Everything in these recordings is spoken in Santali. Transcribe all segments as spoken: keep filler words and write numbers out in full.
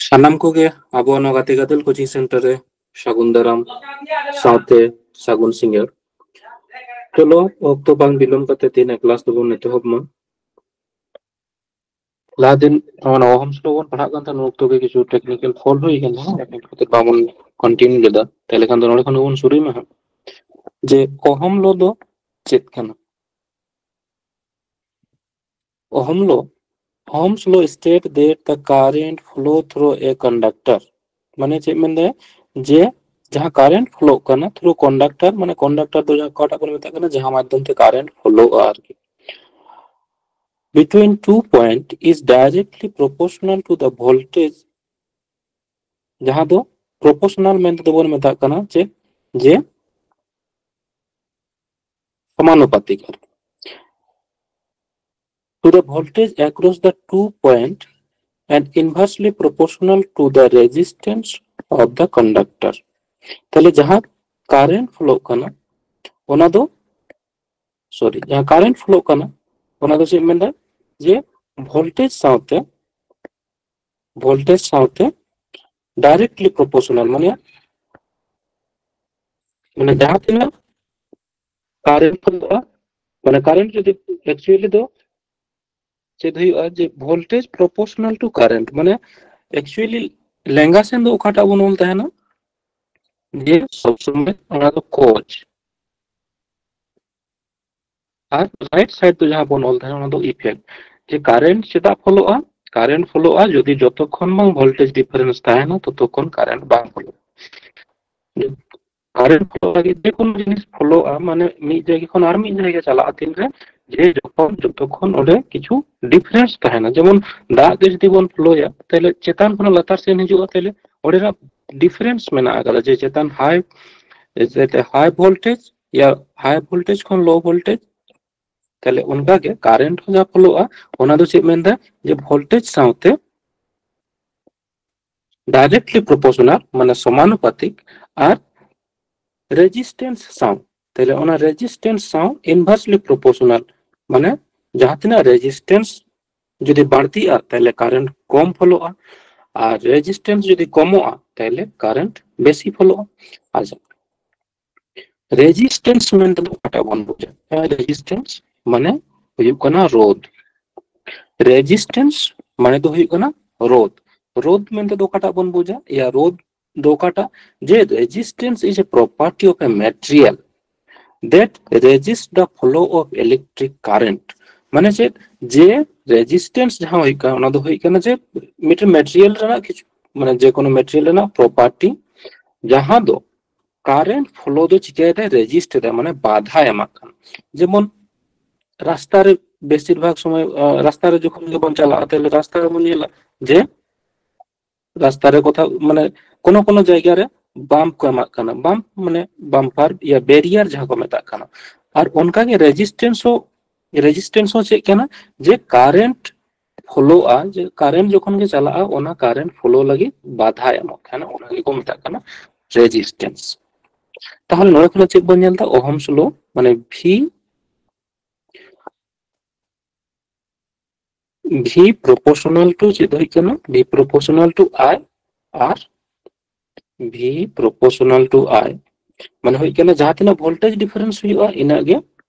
ᱥᱟᱱᱟᱢ ᱠᱚᱜᱮ ᱟᱵᱚ ᱱᱚᱣᱟ ᱜᱟᱛᱮ ᱜᱟᱫᱮᱞ ᱠᱳᱪᱤᱝ ᱥᱮᱱᱴᱟᱨ ᱨᱮ ᱥᱟᱹᱜᱩᱱ ᱫᱟᱨᱟᱢ ᱥᱟᱶᱛᱮ ᱥᱟᱹᱜᱩᱱ ᱥᱤᱸᱜᱟᱹᱲ᱾ ᱪᱚᱞᱚ, ᱚᱠᱛᱚ ᱵᱟᱝ ᱵᱤᱞᱚᱢ ᱠᱟᱛᱮ ᱛᱮᱦᱮᱧᱟᱜ ᱠᱞᱟᱥ ᱫᱚᱵᱚᱱ ᱮᱛᱚᱦᱚᱵ ᱢᱟ᱾ ᱞᱟᱦᱟ ᱫᱤᱱ ᱱᱚᱣᱟ ᱚᱦᱚᱢ ᱥᱞᱳ ᱵᱚᱱ ᱯᱟᱲᱦᱟᱜ ᱠᱟᱱ ᱛᱟᱦᱮᱸᱱᱟ, ᱩᱱ ᱚᱠᱛᱚ ᱜᱮ ᱠᱤᱪᱷᱩ ᱴᱮᱠᱱᱤᱠᱮᱞ ᱯᱷᱚᱞᱴ ᱦᱩᱭ ᱠᱟᱱ ᱛᱟᱦᱮᱸᱱᱟ, ᱚᱱᱟ ᱠᱷᱟᱹᱛᱤᱨ ᱵᱟᱵᱚᱱ ᱠᱚᱱᱴᱤᱱᱤᱭᱩ ᱞᱮᱫᱟ᱾ ᱛᱟᱦᱞᱮ ᱠᱷᱟᱱ ᱫᱚ ᱱᱚᱰᱮ ᱠᱷᱚᱱ ᱜᱮᱵᱚᱱ ᱥᱩᱨᱩᱭ ᱢᱟ ᱦᱟᱸᱜ, ᱡᱮ ᱚᱦᱚᱢ ᱞᱚ ᱫᱚ ᱪᱮᱫ ᱠᱟᱱᱟ? ᱚᱦᱚᱢ ᱞᱚ, Ohm's law state that the current flow through a conductor, ᱢᱟᱱᱮ ᱪᱮᱫ ᱢᱮᱱᱫᱟᱭ, ᱡᱮ ᱡᱟᱦᱟᱸ ᱠᱟᱨᱮᱱᱴ ᱯᱷᱞᱳᱜ ᱠᱟᱱᱟ ᱛᱷᱨᱩ ᱠᱚᱱᱰᱟᱠᱴᱟᱨ, ᱢᱟᱱᱮ ᱠᱚᱱᱰᱟᱠᱴᱟᱨ ᱫᱚ ᱡᱟᱦᱟᱸ ᱚᱠᱟᱴᱟᱜ ᱵᱚᱱ ᱢᱮᱛᱟᱜ ᱠᱟᱱᱟ, ᱡᱟᱦᱟᱸ ᱢᱟᱫᱽᱫᱷᱚᱢ ᱛᱮ ᱠᱟᱨᱮᱱᱴ ᱯᱷᱞᱳᱜᱼᱟ ᱟᱨᱠᱤ, between two point is directly proportional to the voltage, ᱡᱟᱦᱟᱸ ᱫᱚ ᱯᱨᱚᱯᱳᱨᱥᱚᱱᱟᱞ ᱢᱮᱱᱛᱮ ᱫᱚ ᱵᱚᱱ ᱢᱮᱛᱟᱜ ᱠᱟᱱᱟ ᱪᱮᱫ, ᱡᱮ ᱥᱚᱢᱟᱱᱩᱯᱟᱛᱤᱠ ᱟᱨᱠᱤ, to the voltage across the two point and inversely proportional to the resistance of the conductor. ᱛᱟᱦᱞᱮ ᱡᱟᱦᱟᱸ ᱠᱟᱨᱮᱱᱴ ᱯᱷᱞᱳᱜ ᱠᱟᱱᱟ ᱚᱱᱟ ᱫᱚ, ᱥᱚᱨᱤ, ᱡᱟᱦᱟᱸ ᱠᱟᱨᱮᱱᱴ ᱯᱷᱞᱳᱜ ᱠᱟᱱᱟ ᱚᱱᱟ ᱫᱚ ᱪᱮᱫ ᱢᱮᱱᱫᱟ, ᱡᱮ ᱵᱷᱳᱞᱴᱮᱡᱽ ᱥᱟᱶᱛᱮ, ᱵᱷᱳᱞᱴᱮᱡᱽ ᱥᱟᱶᱛᱮ ᱰᱟᱭᱨᱮᱠᱴᱞᱤ ᱯᱨᱚᱯᱳᱨᱥᱚᱱᱟᱞ, ᱢᱟᱱᱮ ᱢᱟᱱᱮ ᱡᱟᱦᱟᱸ ᱛᱤᱱᱟᱹᱜ ᱠᱟᱨᱮᱱᱴ ᱯᱷᱞᱳᱜᱼᱟ, ᱢᱟᱱᱮ ᱠᱟᱨᱮᱱᱴ ᱡᱩᱫᱤ ᱮᱠᱪᱩᱭᱮᱞᱤ ᱫᱚ ᱪᱮᱫ ᱦᱩᱭᱩᱜᱼᱟ, ᱡᱮ voltage proportional to current, ᱢᱟᱱᱮ ᱮᱠᱪᱩᱭᱮᱞᱤ ᱞᱮᱸᱜᱟ ᱥᱮᱱ ᱫᱚ ᱚᱠᱟᱴᱟᱜ ᱵᱚᱱ ᱚᱞ ᱛᱟᱦᱮᱱᱟ, ᱡᱮ ᱥᱚᱵ ᱥᱚᱢᱚᱭ ᱚᱱᱟ ᱫᱚ ᱠᱚᱡᱽ, ᱟᱨ ᱨᱟᱭᱤᱴ ᱥᱟᱭᱤᱰ ᱫᱚ ᱡᱟᱦᱟᱸ ᱵᱚᱱ ᱚᱞ ᱛᱟᱦᱮᱱᱟ ᱚᱱᱟ ᱫᱚ ᱤᱯᱷᱮᱠᱴ, ᱡᱮ ᱠᱟᱨᱮᱱᱴ ᱪᱮᱫᱟᱜ ᱯᱷᱞᱳᱜᱼᱟ, ᱠᱟᱨᱮᱱᱴ ᱯᱷᱞᱳᱜᱼᱟ ᱡᱩᱫᱤ ᱡᱚᱛᱚᱠᱷᱚᱱ ᱵᱟᱝ ᱵᱷᱳᱞᱴᱮᱡᱽ ᱰᱤᱯᱷᱟᱨᱮᱱᱥ ᱛᱟᱦᱮᱱᱟ ᱛᱚᱛᱚᱠᱷᱚᱱ ᱠᱟᱨᱮᱱᱴ ᱵᱟᱝ ᱯᱷᱞᱳᱜᱼᱟ᱾ ᱠᱟᱨᱮᱱᱴ ᱯᱷᱞᱳ ᱞᱟᱹᱜᱤᱫ ᱡᱮᱠᱳᱱᱳ ᱡᱤᱱᱤᱥ ᱯᱷᱞᱳᱜᱼᱟ, ᱢᱟᱱᱮ ᱢᱤᱫ ᱡᱟᱭᱜᱟ ᱠᱷᱚᱱ ᱟᱨ ᱢᱤᱫ ᱡᱟᱭᱜᱟ ᱪᱟᱞᱟᱜᱼᱟ ᱛᱤᱱᱨᱮ, ᱡᱮ ᱡᱚᱠᱷᱚᱱ ᱡᱚᱛᱚᱠᱷᱚᱱ ᱚᱸᱰᱮ ᱠᱤᱪᱷᱩ ᱰᱤᱯᱷᱟᱨᱮᱱᱥ ᱛᱟᱦᱮᱱᱟ᱾ ᱡᱮᱢᱚᱱ ᱫᱟᱜ ᱜᱮ ᱡᱩᱫᱤ ᱵᱚᱱ ᱯᱷᱞᱳᱭᱟ ᱛᱟᱦᱞᱮ ᱪᱮᱛᱟᱱ ᱠᱷᱚᱱᱟᱜ ᱞᱟᱛᱟᱨ ᱥᱮᱱ ᱦᱤᱡᱩᱜᱼᱟ, ᱛᱟᱦᱞᱮ ᱚᱸᱰᱮᱱᱟᱜ ᱰᱤᱯᱷᱟᱨᱮᱱᱥ ᱢᱮᱱᱟᱜ ᱟᱠᱟᱫᱟ, ᱡᱮ ᱪᱮᱛᱟᱱ ᱦᱟᱭ, ᱦᱟᱭ ᱵᱷᱳᱞᱴᱮᱡᱽ ᱭᱟ ᱦᱟᱭ ᱵᱷᱳᱞᱴᱮᱡᱽ ᱠᱷᱚᱱ ᱞᱳ ᱵᱷᱳᱞᱴᱮᱡᱽ, ᱛᱟᱦᱞᱮ ᱚᱱᱠᱟᱜᱮ ᱠᱟᱨᱮᱱᱴ ᱦᱚᱸ ᱡᱟᱦᱟᱸ ᱯᱷᱞᱳᱜᱼᱟ ᱚᱱᱟ ᱫᱚ ᱪᱮᱫ ᱢᱮᱱᱫᱟ, ᱡᱮ ᱵᱷᱳᱞᱴᱮᱡᱽ ᱥᱟᱶᱛᱮ ᱰᱟᱭᱨᱮᱠᱴᱞᱤ ᱯᱨᱚᱯᱳᱨᱥᱚᱱᱟᱞ, ᱢᱟᱱᱮ ᱥᱚᱢᱟᱱᱩᱯᱟᱛᱤᱠ, ᱟᱨ ᱨᱮᱡᱤᱥᱴᱮᱱᱥ ᱥᱟᱶ, ᱛᱟᱦᱞᱮ ᱚᱱᱟ ᱨᱮᱡᱤᱥᱴᱮᱱᱥ ᱥᱟᱶ ᱤᱱᱵᱷᱟᱨᱥᱞᱤ ᱯᱨᱚᱯᱳᱨᱥᱚᱱᱟᱞ, ᱢᱟᱱᱮ ᱡᱟᱦᱟᱸ ᱛᱤᱱᱟᱹᱜ ᱨᱮᱡᱤᱥᱴᱮᱱᱥ ᱡᱩᱫᱤ ᱵᱟᱹᱲᱛᱤᱜᱼᱟ, ᱛᱟᱦᱞᱮ ᱠᱟᱨᱮᱱᱴ ᱠᱚᱢ ᱯᱷᱳᱞᱳᱜᱼᱟ, ᱟᱨ ᱨᱮᱡᱤᱥᱴᱮᱱᱥ ᱡᱩᱫᱤ ᱠᱚᱢᱚᱜᱼᱟ, ᱛᱟᱦᱞᱮ ᱠᱟᱨᱮᱱᱴ ᱵᱮᱥᱤ ᱯᱷᱳᱞᱳᱜᱼᱟ᱾ ᱟᱪᱪᱷᱟ, ᱨᱮᱡᱤᱥᱴᱮᱱᱥ ᱢᱮᱱᱛᱮ ᱫᱚ ᱚᱠᱟᱴᱟᱜ ᱵᱚᱱ ᱵᱩᱡᱟ? ᱨᱮᱡᱤᱥᱴᱮᱱᱥ ᱢᱟᱱᱮ ᱦᱩᱭᱩᱜ ᱠᱟᱱᱟ ᱨᱳᱫᱷ᱾ ᱨᱮᱡᱤᱥᱴᱮᱱᱥ ᱢᱟᱱᱮ ᱫᱚ ᱦᱩᱭᱩᱜ ᱠᱟᱱᱟ ᱨᱳᱫᱷ᱾ ᱨᱳᱫᱷ ᱢᱮᱱᱛᱮ ᱫᱚ ᱚᱠᱟᱴᱟᱜ ᱵᱚᱱ ᱵᱩᱡᱟ? ᱭᱟ, ᱨᱳᱫᱷ ᱫᱚ ᱚᱠᱟᱴᱟᱜ? ᱡᱮ resistance is a property of a material that resist the flow of electric current. ᱢᱟᱱᱮ ᱪᱮᱫ? ᱡᱮ ᱨᱮᱡᱤᱥᱴᱮᱱᱥ ᱡᱟᱦᱟᱸ ᱦᱩᱭᱩᱜ ᱠᱟᱱᱟ, ᱚᱱᱟ ᱫᱚ ᱦᱩᱭᱩᱜ ᱠᱟᱱᱟ ᱡᱮ ᱢᱤᱫᱴᱮᱱ ᱢᱮᱴᱮᱨᱤᱭᱟᱞ ᱨᱮᱱᱟᱜ ᱠᱤᱪᱷᱩ, ᱢᱟᱱᱮ ᱡᱮ ᱠᱳᱱᱳ ᱢᱮᱴᱮᱨᱤᱭᱟᱞ ᱨᱮᱱᱟᱜ ᱯᱨᱚᱯᱟᱨᱴᱤ, ᱡᱟᱦᱟᱸ ᱫᱚ ᱠᱟᱨᱮᱱᱴ ᱯᱷᱞᱳ ᱫᱚ ᱪᱤᱠᱟᱹᱭᱮᱫᱟᱭ? ᱨᱮᱡᱤᱥᱴ ᱮᱫᱟᱭ, ᱢᱟᱱᱮ ᱵᱟᱫᱷᱟᱭ ᱮᱢᱟᱜ ᱠᱟᱱᱟ᱾ ᱡᱮᱢᱚᱱ ᱨᱟᱥᱛᱟ ᱨᱮ ᱵᱮᱥᱤᱨ ᱵᱷᱟᱜᱽ ᱥᱚᱢᱚᱭ, ᱟᱸ, ᱨᱟᱥᱛᱟ ᱨᱮ ᱡᱚᱠᱷᱚᱱ ᱜᱮᱵᱚᱱ ᱪᱟᱞᱟᱜᱼᱟ, ᱛᱟᱦᱞᱮ ᱨᱟᱥᱛᱟ ᱨᱮᱵᱚᱱ ᱧᱮᱞᱟ ᱡᱮ ᱨᱟᱥᱛᱟ ᱨᱮ ᱠᱚᱛᱷᱟ, ᱢᱟᱱᱮ ᱠᱳᱱᱳ ᱠᱳᱱᱳ ᱡᱟᱭᱜᱟ ᱨᱮ ᱵᱟᱢᱯ ᱠᱚ ᱮᱢᱟᱜ ᱠᱟᱱᱟ, ᱵᱟᱢᱯ ᱢᱟᱱᱮ ᱵᱟᱢᱯᱟᱨ ᱭᱟ ᱵᱮᱨᱤᱭᱟᱨ ᱡᱟᱦᱟᱸ ᱠᱚ ᱢᱮᱛᱟᱜ ᱠᱟᱱᱟ᱾ ᱟᱨ ᱚᱱᱠᱟᱜᱮ ᱨᱮᱡᱤᱥᱴᱮᱱᱥ ᱦᱚᱸ, ᱨᱮᱡᱤᱥᱴᱮᱱᱥ ᱦᱚᱸ ᱪᱮᱫ ᱠᱟᱱᱟ? ᱡᱮ ᱠᱟᱨᱮᱱᱴ ᱯᱷᱞᱳᱜᱼᱟ, ᱡᱮ ᱠᱟᱨᱮᱱᱴ ᱡᱚᱠᱷᱚᱱ ᱜᱮ ᱪᱟᱞᱟᱜᱼᱟ, ᱚᱱᱟ ᱠᱟᱨᱮᱱᱴ ᱯᱷᱞᱳ ᱞᱟᱹᱜᱤᱫ ᱵᱟᱫᱷᱟᱭ ᱮᱢᱚᱜ ᱠᱟᱱᱟ, ᱚᱱᱟ ᱜᱮᱠᱚ ᱢᱮᱛᱟᱜ ᱠᱟᱱᱟ ᱨᱮᱡᱤᱥᱴᱮᱱᱥ᱾ ᱛᱟᱦᱞᱮ ᱱᱚᱰᱮ ᱠᱷᱚᱱᱟᱜ ᱪᱮᱫ ᱵᱚᱱ ᱧᱮᱞ ᱮᱫᱟ? ᱳᱦᱢᱥ ᱞᱚ, ᱢᱟᱱᱮ ᱵᱷᱤ, ᱵᱷᱤ ᱯᱨᱚᱯᱳᱨᱥᱚᱱᱟᱞ ᱴᱩ ᱪᱮᱫ ᱦᱩᱭᱩᱜ ᱠᱟᱱᱟ? ᱵᱷᱤ ᱯᱨᱚᱯᱳᱨᱥᱚᱱᱟᱞ ᱴᱩ ᱟᱭ ᱟᱨ ᱵᱷᱤ ᱯᱨᱚᱯᱳᱨᱥᱚᱱᱟᱞ ᱴᱩ ᱟᱭ, ᱢᱟᱱᱮ ᱦᱩᱭᱩᱜ ᱠᱟᱱᱟ ᱡᱟᱦᱟᱸ ᱛᱤᱱᱟᱹᱜ ᱵᱷᱳᱞᱴᱮᱡᱽ ᱰᱤᱯᱷᱟᱨᱮᱱᱥ ᱦᱩᱭᱩᱜᱼᱟ, ᱤᱱᱟᱹᱜ ᱜᱮ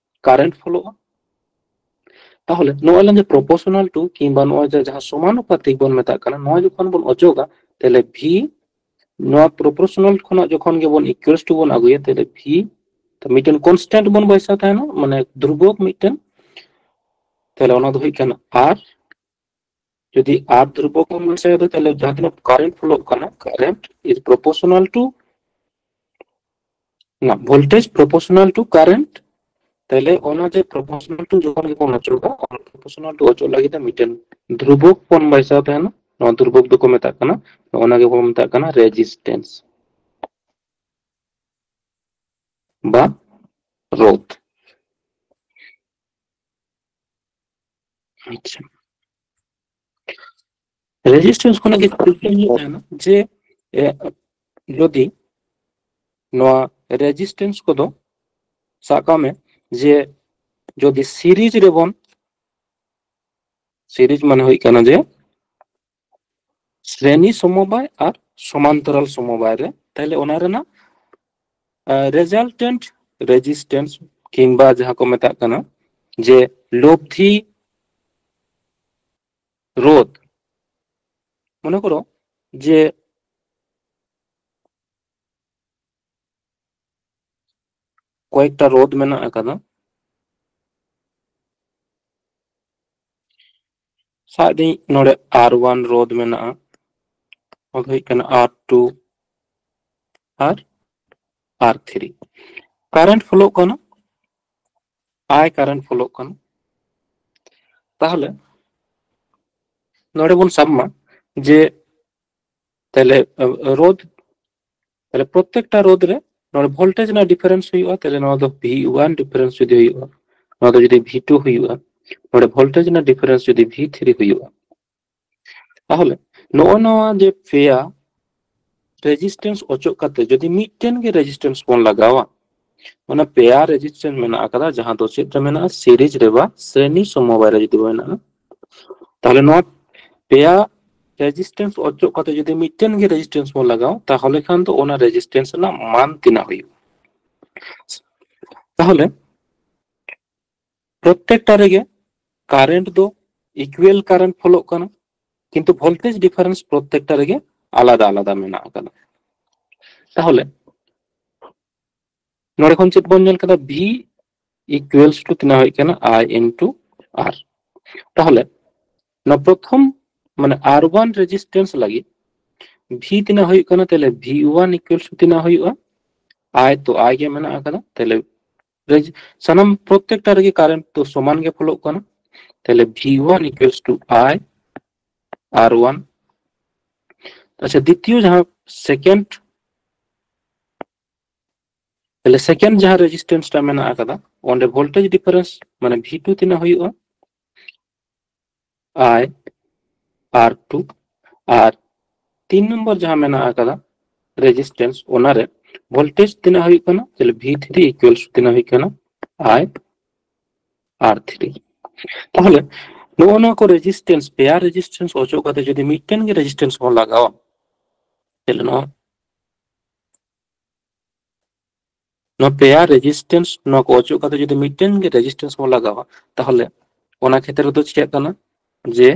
ᱠᱟᱨᱮᱱᱴ ᱯᱷᱞᱳᱜᱼᱟ᱾ ᱛᱟᱦᱚᱞᱮ ᱱᱚᱜᱼᱚᱭ ᱞᱟᱝ ᱡᱮ ᱯᱨᱚᱯᱳᱨᱥᱚᱱᱟᱞ ᱴᱩ ᱠᱤᱝᱵᱟ ᱱᱚᱜᱼᱚᱭ ᱡᱮ ᱡᱟᱦᱟᱸ ᱥᱚᱢᱟᱱᱩᱯᱟᱛᱤᱠ ᱵᱚᱱ ᱢᱮᱛᱟᱜ ᱠᱟᱱᱟ, ᱱᱚᱣᱟ ᱡᱚᱠᱷᱚᱱ ᱵᱚᱱ ᱚᱪᱚᱜᱟ, ᱛᱟᱦᱞᱮ ᱵᱷᱤ ᱱᱚᱣᱟ ᱯᱨᱚᱯᱳᱨᱥᱚᱱᱟᱞ ᱠᱷᱚᱱᱟᱜ ᱡᱚᱠᱷᱚᱱ ᱜᱮᱵᱚᱱ ᱤᱠᱩᱭᱮᱞᱥ ᱴᱩ ᱵᱚᱱ ᱟᱹᱜᱩᱭᱟ, ᱛᱟᱦᱞᱮ ᱵᱷᱤ ᱢᱤᱫᱴᱮᱱ ᱠᱚᱱᱥᱴᱮᱱᱴ ᱵᱚᱱ ᱵᱟᱹᱭᱥᱟᱹᱣ ᱛᱟᱦᱮᱱᱟ, ᱢᱟᱱᱮ ᱫᱷᱨᱩᱵᱚᱠ ᱢᱤᱫᱴᱮᱱ᱾ ᱛᱟᱦᱞᱮ ᱚᱱᱟ ᱫᱚ ᱦᱩᱭᱩᱜ ᱠᱟᱱᱟ ᱟᱨ᱾ ᱡᱩᱫᱤ ᱟᱨ ᱫᱷᱨᱩᱵᱚᱠ ᱵᱚᱱ ᱵᱟᱹᱭᱥᱟᱹᱣ ᱮᱫᱟ, ᱛᱟᱦᱞᱮ ᱡᱟᱦᱟᱸ ᱛᱤᱱᱟᱹᱜ ᱠᱟᱨᱮᱱᱴ ᱯᱷᱞᱳᱜ ᱠᱟᱱᱟ, current is proportional to, ᱱᱟ, voltage proportional to current᱾ ᱛᱟᱦᱞᱮ ᱚᱱᱟ ᱡᱮ ᱯᱨᱚᱯᱳᱨᱥᱚᱱᱟᱞ ᱴᱩ ᱡᱚᱠᱷᱚᱱ ᱜᱮᱵᱚᱱ ᱚᱪᱚᱜᱟ, ᱚᱱᱟ ᱯᱨᱚᱯᱳᱨᱥᱚᱱᱟᱞ ᱴᱩ ᱚᱪᱚᱜ ᱞᱟᱹᱜᱤᱫ ᱛᱮ ᱢᱤᱫᱴᱮᱱ ᱫᱷᱨᱩᱵᱚᱠ ᱵᱚᱱ ᱵᱟᱹᱭᱥᱟᱹᱣ ᱛᱟᱦᱮᱱᱟ᱾ ᱱᱚᱣᱟ ᱫᱷᱨᱩᱵᱚᱠ ᱫᱚᱠᱚ ᱢᱮᱛᱟᱜ ᱠᱟᱱᱟ, ᱱᱚᱜᱼᱚ ᱱᱟ ᱜᱮᱵᱚᱱ ᱢᱮᱛᱟᱜ ᱠᱟᱱᱟ ᱨᱮᱡᱤᱥᱴᱮᱱᱥ ᱵᱟ ᱨᱳᱫᱷ᱾ ᱟᱪᱪᱷᱟ, ᱨᱮᱡᱤᱥᱴᱮᱱᱥ ᱠᱷᱚᱱᱟᱜ ᱜᱮ ᱠᱩᱠᱞᱤ ᱦᱩᱭᱩᱜ ᱠᱟᱱᱟ ᱡᱮ, ᱮ, ᱡᱩᱫᱤ ᱱᱚᱣᱟ ᱨᱮᱡᱤᱥᱴᱮᱱᱥ ᱠᱚᱫᱚ, ᱥᱟᱵ ᱠᱟᱜ ᱢᱮ ᱡᱮ ᱡᱩᱫᱤ ᱥᱤᱨᱤᱡᱽ ᱨᱮᱵᱚᱱ ᱥᱤᱨᱤᱡᱽ ᱢᱟᱱᱮ ᱦᱩᱭᱩᱜ ᱠᱟᱱᱟ ᱡᱮ ᱥᱨᱮᱱᱤ ᱥᱚᱢᱚᱵᱟᱭ ᱟᱨ ᱥᱚᱢᱟᱱᱛᱚᱨᱟᱞ ᱥᱚᱢᱚᱵᱟᱭ ᱨᱮ, ᱛᱟᱦᱞᱮ ᱚᱱᱟ ᱨᱮᱱᱟᱜ resultant resistance ᱠᱤᱝᱵᱟ ᱡᱟᱦᱟᱸ ᱠᱚ ᱢᱮᱛᱟᱜ ᱠᱟᱱᱟ ᱡᱮ ᱞᱚᱵᱽᱫᱷᱤ ᱨᱳᱫᱷ, ᱢᱚᱱᱮ ᱠᱚᱨᱚ ᱡᱮ ᱠᱚᱭᱮᱠᱴᱟ ᱨᱳᱫᱷ ᱢᱮᱱᱟᱜ ᱟᱠᱟᱫᱟ, ᱥᱟᱵ ᱫᱟᱹᱧ ᱱᱚᱰᱮ ᱟᱨ ᱳᱣᱟᱱ ᱨᱳᱫᱷ ᱢᱮᱱᱟᱜᱼᱟ, ᱚᱱᱟ ᱫᱚ ᱦᱩᱭᱩᱜ ᱠᱟᱱᱟ ᱟᱨ ᱴᱩ ᱟᱨ ᱟᱨ ᱛᱷᱨᱤ᱾ ᱠᱟᱨᱮᱱᱴ ᱯᱷᱞᱳᱜ ᱠᱟᱱᱟ, ᱟᱭ ᱠᱟᱨᱮᱱᱴ ᱯᱷᱞᱳᱜ ᱠᱟᱱᱟ᱾ ᱛᱟᱦᱚᱞᱮ ᱱᱚᱰᱮ ᱵᱚᱱ ᱥᱟᱵ ᱢᱟ ᱡᱮ ᱛᱟᱦᱞᱮ ᱨᱳᱫᱷ, ᱛᱟᱦᱞᱮ ᱯᱨᱚᱛᱮᱠᱴᱟ ᱨᱳᱫᱷ ᱨᱮ ᱱᱚᱰᱮ ᱵᱷᱳᱞᱴᱮᱡᱽ ᱨᱮᱱᱟᱜ ᱰᱤᱯᱷᱟᱨᱮᱱᱥ ᱦᱩᱭᱩᱜᱼᱟ᱾ ᱛᱟᱦᱞᱮ ᱱᱚᱣᱟ ᱫᱚ ᱵᱷᱤ ᱳᱣᱟᱱ ᱰᱤᱯᱷᱟᱨᱮᱱᱥ ᱡᱩᱫᱤ ᱦᱩᱭᱩᱜᱼᱟ, ᱱᱚᱣᱟ ᱫᱚ ᱡᱩᱫᱤ ᱵᱷᱤ ᱴᱩ ᱦᱩᱭᱩᱜᱼᱟ, ᱱᱚᱰᱮ ᱵᱷᱳᱞᱴᱮᱡᱽ ᱨᱮᱱᱟᱜ ᱰᱤᱯᱷᱟᱨᱮᱱᱥ ᱡᱩᱫᱤ ᱵᱷᱤ ᱛᱷᱨᱤ ᱦᱩᱭᱩᱜᱼᱟ, ᱛᱟᱦᱚᱞᱮ ᱱᱚᱜᱼᱚ ᱱᱚᱣᱟ ᱡᱮ ᱯᱮᱭᱟ ᱨᱮᱡᱤᱥᱴᱮᱱᱥ ᱚᱪᱚᱜ ᱠᱟᱛᱮ ᱡᱩᱫᱤ ᱢᱤᱫᱴᱮᱱ ᱜᱮ ᱨᱮᱡᱤᱥᱴᱮᱱᱥ ᱵᱚᱱ ᱞᱟᱜᱟᱣᱟ, ᱚᱱᱟ ᱯᱮᱭᱟ ᱨᱮᱡᱤᱥᱴᱮᱱᱥ ᱢᱮᱱᱟᱜ ᱟᱠᱟᱫᱟ, ᱡᱟᱦᱟᱸ ᱫᱚ ᱪᱮᱫ ᱨᱮ ᱢᱮᱱᱟᱜᱼᱟ, ᱥᱤᱨᱤᱡᱽ ᱨᱮ ᱵᱟ ᱥᱨᱮᱱᱤ ᱥᱚᱢᱚᱵᱟᱭ ᱨᱮ ᱡᱩᱫᱤ ᱢᱮᱱᱟᱜᱼᱟ, ᱛᱟᱦᱚᱞᱮ ᱱᱚᱣᱟ ᱯᱮᱭᱟ ᱨᱮᱡᱤᱥᱴᱮᱱᱥ ᱚᱪᱚᱜ ᱠᱟᱛᱮ ᱡᱩᱫᱤ ᱢᱤᱫᱴᱮᱱ ᱜᱮ ᱨᱮᱡᱤᱥᱴᱮᱱᱥ ᱵᱚᱱ ᱞᱟᱜᱟᱣᱟ, ᱛᱟᱦᱚᱞᱮ ᱠᱷᱟᱱ ᱫᱚ ᱚᱱᱟ ᱨᱮᱡᱤᱥᱴᱮᱱᱥ ᱨᱮᱱᱟᱜ ᱢᱟᱱ ᱛᱤᱱᱟᱹᱜ ᱦᱩᱭᱩᱜᱼᱟ? ᱛᱟᱦᱚᱞᱮ ᱯᱨᱚᱛᱮᱠᱴᱟ ᱨᱮᱜᱮ ᱠᱟᱨᱮᱱᱴ ᱫᱚ ᱤᱠᱩᱭᱮᱞ ᱠᱟᱨᱮᱱᱴ ᱯᱷᱞᱳᱜ ᱠᱟᱱᱟ, ᱠᱤᱱᱛᱩ ᱵᱷᱳᱞᱴᱮᱡᱽ ᱰᱤᱯᱷᱟᱨᱮᱱᱥ ᱯᱨᱚᱛᱮᱠᱴᱟ ᱨᱮᱜᱮ ᱟᱞᱟᱫᱟ ᱟᱞᱟᱫᱟ ᱢᱮᱱᱟᱜ ᱟᱠᱟᱫᱟ᱾ ᱛᱟᱦᱚᱞᱮ ᱱᱚᱰᱮ ᱠᱷᱚᱱ ᱪᱮᱫ ᱵᱚᱱ ᱧᱮᱞ ᱠᱮᱫᱟ? V equals to ᱛᱤᱱᱟᱹᱜ ᱦᱩᱭᱩᱜ ᱠᱟᱱᱟ? I into R᱾ ᱛᱟᱦᱚᱞᱮ ᱱᱚᱣᱟ ᱯᱨᱚᱛᱷᱚᱢ ᱢᱟᱱᱮ ᱟᱨ ᱳᱣᱟᱱ ᱨᱮᱡᱤᱥᱴᱮᱱᱥ ᱞᱟᱹᱜᱤᱫ ᱵᱷᱤ ᱛᱤᱱᱟᱹᱜ ᱦᱩᱭᱩᱜ ᱠᱟᱱᱟ? ᱛᱟᱦᱞᱮ V one equals to ᱛᱤᱱᱟᱹᱜ ᱦᱩᱭᱩᱜᱼᱟ? I ᱛᱚ I ᱜᱮ ᱢᱮᱱᱟᱜ ᱟᱠᱟᱫᱟ, ᱛᱟᱦᱞᱮ ᱨᱮᱡ-, ᱥᱟᱱᱟᱢ ᱯᱨᱚᱛᱮᱠᱴᱟ ᱨᱮᱜᱮ ᱠᱟᱨᱮᱱᱴ ᱫᱚ ᱥᱚᱢᱟᱱ ᱜᱮ ᱯᱷᱞᱳᱜ ᱠᱟᱱᱟ, ᱛᱟᱦᱞᱮ V one equals to I R one᱾ ᱟᱪᱪᱷᱟ, ᱫᱤᱛᱤᱭᱚ ᱡᱟᱦᱟᱸ ᱥᱮᱠᱮᱱᱰ, ᱛᱟᱦᱞᱮ ᱥᱮᱠᱮᱱᱰ ᱡᱟᱦᱟᱸ ᱨᱮᱡᱤᱥᱴᱮᱱᱥ ᱴᱟ ᱢᱮᱱᱟᱜ ᱟᱠᱟᱫᱟ, ᱚᱸᱰᱮ ᱵᱷᱳᱞᱴᱮᱡᱽ ᱰᱤᱯᱷᱟᱨᱮᱱᱥ ᱢᱟᱱᱮ V two ᱛᱤᱱᱟᱹᱜ ᱦᱩᱭᱩᱜᱼᱟ? I R two᱾ ᱟᱨ ᱛᱤᱱ ᱱᱚᱢᱵᱚᱨ ᱡᱟᱦᱟᱸ ᱢᱮᱱᱟᱜ ᱟᱠᱟᱫᱟ ᱨᱮᱡᱤᱥᱴᱮᱱᱥ, ᱚᱱᱟᱨᱮ ᱵᱷᱳᱞᱴᱮᱡᱽ ᱛᱤᱱᱟᱹᱜ ᱦᱩᱭᱩᱜ ᱠᱟᱱᱟ? ᱛᱟᱦᱞᱮ V three equals to ᱛᱤᱱᱟᱹᱜ ᱦᱩᱭᱩᱜ ᱠᱟᱱᱟ? I R three᱾ ᱛᱟᱦᱚᱞᱮ ᱱᱚᱜᱼᱚ ᱱᱚᱣᱟ ᱠᱚ ᱨᱮᱡᱤᱥᱴᱮᱱᱥ, ᱯᱮᱭᱟᱨ ᱨᱮᱡᱤᱥᱴᱮᱱᱥ ᱚᱪᱚᱜ ᱠᱟᱛᱮ ᱡᱩᱫᱤ ᱢᱤᱫᱴᱮᱱ ᱜᱮ ᱨᱮᱡᱤᱥᱴᱮᱱᱥ ᱵᱚᱱ ᱞᱟᱜᱟᱣᱟ, ᱛᱟᱦᱞᱮ ᱱᱚᱣᱟ ᱱᱚᱣᱟ ᱯᱮᱭᱟᱨ ᱨᱮᱡᱤᱥᱴᱮᱱᱥ ᱱᱚᱣᱟ ᱠᱚ ᱚᱪᱚᱜ ᱠᱟᱛᱮ ᱡᱩᱫᱤ ᱢᱤᱫᱴᱮᱱ ᱜᱮ ᱨᱮᱡᱤᱥᱴᱮᱱᱥ ᱵᱚᱱ ᱞᱟᱜᱟᱣᱟ, ᱛᱟᱦᱚᱞᱮ ᱚᱱᱟ ᱠᱷᱮᱛᱨᱮ ᱫᱚ ᱪᱤᱠᱟᱹᱜ ᱠᱟᱱᱟ ᱡᱮ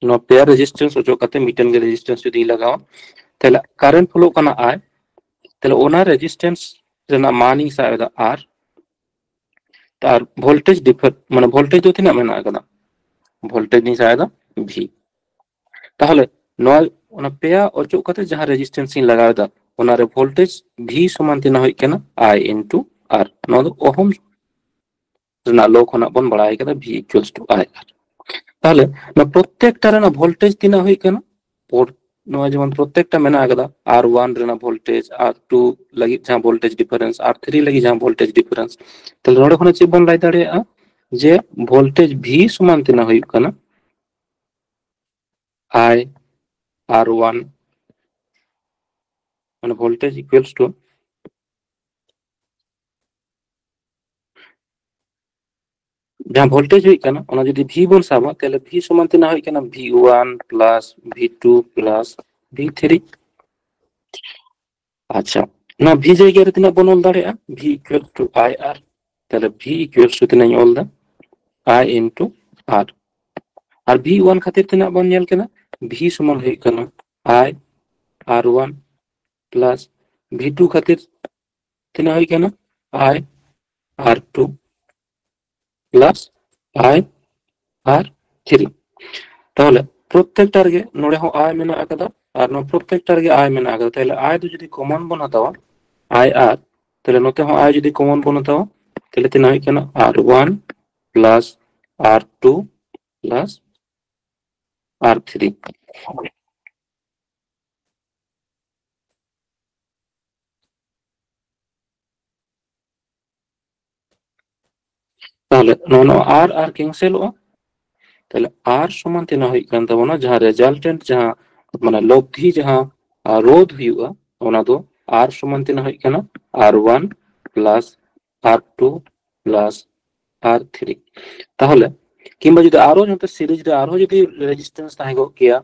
ᱱᱚᱣᱟ ᱯᱮᱭᱟᱨ ᱨᱮᱡᱤᱥᱴᱮᱱᱥ ᱚᱪᱚᱜ ᱠᱟᱛᱮ ᱢᱤᱫᱴᱮᱱ ᱜᱮ ᱨᱮᱡᱤᱥᱴᱮᱱᱥ ᱡᱩᱫᱤ ᱞᱟᱜᱟᱣᱟ, ᱛᱟᱦᱞᱮ ᱠᱟᱨᱮᱱᱴ ᱯᱷᱞᱳ ᱠᱟᱱᱟ ᱟᱭ, ᱛᱟᱦᱞᱮ ᱚᱱᱟ ᱨᱮᱡᱤᱥᱴᱮᱱᱥ ᱨᱮᱱᱟᱜ ᱢᱟᱱ ᱤᱧ ᱥᱟᱵ ᱮᱫᱟ ᱟᱨ, ᱟᱨ ᱵᱷᱳᱞᱴᱮᱡᱽ ᱰᱤᱯᱷᱟᱨ ᱢᱟᱱᱮ ᱵᱷᱳᱞᱴᱮᱡᱽ ᱫᱚ ᱛᱤᱱᱟᱹᱜ ᱢᱮᱱᱟᱜ ᱟᱠᱟᱫᱟ? ᱵᱷᱳᱞᱴᱮᱡᱽ ᱤᱧ ᱥᱟᱵ ᱮᱫᱟ ᱵᱷᱤ᱾ ᱛᱟᱦᱚᱞᱮ ᱱᱚᱣᱟ ᱚᱱᱟ ᱯᱮᱭᱟ ᱚᱪᱚᱜ ᱠᱟᱛᱮ ᱡᱟᱦᱟᱸ ᱨᱮᱡᱤᱥᱴᱮᱱᱥ ᱤᱧ ᱞᱟᱜᱟᱣ ᱮᱫᱟ, ᱚᱱᱟᱨᱮ ᱵᱷᱳᱞᱴᱮᱡᱽ ᱵᱷᱤ ᱥᱚᱢᱟᱱ ᱛᱤᱱᱟᱹᱜ ᱦᱩᱭᱩᱜ ᱠᱟᱱᱟ? ᱟᱭ ᱤᱱᱴᱩ ᱟᱨ᱾ ᱱᱚᱣᱟ ᱫᱚ ᱳᱦᱢ ᱨᱮᱱᱟᱜ ᱞᱚ ᱠᱷᱚᱱᱟᱜ ᱵᱚᱱ ᱵᱟᱲᱟᱭ ᱠᱟᱫᱟ, ᱵᱷᱤ ᱤᱠᱩᱭᱟᱞᱥ ᱴᱩ ᱟᱭ ᱟᱨ᱾ ᱛᱟᱦᱚᱞᱮ ᱱᱚᱣᱟ ᱯᱨᱚᱛᱮᱠᱴᱟ ᱨᱮᱱᱟᱜ ᱵᱷᱳᱞᱴᱮᱡᱽ ᱛᱤᱱᱟᱹᱜ ᱦᱩᱭᱩᱜ ᱠᱟᱱᱟ? ᱯᱚᱨ- ᱱᱚᱣᱟ ᱡᱮᱢᱚᱱ ᱯᱨᱚᱛᱮᱠᱴᱟ ᱢᱮᱱᱟᱜ ᱟᱠᱟᱫᱟ, ᱟᱨ ᱳᱣᱟᱱ ᱨᱮᱱᱟᱜ ᱵᱷᱳᱞᱴᱮᱡᱽ, ᱟᱨ ᱴᱩ ᱞᱟᱹᱜᱤᱫ ᱡᱟᱦᱟᱸ ᱵᱷᱳᱞᱴᱮᱡᱽ ᱰᱤᱯᱷᱟᱨᱮᱱᱥ, ᱟᱨ ᱛᱷᱨᱤ ᱞᱟᱹᱜᱤᱫ ᱡᱟᱦᱟᱸ ᱵᱷᱳᱞᱴᱮᱡᱽ ᱰᱤᱯᱷᱟᱨᱮᱱᱥ᱾ ᱛᱟᱦᱞᱮ ᱱᱚᱰᱮ ᱠᱷᱚᱱᱟᱜ ᱪᱮᱫ ᱵᱚᱱ ᱞᱟᱹᱭ ᱫᱟᱲᱮᱭᱟᱜᱼᱟ? ᱡᱮ ᱵᱷᱳᱞᱴᱮᱡᱽ ᱵᱷᱤ ᱥᱚᱢᱟᱱ ᱛᱤᱱᱟᱹᱜ ᱦᱩᱭᱩᱜ ᱠᱟᱱᱟ? ᱟᱭ ᱟᱨ ᱳᱣᱟᱱ, ᱢᱟᱱᱮ ᱵᱷᱳᱞᱴᱮᱡᱽ ᱤᱠᱩᱭᱟᱞᱥ ᱴᱩ ᱡᱟᱦᱟᱸ ᱵᱷᱳᱞᱴᱮᱡᱽ ᱦᱩᱭᱩᱜ ᱠᱟᱱᱟ, ᱚᱱᱟ ᱡᱩᱫᱤ ᱵᱷᱤ ᱵᱚᱱ ᱥᱟᱵᱟ, ᱛᱟᱦᱞᱮ ᱵᱷᱤ ᱥᱚᱢᱟᱱ ᱛᱤᱱᱟᱹᱜ ᱦᱩᱭᱩᱜ ᱠᱟᱱᱟ? ᱵᱷᱤ ᱳᱣᱟᱱ ᱯᱞᱟᱥ ᱵᱷᱤ ᱴᱩ ᱯᱞᱟᱥ ᱵᱷᱤ ᱛᱷᱨᱤ᱾ ᱟᱪᱪᱷᱟ, ᱱᱚᱣᱟ ᱵᱷᱤ ᱡᱟᱭᱜᱟ ᱨᱮ ᱛᱤᱱᱟᱹᱜ ᱵᱚᱱ ᱚᱞ ᱫᱟᱲᱮᱭᱟᱜᱼᱟ? ᱵᱷᱤ ᱤᱠᱩᱭᱟᱞ ᱴᱩ ᱟᱭ ᱟᱨ᱾ ᱛᱟᱦᱞᱮ ᱵᱷᱤ ᱤᱠᱩᱭᱟᱞ ᱴᱩ ᱛᱤᱱᱟᱹᱜ ᱤᱧ ᱚᱞ ᱮᱫᱟ? ᱟᱭ ᱤᱱᱴᱩ ᱟᱨ᱾ ᱟᱨ ᱵᱷᱤ ᱳᱣᱟᱱ ᱠᱷᱟᱹᱛᱤᱨ ᱛᱤᱱᱟᱹᱜ ᱵᱚᱱ ᱧᱮᱞ ᱠᱮᱫᱟ? ᱵᱷᱤ ᱥᱚᱢᱟᱱ ᱦᱩᱭᱩᱜ ᱠᱟᱱᱟ ᱟᱭ ᱟᱨ ᱳᱣᱟᱱ ᱯᱞᱟᱥ ᱵᱷᱤ ᱴᱩ ᱠᱷᱟᱹᱛᱤᱨ ᱛᱤᱱᱟᱹᱜ ᱦᱩᱭᱩᱜ ᱠᱟᱱᱟ? ᱟᱭ ᱟᱨ ᱴᱩ ᱯᱞᱟᱥ ᱟᱭ ᱟᱨ ᱛᱷᱨᱤ᱾ ᱛᱟᱦᱚᱞᱮ ᱯᱨᱚᱛᱮᱠᱴᱟ ᱨᱮᱜᱮ ᱱᱚᱰᱮ ᱦᱚᱸ ᱟᱭ ᱢᱮᱱᱟᱜ ᱟᱠᱟᱫᱟ ᱟᱨ ᱱᱚᱣᱟ ᱯᱨᱚᱛᱮᱠᱴᱟ ᱨᱮᱜᱮ ᱟᱭ ᱢᱮᱱᱟᱜ ᱟᱠᱟᱫᱟ᱾ ᱛᱟᱦᱚᱞᱮ ᱟᱭ ᱫᱚ ᱡᱩᱫᱤ ᱠᱚᱢᱚᱱ ᱵᱚᱱ ᱦᱟᱛᱟᱣᱟ, ᱟᱭ ᱟᱨ, ᱛᱟᱦᱚᱞᱮ ᱱᱚᱛᱮ ᱦᱚᱸ ᱟᱭ ᱡᱩᱫᱤ ᱠᱚᱢᱚᱱ ᱵᱚᱱ ᱦᱟᱛᱟᱣᱟ, ᱛᱟᱦᱚᱞᱮ ᱛᱤᱱᱟᱹᱜ ᱦᱩᱭᱩᱜ ᱠᱟᱱᱟ? ᱟᱨ ᱳᱣᱟᱱ ᱯᱞᱟᱥ ᱟᱨ ᱴᱩ ᱯᱞᱟᱥ ᱟᱨ ᱛᱷᱨᱤ᱾ ᱛᱟᱦᱚᱞᱮ ᱱᱚᱣᱟ, ᱱᱚᱣᱟ ᱟᱨ ᱟᱨ ᱠᱮᱱᱥᱮᱞᱚᱜᱼᱟ᱾ ᱛᱟᱦᱚᱞᱮ ᱟᱨ ᱥᱚᱢᱟᱱ ᱛᱤᱱᱟᱹᱜ ᱦᱩᱭᱩᱜ ᱠᱟᱱ ᱛᱟᱵᱚᱱᱟ? ᱡᱟᱦᱟᱸ ᱨᱮᱡᱟᱞᱴᱮᱱᱴ, ᱡᱟᱦᱟᱸ ᱢᱟᱱᱮ ᱞᱚᱵᱽᱫᱷᱤ ᱡᱟᱦᱟᱸ, ᱟᱨ, ᱨᱳᱫᱷ ᱦᱩᱭᱩᱜᱼᱟ, ᱚᱱᱟ ᱫᱚ ᱟᱨ ᱥᱚᱢᱟᱱ ᱛᱤᱱᱟᱹᱜ ᱦᱩᱭᱩᱜ ᱠᱟᱱᱟ? ᱟᱨ ᱳᱣᱟᱱ ᱯᱞᱟᱥ ᱟᱨ ᱴᱩ ᱯᱞᱟᱥ ᱟᱨ ᱛᱷᱨᱤ᱾ ᱛᱟᱦᱚᱞᱮ ᱠᱤᱝᱵᱟ ᱡᱩᱫᱤ ᱟᱨᱚ ᱱᱚᱛᱮ ᱥᱤᱨᱤᱡᱽ ᱨᱮ ᱟᱨᱦᱚᱸ ᱡᱩᱫᱤ ᱨᱮᱡᱤᱥᱴᱮᱱᱥ ᱛᱟᱦᱮᱸ ᱠᱚᱜ ᱠᱮᱭᱟ,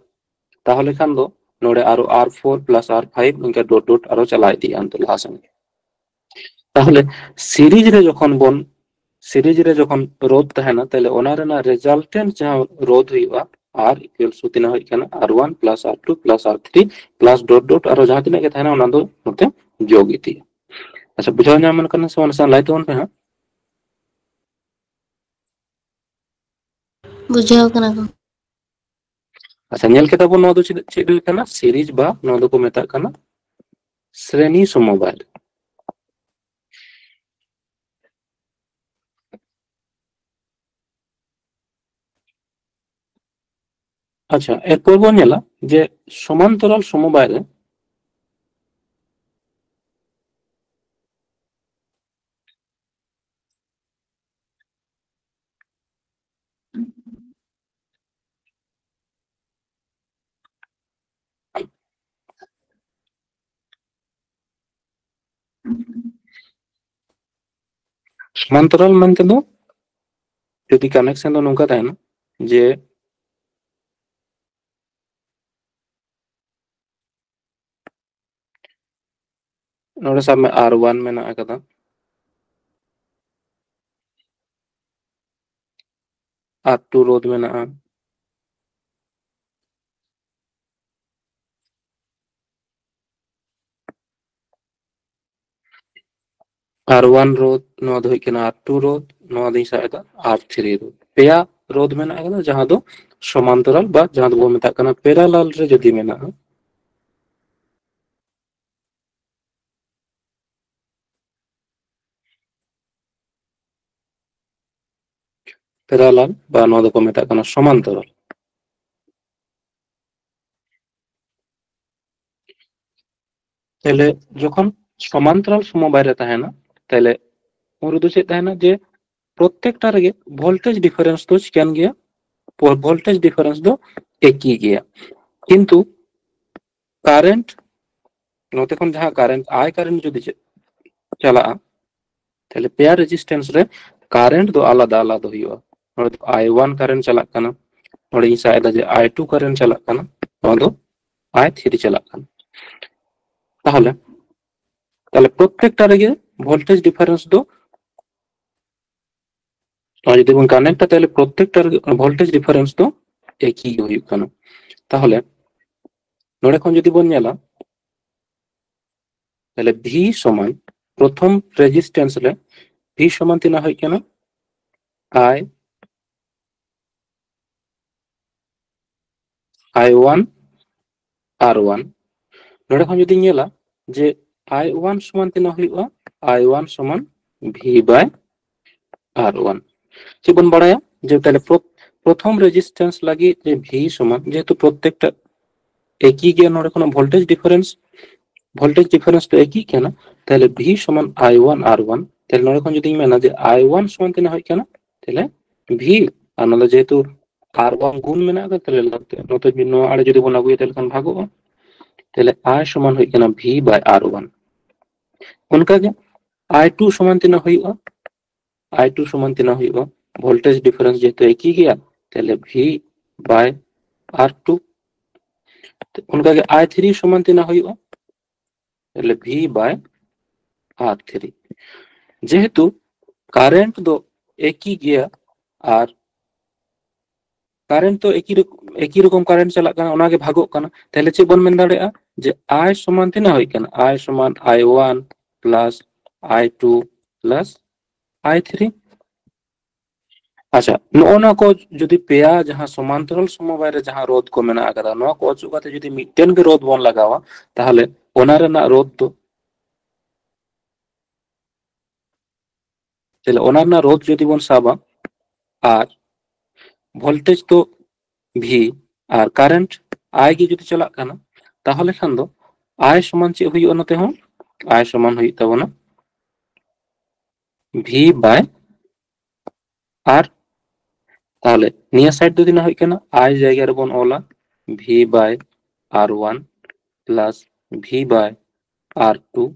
ᱛᱟᱦᱚᱞᱮ ᱠᱷᱟᱱ ᱫᱚ ᱱᱚᱰᱮ ᱟᱨᱚ ᱟᱨ ᱯᱷᱳᱨ ᱯᱞᱟᱥ ᱟᱨ ᱯᱷᱟᱭᱤᱵᱷ ᱱᱚᱝᱠᱟ ᱰᱚᱴ ᱰᱚᱴ ᱟᱨᱚ ᱪᱟᱞᱟᱣ ᱤᱫᱤᱜᱼᱟ ᱚᱱᱛᱮ ᱞᱟᱦᱟ ᱥᱮᱱ᱾ ᱛᱟᱦᱚᱞᱮ ᱥᱤᱨᱤᱡᱽ ᱨᱮ ᱡᱚᱠᱷᱚᱱ ᱵᱚᱱ ᱥᱤᱨᱤᱡᱽ ᱨᱮ ᱡᱚᱠᱷᱚᱱ ᱨᱳᱫᱷ ᱛᱟᱦᱮᱱᱟ, ᱛᱟᱦᱚᱞᱮ ᱚᱱᱟ ᱨᱮᱱᱟᱜ ᱨᱮᱡᱟᱞᱴᱮᱱᱴ ᱡᱟᱦᱟᱸ ᱨᱳᱫᱷ ᱦᱩᱭᱩᱜᱼᱟ, R equals to ᱛᱤᱱᱟᱹᱜ ᱦᱩᱭᱩᱜ ᱠᱟᱱᱟ? R one plus R two plus R three plus dot dot ᱟᱨᱚ ᱡᱟᱦᱟᱸ ᱛᱤᱱᱟᱹᱜ ᱜᱮ ᱛᱟᱦᱮᱱᱟ, ᱚᱱᱟ ᱫᱚ ᱱᱚᱛᱮ ᱡᱳᱜ ᱤᱫᱤᱜᱼᱟ᱾ ᱟᱪᱪᱷᱟ, ᱵᱩᱡᱷᱟᱹᱣ ᱧᱟᱢ ᱟᱠᱟᱱᱟ ᱥᱮ ᱵᱟᱝ? ᱱᱟᱥᱮᱱᱟᱜ ᱞᱟᱹᱭ ᱛᱟᱵᱚᱱ ᱯᱮ ᱦᱟᱸᱜ᱾ ᱵᱩᱡᱷᱟᱹᱣ ᱠᱟᱱᱟ ᱠᱚ᱾ ᱟᱪᱪᱷᱟ, ᱧᱮᱞ ᱠᱮᱫᱟ ᱵᱚᱱ, ᱱᱚᱣᱟ ᱫᱚ ᱪᱮᱫ, ᱪᱮᱫ ᱦᱩᱭᱩᱜ ᱠᱟᱱᱟ? ᱥᱤᱨᱤᱡᱽ ᱵᱟ ᱱᱚᱣᱟ ᱫᱚᱠᱚ ᱢᱮᱛᱟᱜ ᱠᱟᱱᱟ ᱥᱨᱮᱱᱤ ᱥᱚᱢᱚᱵᱟᱭ᱾ ᱟᱪᱪᱷᱟ, ᱮᱨᱯᱚᱨ ᱵᱚᱱ ᱧᱮᱞᱟ ᱡᱮ ᱥᱚᱢᱟᱱᱛᱚᱨᱟᱞ ᱥᱚᱢᱚᱵᱟᱭ ᱨᱮ ᱥᱚᱢᱟᱱᱛᱚᱨᱟᱞ ᱢᱮᱱᱛᱮ ᱫᱚ ᱡᱩᱫᱤ ᱠᱟᱱᱮᱠᱥᱚᱱ ᱫᱚ ᱱᱚᱝᱠᱟ ᱛᱟᱦᱮᱱᱟ ᱡᱮ ᱱᱚᱰᱮ ᱥᱟᱵ ᱢᱮ R one ᱢᱮᱱᱟᱜ ᱟᱠᱟᱫᱟ, R two ᱨᱳᱫᱷ ᱢᱮᱱᱟᱜᱼᱟ, R one ᱨᱳᱫᱷ, ᱱᱚᱣᱟ ᱫᱚ ᱦᱩᱭᱩᱜ ᱠᱟᱱᱟ R two ᱨᱳᱫᱷ, ᱱᱚᱣᱟ ᱫᱚᱧ ᱥᱟᱵ ᱮᱫᱟ R three ᱨᱳᱫᱷ᱾ ᱯᱮᱭᱟ ᱨᱳᱫᱷ ᱢᱮᱱᱟᱜ ᱟᱠᱟᱫᱟ, ᱡᱟᱦᱟᱸ ᱫᱚ ᱥᱚᱢᱟᱱᱛᱚᱨᱟᱞ ᱵᱟ ᱡᱟᱦᱟᱸ ᱫᱚᱵᱚᱱ ᱢᱮᱛᱟᱜ ᱠᱟᱱᱟ ᱯᱮᱨᱟᱞᱟᱞ ᱨᱮ ᱡᱩᱫᱤ ᱢᱮᱱᱟᱜᱼᱟ, ᱯᱮᱨᱟᱞᱟᱞ ᱵᱟ ᱱᱚᱣᱟ ᱫᱚᱠᱚ ᱢᱮᱛᱟᱜ ᱠᱟᱱᱟ ᱥᱚᱢᱟᱱᱛᱚᱨᱟᱞ᱾ ᱛᱟᱦᱞᱮ ᱡᱚᱠᱷᱚᱱ ᱥᱚᱢᱟᱱᱛᱚᱨᱟᱞ ᱥᱚᱢᱚᱵᱟᱭ ᱨᱮ ᱛᱟᱦᱮᱱᱟ, ᱛᱟᱦᱞᱮ ᱩᱱ ᱨᱮᱫᱚ ᱪᱮᱫ ᱛᱟᱦᱮᱱᱟ ᱡᱮ ᱯᱨᱚᱛᱮᱠᱴᱟ ᱨᱮᱜᱮ ᱵᱷᱳᱞᱴᱮᱡᱽ ᱰᱤᱯᱷᱟᱨᱮᱱᱥ ᱫᱚ ᱪᱤᱠᱟᱹᱱ ᱜᱮᱭᱟ? ᱵᱷᱳᱞᱴᱮᱡᱽ ᱰᱤᱯᱷᱟᱨᱮᱱᱥ ᱫᱚ ᱮᱠᱤ ᱜᱮᱭᱟ᱾ ᱠᱤᱱᱛᱩ ᱠᱟᱨᱮᱱᱴ, ᱱᱚᱛᱮ ᱠᱷᱚᱱ ᱡᱟᱦᱟᱸ ᱠᱟᱨᱮᱱᱴ, I ᱠᱟᱨᱮᱱᱴ ᱡᱩᱫᱤ ᱪᱮᱫ ᱪᱟᱞᱟᱜᱼᱟ, ᱛᱟᱦᱞᱮ ᱯᱮᱭᱟ ᱨᱮᱡᱤᱥᱴᱮᱱᱥ ᱨᱮ ᱠᱟᱨᱮᱱᱴ ᱫᱚ ᱟᱞᱟᱫᱟ ᱟᱞᱟᱫᱟ ᱦᱩᱭᱩᱜᱼᱟ᱾ ᱱᱚᱰᱮ ᱫᱚ I one current ᱪᱟᱞᱟᱜ ᱠᱟᱱᱟ, ᱱᱚᱰᱮᱧ ᱥᱟᱵ ᱮᱫᱟ ᱡᱮ I two current ᱪᱟᱞᱟᱜ ᱠᱟᱱᱟ, ᱱᱚᱣᱟ ᱫᱚ I three ᱪᱟᱞᱟᱜ ᱠᱟᱱᱟ᱾ ᱛᱟᱦᱚᱞᱮ ᱛᱟᱦᱚᱞᱮ ᱯᱨᱚᱛᱮᱠᱴᱟ ᱨᱮᱜᱮ voltage difference ᱫᱚ, ᱱᱚᱣᱟ ᱡᱩᱫᱤ ᱵᱚᱱ connectᱟ, ᱛᱟᱦᱚᱞᱮ ᱯᱨᱚᱛᱮᱠᱴᱟ ᱨᱮᱜᱮ voltage difference ᱫᱚ ᱮᱠᱤ ᱜᱮ ᱦᱩᱭᱩᱜ ᱠᱟᱱᱟ᱾ ᱛᱟᱦᱚᱞᱮ ᱱᱚᱰᱮ ᱠᱷᱚᱱ ᱡᱩᱫᱤ ᱵᱚᱱ ᱧᱮᱞᱟ, ᱛᱟᱦᱚᱞᱮ V ᱥᱚᱢᱟᱱ ᱯᱨᱚᱛᱷᱚᱢ resistance ᱨᱮ V ᱥᱚᱢᱟᱱ ᱛᱤᱱᱟᱹᱜ ᱦᱩᱭᱩᱜ ᱠᱟᱱᱟ? I I one R one᱾ ᱱᱚᱰᱮ ᱠᱷᱚᱱ ᱡᱩᱫᱤᱧ ᱧᱮᱞᱟ ᱡᱮ I one ᱥᱚᱢᱟᱱ ᱛᱤᱱᱟᱹᱜ ᱦᱩᱭᱩᱜᱼᱟ? I one ᱥᱚᱢᱟᱱ V by R one᱾ ᱪᱮᱫ ᱵᱚᱱ ᱵᱟᱲᱟᱭᱟ ᱡᱮ ᱛᱟᱦᱚᱞᱮ ᱯᱨᱚ- ᱯᱨᱚᱛᱷᱚᱢ resistance ᱞᱟᱹᱜᱤᱫ ᱡᱮ V ᱥᱚᱢᱟᱱ, ᱡᱮᱦᱮᱛᱩ ᱯᱨᱚᱛᱮᱠᱴᱟ ᱮᱠᱤ ᱜᱮ, ᱱᱚᱰᱮ ᱠᱷᱚᱱᱟᱜ voltage difference voltage difference ᱫᱚ ᱮᱠᱤ ᱠᱟᱱᱟ, ᱛᱟᱦᱚᱞᱮ V ᱥᱚᱢᱟᱱ I one R one᱾ ᱛᱟᱦᱚᱞᱮ ᱱᱚᱰᱮ ᱠᱷᱚᱱ ᱡᱩᱫᱤᱧ ᱢᱮᱱᱟ ᱡᱮ I one ᱥᱚᱢᱟᱱ ᱛᱤᱱᱟᱹᱜ ᱦᱩᱭᱩᱜ ᱠᱟᱱᱟ, ᱛᱟᱦᱚᱞᱮ V, ᱟᱨ ᱱᱚᱰᱮ ᱡᱮᱦᱮᱛᱩ R one ᱜᱩᱱ ᱢᱮᱱᱟᱜ ᱟᱠᱟᱫᱟ, ᱛᱟᱦᱚᱞᱮ ᱱᱚᱛᱮ, ᱱᱚᱛᱮ ᱱᱚᱣᱟ ᱟᱲᱮ ᱡᱩᱫᱤ ᱵᱚᱱ ᱟᱹᱜᱩᱭᱟ, ᱛᱟᱦᱚᱞᱮ ᱠᱷᱟᱱ ᱵᱷᱟᱜᱚᱜᱼᱟ᱾ ᱛᱟᱦᱚᱞᱮ I ᱥᱚᱢᱟᱱ ᱦᱩᱭᱩᱜ ᱠᱟᱱᱟ V by R one᱾ ᱚᱱᱠᱟᱜᱮ I two ᱥᱚᱢᱟᱱ ᱛᱤᱱᱟᱹᱜ ᱦᱩᱭᱩᱜᱼᱟ? I two ᱥᱚᱢᱟᱱ ᱛᱤᱱᱟᱹᱜ ᱦᱩᱭᱩᱜᱼᱟ? Voltage difference ᱡᱮᱦᱮᱛᱩ ᱮᱠᱤ ᱜᱮᱭᱟ, ᱛᱟᱦᱚᱞᱮ V by R two᱾ ᱚᱱᱠᱟᱜᱮ I three ᱥᱚᱢᱟᱱ ᱛᱤᱱᱟᱹᱜ ᱦᱩᱭᱩᱜᱼᱟ? ᱛᱟᱦᱚᱞᱮ V by R three᱾ ᱡᱮᱦᱮᱛᱩ current ᱫᱚ ᱮᱠᱤ ᱜᱮᱭᱟ ᱟᱨ current ᱫᱚ ᱮᱠᱤ ᱨᱚᱠ- ᱮᱠᱤ ᱨᱚᱠᱚᱢ current ᱪᱟᱞᱟᱜ ᱠᱟᱱᱟ, ᱚᱱᱟᱜᱮ ᱵᱷᱟᱜᱚᱜ ᱠᱟᱱᱟ᱾ ᱛᱟᱦᱚᱞᱮ ᱪᱮᱫ ᱵᱚᱱ ᱢᱮᱱ ᱫᱟᱲᱮᱭᱟᱜᱼᱟ ᱡᱮ I ᱥᱚᱢᱟᱱ ᱛᱤᱱᱟᱹᱜ ᱦᱩᱭᱩᱜ ᱠᱟᱱᱟ? I ᱥᱚᱢᱟᱱ I one plus I two plus I three᱾ ᱟᱪᱪᱷᱟ, ᱱᱚᱜᱼᱚ ᱱᱚᱣᱟ ᱠᱚ ᱡᱩᱫᱤ ᱯᱮᱭᱟ ᱡᱟᱦᱟᱸ ᱥᱚᱢᱟᱱᱛᱚᱨᱟᱞ ᱥᱚᱢᱚᱵᱟᱭ ᱨᱮ ᱡᱟᱦᱟᱸ ᱨᱳᱫᱷ ᱠᱚ ᱢᱮᱱᱟᱜ ᱟᱠᱟᱫᱟ, ᱱᱚᱣᱟ ᱠᱚ ᱚᱪᱚᱜ ᱠᱟᱛᱮ ᱡᱩᱫᱤ ᱢᱤᱫᱴᱮᱱ ᱜᱮ ᱨᱳᱫᱷ ᱵᱚᱱ ᱞᱟᱜᱟᱣᱟ, ᱛᱟᱦᱚᱞᱮ ᱚᱱᱟ ᱨᱮᱱᱟᱜ ᱨᱳᱫᱷ ᱫᱚ, ᱛᱟᱦᱚᱞᱮ ᱚᱱᱟ ᱨᱮᱱᱟᱜ ᱨᱳᱫᱷ ᱡᱩᱫᱤ ᱵᱚᱱ ᱥᱟᱵᱟ, ᱟᱨ voltage ᱫᱚ V ᱟᱨ current I ᱜᱮ ᱡᱩᱫᱤ ᱪᱟᱞᱟᱜ ᱠᱟᱱᱟ, ᱛᱟᱦᱚᱞᱮ ᱠᱷᱟᱱ ᱫᱚ I ᱥᱚᱢᱟᱱ ᱪᱮᱫ ᱦᱩᱭᱩᱜᱼᱟ? ᱱᱚᱛᱮ ᱦᱚᱸ I ᱥᱚᱢᱟᱱ ᱦᱩᱭᱩᱜ ᱛᱟᱵᱚᱱᱟ V by R᱾ ᱛᱟᱦᱚᱞᱮ ᱱᱤᱭᱟᱹ side ᱫᱚ ᱛᱤᱱᱟᱹᱜ ᱦᱩᱭᱩᱜ ᱠᱟᱱᱟ? I ᱡᱟᱭᱜᱟ ᱨᱮᱵᱚᱱ ᱚᱞᱟ V by R one plus V by R two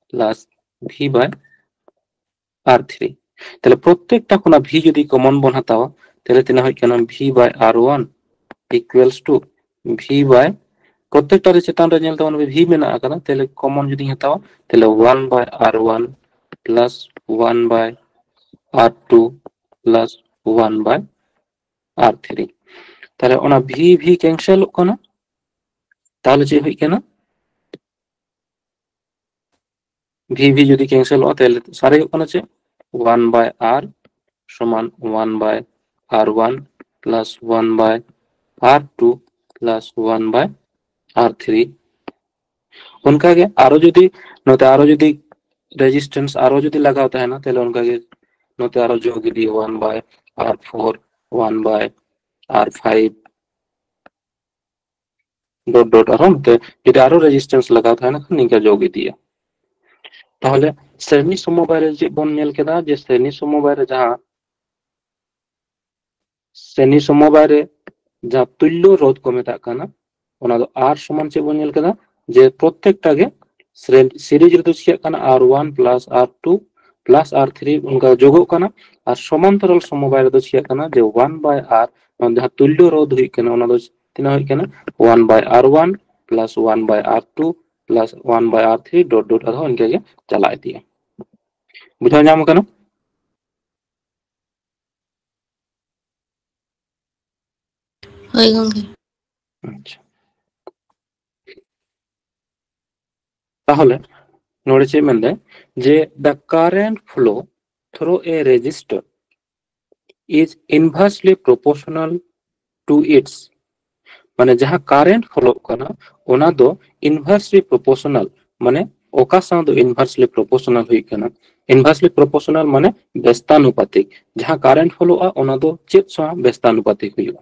plus V by R three᱾ ᱛᱟᱦᱞᱮ ᱯᱨᱚᱛᱮᱠᱴᱟ ᱠᱷᱚᱱᱟᱜ ᱵᱷᱤ ᱡᱩᱫᱤ ᱠᱚᱢᱚᱱ ᱵᱚᱱ ᱦᱟᱛᱟᱣᱟ, ᱛᱟᱦᱞᱮ ᱛᱤᱱᱟᱹᱜ ᱦᱩᱭᱩᱜ ᱠᱟᱱᱟ? V by R one equals to V by, ᱯᱨᱚᱛᱮᱠᱴᱟ ᱨᱮ ᱪᱮᱛᱟᱱ ᱨᱮ ᱧᱮᱞ ᱛᱟᱵᱚᱱ ᱯᱮ, ᱵᱷᱤ ᱢᱮᱱᱟᱜ ᱟᱠᱟᱫᱟ, ᱛᱟᱦᱞᱮ ᱠᱚᱢᱚᱱ ᱡᱩᱫᱤᱧ ᱦᱟᱛᱟᱣᱟ, ᱛᱟᱦᱞᱮ one by R one plus one by R two plus one by R three᱾ ᱛᱟᱦᱞᱮ ᱚᱱᱟ ᱵᱷᱤ ᱵᱷᱤ ᱠᱮᱱᱥᱮᱞᱚᱜ ᱠᱟᱱᱟ, ᱛᱟᱦᱞᱮ ᱪᱮᱫ ᱦᱩᱭᱩᱜ ᱠᱟᱱᱟ? ᱵᱷᱤ ᱵᱷᱤ ᱡᱩᱫᱤ ᱠᱮᱱᱥᱮᱞᱚᱜᱼᱟ, ᱛᱟᱦᱞᱮ ᱥᱟᱨᱮᱡᱚᱜ ᱠᱟᱱᱟ ᱪᱮᱫ? One by R ᱥᱚᱢᱟᱱ one by R one plus one by R two plus one by R three᱾ ᱚᱱᱠᱟᱜᱮ ᱟᱨᱚ ᱡᱩᱫᱤ ᱱᱚᱛᱮ ᱟᱨᱚ ᱡᱩᱫᱤ ᱨᱮᱡᱤᱥᱴᱮᱱᱥ ᱟᱨᱚ ᱡᱩᱫᱤ ᱞᱟᱜᱟᱣ ᱛᱟᱦᱮᱱᱟ, ᱛᱟᱦᱞᱮ ᱚᱱᱠᱟᱜᱮ ᱱᱚᱛᱮ ᱟᱨᱚ ᱡᱳᱜ ᱤᱫᱤ, one by R four, one by R five, dot dot ᱟᱨᱦᱚᱸ ᱱᱚᱛᱮ ᱡᱩᱫᱤ ᱟᱨᱚ ᱨᱮᱡᱤᱥᱴᱮᱱᱥ ᱞᱟᱜᱟᱣ ᱛᱟᱦᱮᱱᱟ ᱠᱷᱟᱱ ᱱᱤᱝᱠᱟ ᱡᱳᱜ ᱤᱫᱤᱭᱟ᱾ ᱛᱟᱦᱞᱮ ᱥᱨᱮᱱᱤ ᱥᱚᱢᱚᱵᱟᱭ ᱨᱮ ᱪᱮᱫ ᱵᱚᱱ ᱧᱮᱞ ᱠᱮᱫᱟ? ᱡᱮ ᱥᱨᱮᱱᱤ ᱥᱚᱢᱚᱵᱟᱭ ᱨᱮ ᱡᱟᱦᱟᱸ ᱥᱨᱮᱱᱤ ᱥᱚᱢᱚᱵᱟᱭ ᱨᱮ ᱡᱟᱦᱟᱸ ᱛᱩᱞᱞᱚ ᱨᱳᱫᱷ ᱠᱚ ᱢᱮᱛᱟᱜ ᱠᱟᱱᱟ, ᱚᱱᱟ ᱫᱚ ᱟᱨ ᱥᱚᱢᱟᱱ ᱪᱮᱫ ᱵᱚᱱ ᱧᱮᱞ ᱠᱮᱫᱟ? ᱡᱮ ᱯᱨᱚᱛᱮᱠᱴᱟ ᱜᱮ ᱥᱤᱨᱤᱡᱽ ᱨᱮᱫᱚ ᱪᱤᱠᱟᱹᱜ ᱠᱟᱱᱟ? R one plus R two plus R three ᱚᱱᱠᱟ ᱡᱳᱜᱚᱜ ᱠᱟᱱᱟ᱾ ᱟᱨ ᱥᱚᱢᱟᱱᱛᱚᱨᱟᱞ ᱥᱚᱢᱚᱵᱟᱭ ᱨᱮᱫᱚ ᱪᱤᱠᱟᱹᱜ ᱠᱟᱱᱟ? ᱡᱮ one by R, ᱡᱟᱦᱟᱸ ᱛᱩᱞᱞᱚ ᱨᱳᱫᱷ ᱦᱩᱭᱩᱜ ᱠᱟᱱᱟ, ᱚᱱᱟ ᱫᱚ ᱛᱤᱱᱟᱹᱜ ᱦᱩᱭᱩᱜ ᱠᱟᱱᱟ? One by R one plus one by R two plus one by R three dot dot ᱟᱨᱦᱚᱸ ᱤᱱᱠᱟᱹ ᱜᱮ ᱪᱟᱞᱟᱜ ᱤᱫᱤᱜᱼᱟ᱾ ᱵᱩᱡᱷᱟᱹᱣ ᱧᱟᱢ ᱠᱟᱱᱟ? ᱦᱳᱭ ᱜᱚᱝᱠᱮ᱾ ᱟᱪᱪᱷᱟ, ᱛᱟᱦᱚᱞᱮ ᱱᱚᱰᱮ ᱪᱮᱫ ᱢᱮᱱᱫᱟᱭ? ᱡᱮ the current flow through a resistor is inversely proportional to its, ᱢᱟᱱᱮ ᱡᱟᱦᱟᱸ ᱠᱟᱨᱮᱱᱴ ᱯᱷᱞᱳᱜ ᱠᱟᱱᱟ ᱚᱱᱟ ᱫᱚ ᱤᱱᱵᱷᱟᱨᱥᱞᱤ ᱯᱨᱚᱯᱳᱨᱥᱚᱱᱟᱞ, ᱢᱟᱱᱮ ᱚᱠᱟ ᱥᱟᱶ ᱫᱚ ᱤᱱᱵᱷᱟᱨᱥᱞᱤ ᱯᱨᱚᱯᱳᱨᱥᱚᱱᱟᱞ ᱦᱩᱭᱩᱜ ᱠᱟᱱᱟ? ᱤᱱᱵᱷᱟᱨᱥᱞᱤ ᱯᱨᱚᱯᱳᱨᱥᱚᱱᱟᱞ ᱢᱟᱱᱮ ᱵᱮᱥᱛᱟᱱᱩᱯᱟᱛᱤᱠ᱾ ᱡᱟᱦᱟᱸ ᱠᱟᱨᱮᱱᱴ ᱯᱷᱞᱳᱜᱼᱟ ᱚᱱᱟ ᱫᱚ ᱪᱮᱫ ᱥᱟᱶ ᱵᱮᱥᱛᱟᱱᱩᱯᱟᱛᱤᱠ ᱦᱩᱭᱩᱜᱼᱟ?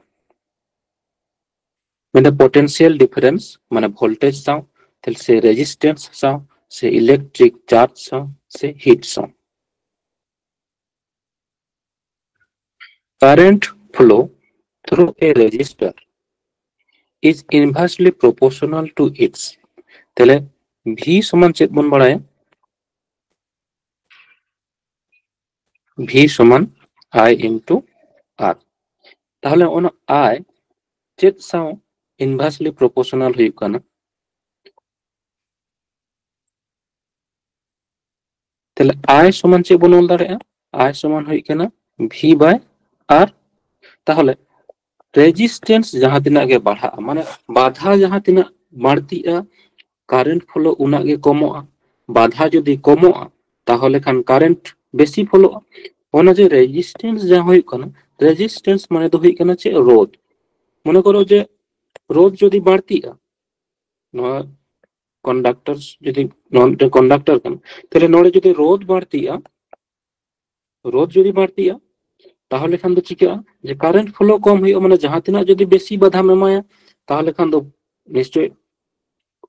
ᱢᱮᱱᱫᱟ ᱯᱚᱴᱮᱱᱥᱤᱭᱟᱞ ᱰᱤᱯᱷᱟᱨᱮᱱᱥ, ᱢᱟᱱᱮ ᱵᱷᱳᱞᱴᱮᱡᱽ ᱥᱟᱶ, ᱛᱟᱦᱞᱮ ᱥᱮ ᱨᱮᱡᱤᱥᱴᱮᱱᱥ ᱥᱟᱶ, ᱥᱮ ᱤᱞᱮᱠᱴᱨᱤᱠ ᱪᱟᱨᱡᱽ ᱥᱟᱶ, ᱥᱮ ᱦᱤᱴ ᱥᱟᱶ᱾ Current flow through a resistor is inversely proportional to its. ᱛᱟᱦᱞᱮ ᱵᱷᱤ ᱥᱚᱢᱟᱱ ᱪᱮᱫ ᱵᱚᱱ ᱵᱟᱲᱟᱭᱟ? V ᱥᱚᱢᱟᱱ I into R᱾ ᱛᱟᱦᱚᱞᱮ ᱚᱱᱟ I ᱪᱮᱫ ᱥᱟᱶ inversely proportional ᱦᱩᱭᱩᱜ ᱠᱟᱱᱟ? ᱛᱟᱦᱞᱮ I ᱥᱚᱢᱟᱱ ᱪᱮᱫ ᱵᱚᱱ ᱚᱞ ᱫᱟᱲᱮᱭᱟᱜᱼᱟ? I ᱥᱚᱢᱟᱱ ᱦᱩᱭᱩᱜ ᱠᱟᱱᱟ V by R᱾ ᱛᱟᱦᱚᱞᱮ resistance ᱡᱟᱦᱟᱸ ᱛᱤᱱᱟᱹᱜ ᱜᱮ ᱵᱟᱲᱦᱟᱜᱼᱟ, ᱢᱟᱱᱮ ᱵᱟᱫᱷᱟ ᱡᱟᱦᱟᱸ ᱛᱤᱱᱟᱹᱜ ᱵᱟᱹᱲᱛᱤᱜᱼᱟ, current flow ᱩᱱᱟᱹᱜ ᱜᱮ ᱠᱚᱢᱚᱜᱼᱟ᱾ ᱵᱟᱫᱷᱟ ᱡᱩᱫᱤ ᱠᱚᱢᱚᱜᱼᱟ, ᱛᱟᱦᱚᱞᱮ ᱠᱷᱟᱱ current ᱵᱮᱥᱤ ᱯᱷᱳᱞᱳᱜᱼᱟ᱾ ᱚᱱᱟ ᱡᱮ resistance ᱡᱟᱦᱟᱸ ᱦᱩᱭᱩᱜ ᱠᱟᱱᱟ, resistance ᱢᱟᱱᱮ ᱫᱚ ᱦᱩᱭᱩᱜ ᱠᱟᱱᱟ ᱪᱮᱫ? ᱨᱳᱫᱷ᱾ ᱢᱚᱱᱮ ᱠᱚᱨᱚ ᱡᱮ ᱨᱳᱫᱷ ᱡᱩᱫᱤ ᱵᱟᱹᱲᱛᱤᱜᱼᱟ, ᱱᱚᱣᱟ conductor ᱡᱩᱫᱤ ᱱᱚᱣᱟ ᱢᱤᱫᱴᱮᱱ conductor ᱠᱟᱱᱟ, ᱛᱟᱦᱞᱮ ᱱᱚᱰᱮ ᱡᱩᱫᱤ ᱨᱳᱫᱷ ᱵᱟᱹᱲᱛᱤᱜᱼᱟ, ᱨᱳᱫᱷ ᱡᱩᱫᱤ ᱵᱟᱹᱲᱛᱤᱜᱼᱟ, ᱛᱟᱦᱚᱞᱮ ᱠᱷᱟᱱ ᱫᱚ ᱪᱤᱠᱟᱹᱜᱼᱟ? ᱡᱮ current flow ᱠᱚᱢ ᱦᱩᱭᱩᱜᱼᱟ, ᱢᱟᱱᱮ ᱡᱟᱦᱟᱸ ᱛᱤᱱᱟᱹᱜ ᱡᱩᱫᱤ ᱵᱮᱥᱤ ᱵᱟᱫᱷᱟᱢ ᱮᱢᱟᱭᱟ, ᱛᱟᱦᱚᱞᱮ ᱠᱷᱟᱱ ᱫᱚ ᱱᱤᱥᱪᱚᱭ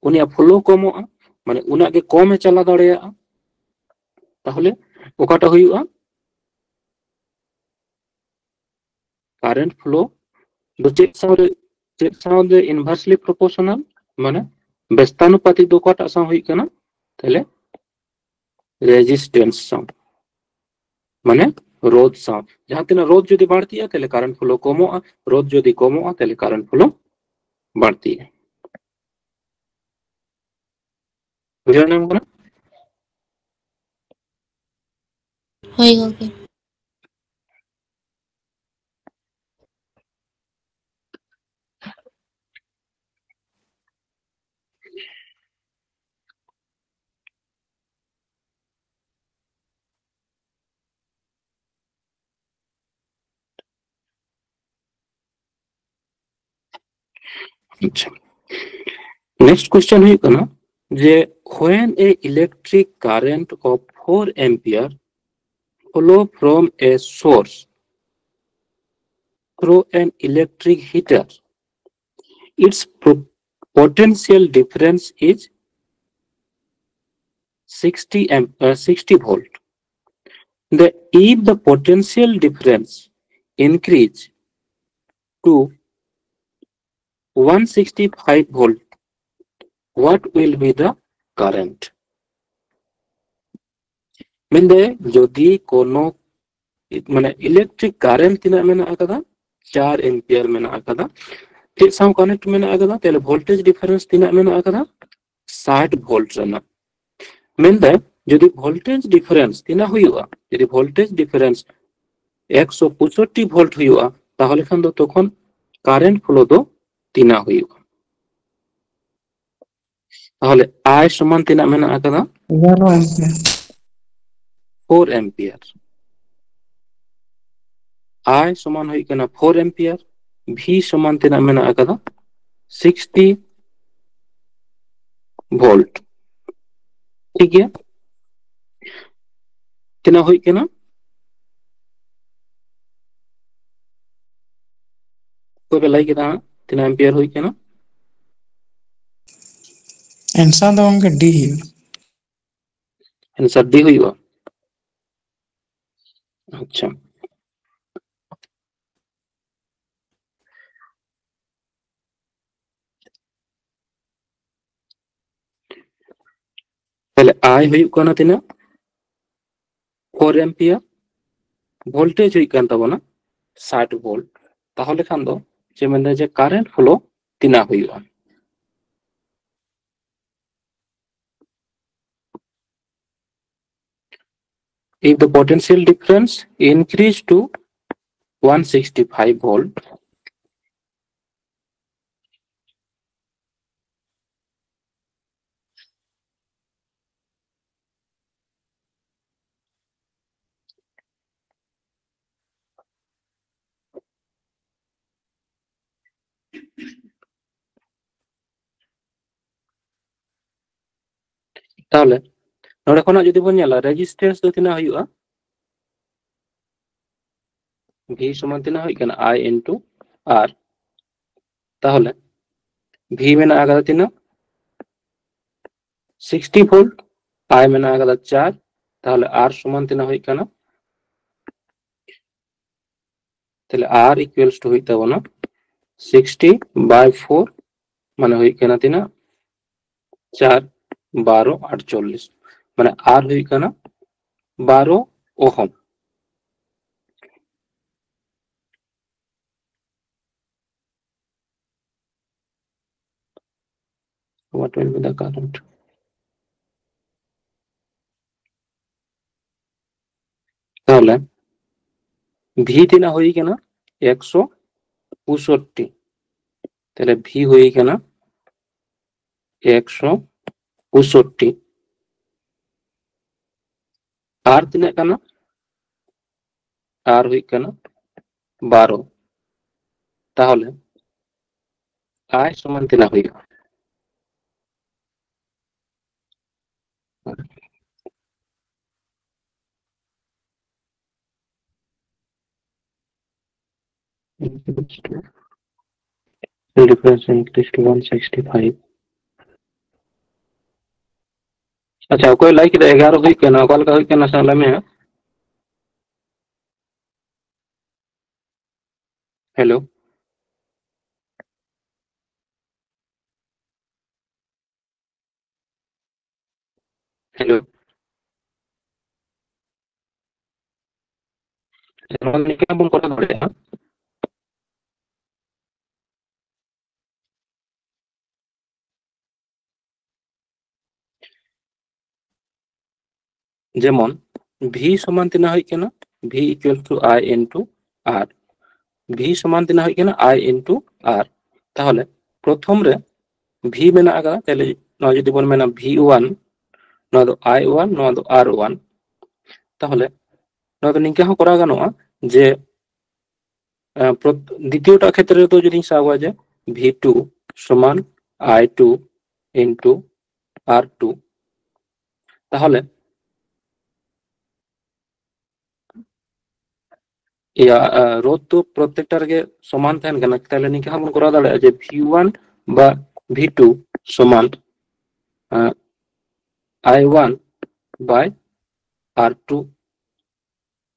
ᱩᱱᱤᱭᱟᱜ flow ᱠᱚᱢᱚᱜᱼᱟ, ᱢᱟᱱᱮ ᱩᱱᱟᱹᱜ ᱜᱮ ᱠᱚᱢᱮ ᱪᱟᱞᱟᱣ ᱫᱟᱲᱮᱭᱟᱜᱼᱟ᱾ ᱛᱟᱦᱚᱞᱮ ᱚᱠᱟᱴᱟᱜ ᱦᱩᱭᱩᱜᱼᱟ? Current flow ᱫᱚ ᱪᱮᱫ ᱥᱟᱶᱨᱮ, ᱪᱮᱫ ᱥᱟᱶᱨᱮ inversely proportional, ᱢᱟᱱᱮ ᱵᱮᱥᱛᱟᱱᱩᱯᱟᱛᱤ ᱫᱚ ᱚᱠᱟᱴᱟᱜ ᱥᱟᱶ ᱦᱩᱭᱩᱜ ᱠᱟᱱᱟ? ᱛᱟᱦᱞᱮ resistance ᱥᱟᱶ, ᱢᱟᱱᱮ ᱨᱳᱫᱷ ᱥᱟᱶ᱾ ᱡᱟᱦᱟᱸ ᱛᱤᱱᱟᱹᱜ ᱨᱳᱫᱷ ᱡᱩᱫᱤ ᱵᱟᱹᱲᱛᱤᱜᱼᱟ, ᱛᱟᱦᱞᱮ current flow ᱠᱚᱢᱚᱜᱼᱟ, ᱨᱳᱫᱷ ᱡᱩᱫᱤ ᱠᱚᱢᱚᱜᱼᱟ, ᱛᱟᱦᱞᱮ current flow ᱵᱟᱹᱲᱛᱤᱜᱼᱟ᱾ ᱵᱩᱡᱷᱟᱹᱣ ᱧᱟᱢ ᱠᱟᱱᱟ? ᱦᱳᱭ ᱜᱚᱝᱠᱮ᱾ ᱟᱪᱪᱷᱟ, next question ᱦᱩᱭᱩᱜ ᱠᱟᱱᱟ ᱡᱮ when a electric current of four ampere flow from a source through an electric heater, its pro- potential difference is sixty amp, uh, sixty volt. The if the potential difference increase to one sixty five volt, what will be the current? ᱢᱮᱱᱫᱟᱭ ᱡᱩᱫᱤ ᱠᱳᱱᱳ ᱢᱟᱱᱮ ᱤᱞᱮᱠᱴᱨᱤᱠ ᱠᱟᱨᱮᱱᱴ ᱛᱤᱱᱟᱹᱜ ᱢᱮᱱᱟᱜ ᱟᱠᱟᱫᱟ? ᱪᱟᱨ ᱮᱢᱯᱤᱭᱟᱨ ᱢᱮᱱᱟᱜ ᱟᱠᱟᱫᱟ᱾ ᱪᱮᱫ ᱥᱟᱶ ᱠᱟᱱᱮᱠᱴ ᱢᱮᱱᱟᱜ ᱟᱠᱟᱫᱟ? ᱛᱟᱦᱞᱮ ᱵᱷᱳᱞᱴᱮᱡᱽ ᱰᱤᱯᱷᱟᱨᱮᱱᱥ ᱛᱤᱱᱟᱹᱜ ᱢᱮᱱᱟᱜ ᱟᱠᱟᱫᱟ? ᱥᱟᱴ ᱵᱷᱳᱞᱴ ᱨᱮᱱᱟᱜ᱾ ᱢᱮᱱᱫᱟᱭ ᱡᱩᱫᱤ ᱵᱷᱳᱞᱴᱮᱡᱽ ᱰᱤᱯᱷᱟᱨᱮᱱᱥ ᱛᱤᱱᱟᱹᱜ ᱦᱩᱭᱩᱜᱼᱟ, ᱡᱩᱫᱤ ᱵᱷᱳᱞᱴᱮᱡᱽ ᱰᱤᱯᱷᱟᱨᱮᱱᱥ ᱮᱠᱥᱚ ᱯᱚᱸᱭᱥᱚᱴᱴᱤ ᱵᱷᱳᱞᱴ ᱦᱩᱭᱩᱜᱼᱟ, ᱛᱟᱦᱚᱞᱮ ᱠᱷᱟᱱ ᱫᱚ ᱛᱚᱠᱷᱚᱱ ᱠᱟᱨᱮᱱᱴ ᱯᱷᱞᱳ ᱫᱚ ᱛᱤᱱᱟᱹᱜ ᱦᱩᱭᱩᱜᱼᱟ? ᱛᱟᱦᱚᱞᱮ ᱟᱭ ᱥᱚᱢᱟᱱ ᱛᱤᱱᱟᱹᱜ ᱢᱮᱱᱟᱜ ᱟᱠᱟᱫᱟ? ᱮᱜᱟᱨᱚ ᱮᱢᱯᱤᱭᱟᱨ᱾ ᱯᱷᱳᱨ ᱮᱢᱯᱤᱭᱟᱨ᱾ ᱟᱭ ᱥᱚᱢᱟᱱ ᱦᱩᱭᱩᱜ ᱠᱟᱱᱟ ᱯᱷᱳᱨ ᱮᱢᱯᱤᱭᱟᱨ᱾ ᱵᱷᱤ ᱥᱚᱢᱟᱱ ᱛᱤᱱᱟᱹᱜ ᱢᱮᱱᱟᱜ ᱟᱠᱟᱫᱟ? Sixty volt. ᱴᱷᱤᱠ ᱜᱮᱭᱟ, ᱛᱤᱱᱟᱹᱜ ᱦᱩᱭᱩᱜ ᱠᱟᱱᱟ? ᱚᱠᱚᱭ ᱯᱮ ᱞᱟᱹᱭ ᱠᱮᱫᱟ ᱦᱟᱸᱜ? ᱛᱤᱱᱟᱹᱜ ᱮᱢᱯᱤᱭᱟᱨ ᱦᱩᱭᱩᱜ ᱠᱟᱱᱟ? ᱮᱱᱥᱟᱨ ᱫᱚ ᱜᱚᱝᱠᱮ ᱰᱤ ᱦᱩᱭᱩᱜᱼᱟ᱾ ᱮᱱᱥᱟᱨ ᱰᱤ ᱦᱩᱭᱩᱜᱼᱟ᱾ ᱟᱪᱪᱷᱟ, ᱛᱟᱦᱞᱮ ᱟᱭ ᱦᱩᱭᱩᱜ ᱠᱟᱱᱟ ᱛᱤᱱᱟᱹᱜ? ᱯᱷᱳᱨ ᱮᱢᱯᱤᱭᱟᱨ᱾ ᱵᱷᱳᱞᱴᱮᱡᱽ ᱦᱩᱭᱩᱜ ᱠᱟᱱ ᱛᱟᱵᱚᱱᱟ ᱥᱟᱴ ᱵᱷᱳᱞᱴ᱾ ᱛᱟᱦᱚᱞᱮ ᱠᱷᱟᱱ ᱫᱚ ᱪᱮᱫ ᱢᱮᱱᱫᱟ ᱡᱮ ᱠᱟᱨᱮᱱᱴ ᱯᱷᱞᱳ ᱛᱤᱱᱟᱹᱜ ᱦᱩᱭᱩᱜᱼᱟ? If the potential difference increase to one sixty-five volt, ᱛᱟᱦᱚᱞᱮ ᱱᱚᱰᱮ ᱠᱷᱚᱱᱟᱜ ᱡᱩᱫᱤ ᱵᱚᱱ ᱧᱮᱞᱟ, ᱨᱮᱡᱤᱥᱴᱮᱱᱥ ᱫᱚ ᱛᱤᱱᱟᱹᱜ ᱦᱩᱭᱩᱜᱼᱟ? ᱵᱷᱤ ᱥᱚᱢᱟᱱ ᱛᱤᱱᱟᱹᱜ ᱦᱩᱭᱩᱜ ᱠᱟᱱᱟ? I into R᱾ ᱛᱟᱦᱚᱞᱮ ᱵᱷᱤ ᱢᱮᱱᱟᱜ ᱟᱠᱟᱫᱟ ᱛᱤᱱᱟᱹᱜ? Sixty volt. ᱟᱭ ᱢᱮᱱᱟᱜ ᱟᱠᱟᱫᱟ ᱪᱟᱨ᱾ ᱛᱟᱦᱚᱞᱮ ᱟᱨ ᱥᱚᱢᱟᱱ ᱛᱤᱱᱟᱹᱜ ᱦᱩᱭᱩᱜ ᱠᱟᱱᱟ? ᱛᱟᱦᱚᱞᱮ R equals to ᱦᱩᱭᱩᱜ ᱛᱟᱵᱚᱱᱟ ᱥᱤᱠᱥᱴᱤ by four, ᱢᱟᱱᱮ ᱦᱩᱭᱩᱜ ᱠᱟᱱᱟ ᱛᱤᱱᱟᱹᱜ? ᱪᱟᱨ ᱵᱟᱨᱚ ᱟᱴᱪᱚᱞᱞᱤᱥ, ᱢᱟᱱᱮ R ᱦᱩᱭᱩᱜ ᱠᱟᱱᱟ ᱵᱟᱨᱚ ᱳᱦᱚᱢ᱾ What will be the current? ᱛᱟᱦᱚᱞᱮ V ᱛᱤᱱᱟᱹᱜ ᱦᱩᱭ ᱠᱟᱱᱟ? ᱮᱠᱥᱚ ᱯᱚᱸᱭᱥᱚᱴᱴᱤ᱾ ᱛᱟᱦᱚᱞᱮ V ᱦᱩᱭ ᱠᱟᱱᱟ ᱮᱠᱥᱚ ᱯᱚᱸᱭᱥᱚᱴᱴᱤ᱾ R ᱛᱤᱱᱟᱹᱜ ᱠᱟᱱᱟ? R ᱦᱩᱭᱩᱜ ᱠᱟᱱᱟ ᱵᱟᱨᱚ᱾ ᱛᱟᱦᱚᱞᱮ I ᱥᱚᱢᱟᱱ ᱛᱤᱱᱟᱹᱜ ᱦᱩᱭᱩᱜᱼᱟ? Difference increase to one sixty five. ᱟᱪᱪᱷᱟ, ᱚᱠᱚᱭ ᱞᱟᱹᱭ ᱠᱮᱫᱟ ᱮᱜᱟᱨᱚ ᱦᱩᱭᱩᱜ ᱠᱟᱱᱟ, ᱚᱠᱟ ᱞᱮᱠᱟ ᱦᱩᱭᱩᱜ ᱠᱟᱱᱟ, ᱱᱟᱥᱮ ᱞᱟᱹᱭ ᱢᱮ ᱦᱟᱸᱜ᱾ ᱦᱮᱞᱳ᱾ ᱦᱮᱞᱳ᱾ ᱱᱚᱣᱟ ᱱᱤᱝᱠᱟᱹ ᱵᱚᱱ ᱠᱚᱨᱟᱣ ᱫᱟᱲᱮᱭᱟᱜᱼᱟ᱾ ᱡᱮᱢᱚᱱ V ᱥᱚᱢᱟᱱ ᱛᱤᱱᱟᱹᱜ ᱦᱩᱭᱩᱜ ᱠᱟᱱᱟ? V equal to I into R. V ᱥᱚᱢᱟᱱ ᱛᱤᱱᱟᱹᱜ ᱦᱩᱭᱩᱜ ᱠᱟᱱᱟ? I into R. ᱛᱟᱦᱚᱞᱮ ᱯᱨᱚᱛᱷᱚᱢ ᱨᱮ V ᱢᱮᱱᱟᱜ ᱟᱠᱟᱫᱟ, ᱛᱟᱦᱞᱮ ᱱᱚᱣᱟ ᱡᱩᱫᱤ ᱵᱚᱱ ᱢᱮᱱᱟ V one, ᱱᱚᱣᱟ ᱫᱚ I one, ᱱᱚᱣᱟ ᱫᱚ R one, ᱛᱟᱦᱚᱞᱮ ᱱᱚᱣᱟ ᱫᱚ ᱱᱤᱝᱠᱟ ᱦᱚᱸ ᱠᱚᱨᱟᱣ ᱜᱟᱱᱚᱜᱼᱟ ᱡᱮ, ᱟᱸ, ᱯᱨᱚᱛ-, ᱫᱤᱛᱤᱭᱚᱴᱟᱜ ᱠᱷᱮᱛᱨᱮ ᱨᱮᱫᱚ ᱡᱩᱫᱤᱧ ᱥᱟᱵᱟ ᱡᱮ V two ᱥᱚᱢᱟᱱ I two into R two, ᱛᱟᱦᱚᱞᱮ ᱤᱭᱟᱹ, ᱟᱸ, ᱨᱳᱫᱷ ᱫᱚ ᱯᱨᱚᱛᱮᱠᱴᱟ ᱨᱮᱜᱮ ᱥᱚᱢᱟᱱ ᱛᱟᱦᱮᱱ ᱠᱟᱱᱟ, ᱛᱟᱦᱚᱞᱮ ᱱᱤᱝᱠᱟ ᱦᱚᱸ ᱵᱚᱱ ᱠᱚᱨᱟᱣ ᱫᱟᱲᱮᱭᱟᱜᱼᱟ ᱡᱮ V one ᱵᱟ V two ᱥᱚᱢᱟᱱ, ᱟᱸ, I one by R two,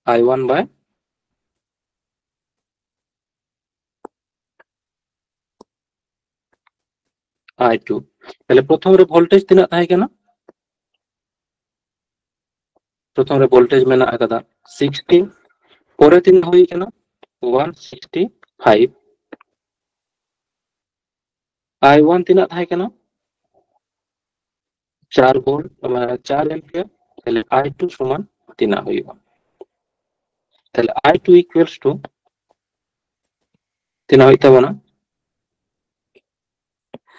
I one by I two. ᱛᱟᱦᱞᱮ ᱯᱨᱚᱛᱷᱚᱢ ᱨᱮ ᱵᱷᱳᱞᱴᱮᱡᱽ ᱛᱤᱱᱟᱹᱜ ᱛᱟᱦᱮᱸ ᱠᱟᱱᱟ? ᱯᱨᱚᱛᱷᱚᱢ ᱨᱮ ᱵᱷᱳᱞᱴᱮᱡᱽ ᱢᱮᱱᱟᱜ ᱟᱠᱟᱫᱟ sixty, ᱯᱚᱨᱮ ᱛᱤᱱᱟᱹᱜ ᱦᱩᱭ ᱠᱟᱱᱟ? One sixty five. I one ᱛᱤᱱᱟᱹᱜ ᱛᱟᱦᱮᱸ ᱠᱟᱱᱟ? ᱪᱟᱨ ᱵᱷᱳᱞᱴ, ᱪᱟᱨ ᱮᱢᱯᱤᱭᱟᱨ, ᱛᱟᱦᱞᱮ ᱟᱭ ᱴᱩ ᱥᱚᱢᱟᱱ ᱛᱤᱱᱟᱹᱜ ᱦᱩᱭᱩᱜᱼᱟ? ᱛᱟᱦᱞᱮ ᱟᱭ ᱴᱩ equals to ᱛᱤᱱᱟᱹᱜ ᱦᱩᱭᱩᱜ ᱛᱟᱵᱚᱱᱟ?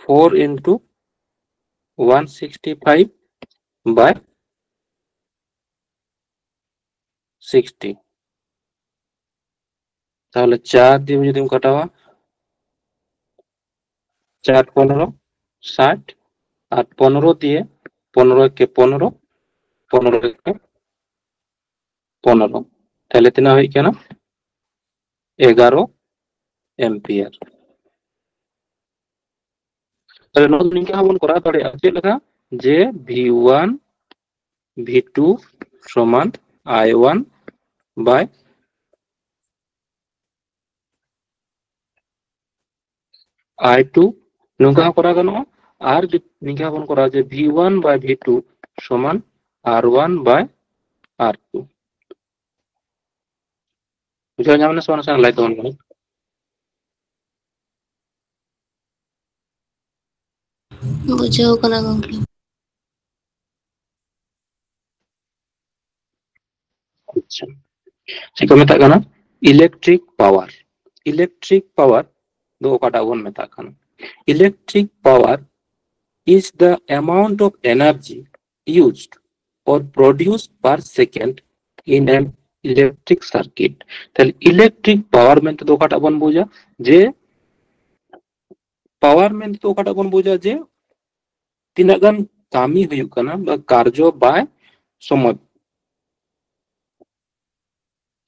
Four into one sixty five by sixty. ᱛᱟᱦᱞᱮ ᱪᱟᱨ ᱫᱤᱭᱮ ᱡᱩᱫᱤᱢ ᱠᱟᱴᱟᱣᱟ, ᱪᱟᱨ ᱯᱚᱱᱨᱚ ᱥᱟᱴ, ᱟᱨ ᱯᱚᱱᱨᱚ ᱫᱤᱭᱮ ᱯᱚᱱᱨᱚ ᱮᱠᱮ ᱯᱚᱱᱨᱚ, ᱯᱚᱱᱨᱚ ᱮᱠᱮ ᱯᱚᱱᱨᱚ, ᱛᱟᱦᱞᱮ ᱛᱤᱱᱟᱹᱜ ᱦᱩᱭᱩᱜ ᱠᱟᱱᱟ? ᱮᱜᱟᱨᱚ ᱮᱢᱯᱤᱭᱟᱨ. ᱛᱟᱦᱞᱮ ᱱᱚᱣᱟ ᱫᱚ ᱱᱤᱝᱠᱟ ᱦᱚᱸᱵᱚᱱ ᱠᱚᱨᱟᱣ ᱫᱟᱲᱮᱭᱟᱜᱼᱟ᱾ ᱪᱮᱫ ᱞᱮᱠᱟ? ᱡᱮ V one V two ᱥᱚᱢᱟᱱ I one by I two, ᱱᱚᱝᱠᱟ ᱦᱚᱸ ᱠᱚᱨᱟᱣ ᱜᱟᱱᱚᱜᱼᱟ᱾ ᱟᱨ ᱡᱩᱫᱤ ᱱᱤᱝᱠᱟ ᱦᱚᱸᱵᱚᱱ ᱠᱚᱨᱟᱣᱟ ᱡᱮ V one by V two ᱥᱚᱢᱟᱱ R one by R two. ᱵᱩᱡᱷᱟᱹᱣ ᱧᱟᱢ ᱮᱱᱟ ᱥᱮ ᱵᱟᱝ? ᱱᱟᱥᱮᱱᱟᱜ ᱞᱟᱹᱭ ᱛᱟᱵᱚᱱ ᱠᱟᱱᱟ᱾ ᱵᱩᱡᱷᱟᱹᱣ ᱠᱟᱱᱟ ᱜᱚᱝᱠᱮ᱾ ᱟᱪᱪᱷᱟ, ᱪᱮᱫ ᱠᱚ ᱢᱮᱛᱟᱜ ᱠᱟᱱᱟ? Electric power. Electric power ᱫᱚ ᱚᱠᱟᱴᱟᱜ ᱵᱚᱱ ᱢᱮᱛᱟᱜ ᱠᱟᱱᱟ? Electric power is the amount of energy used or produced per second in an electric circuit. ᱛᱟᱦᱞᱮ electric power ᱢᱮᱱᱛᱮ ᱫᱚ ᱚᱠᱟᱴᱟᱜ ᱵᱚᱱ ᱵᱩᱡᱟ? ᱡᱮ power ᱢᱮᱱᱛᱮ ᱫᱚ ᱚᱠᱟᱴᱟᱜ ᱵᱚᱱ ᱵᱩᱡᱟ? ᱡᱮ ᱛᱤᱱᱟᱹᱜ ᱜᱟᱱ ᱠᱟᱹᱢᱤ ᱦᱩᱭᱩᱜ ᱠᱟᱱᱟ ᱵᱟ ᱠᱟᱨᱡᱚ by ᱥᱚᱢᱚᱭ᱾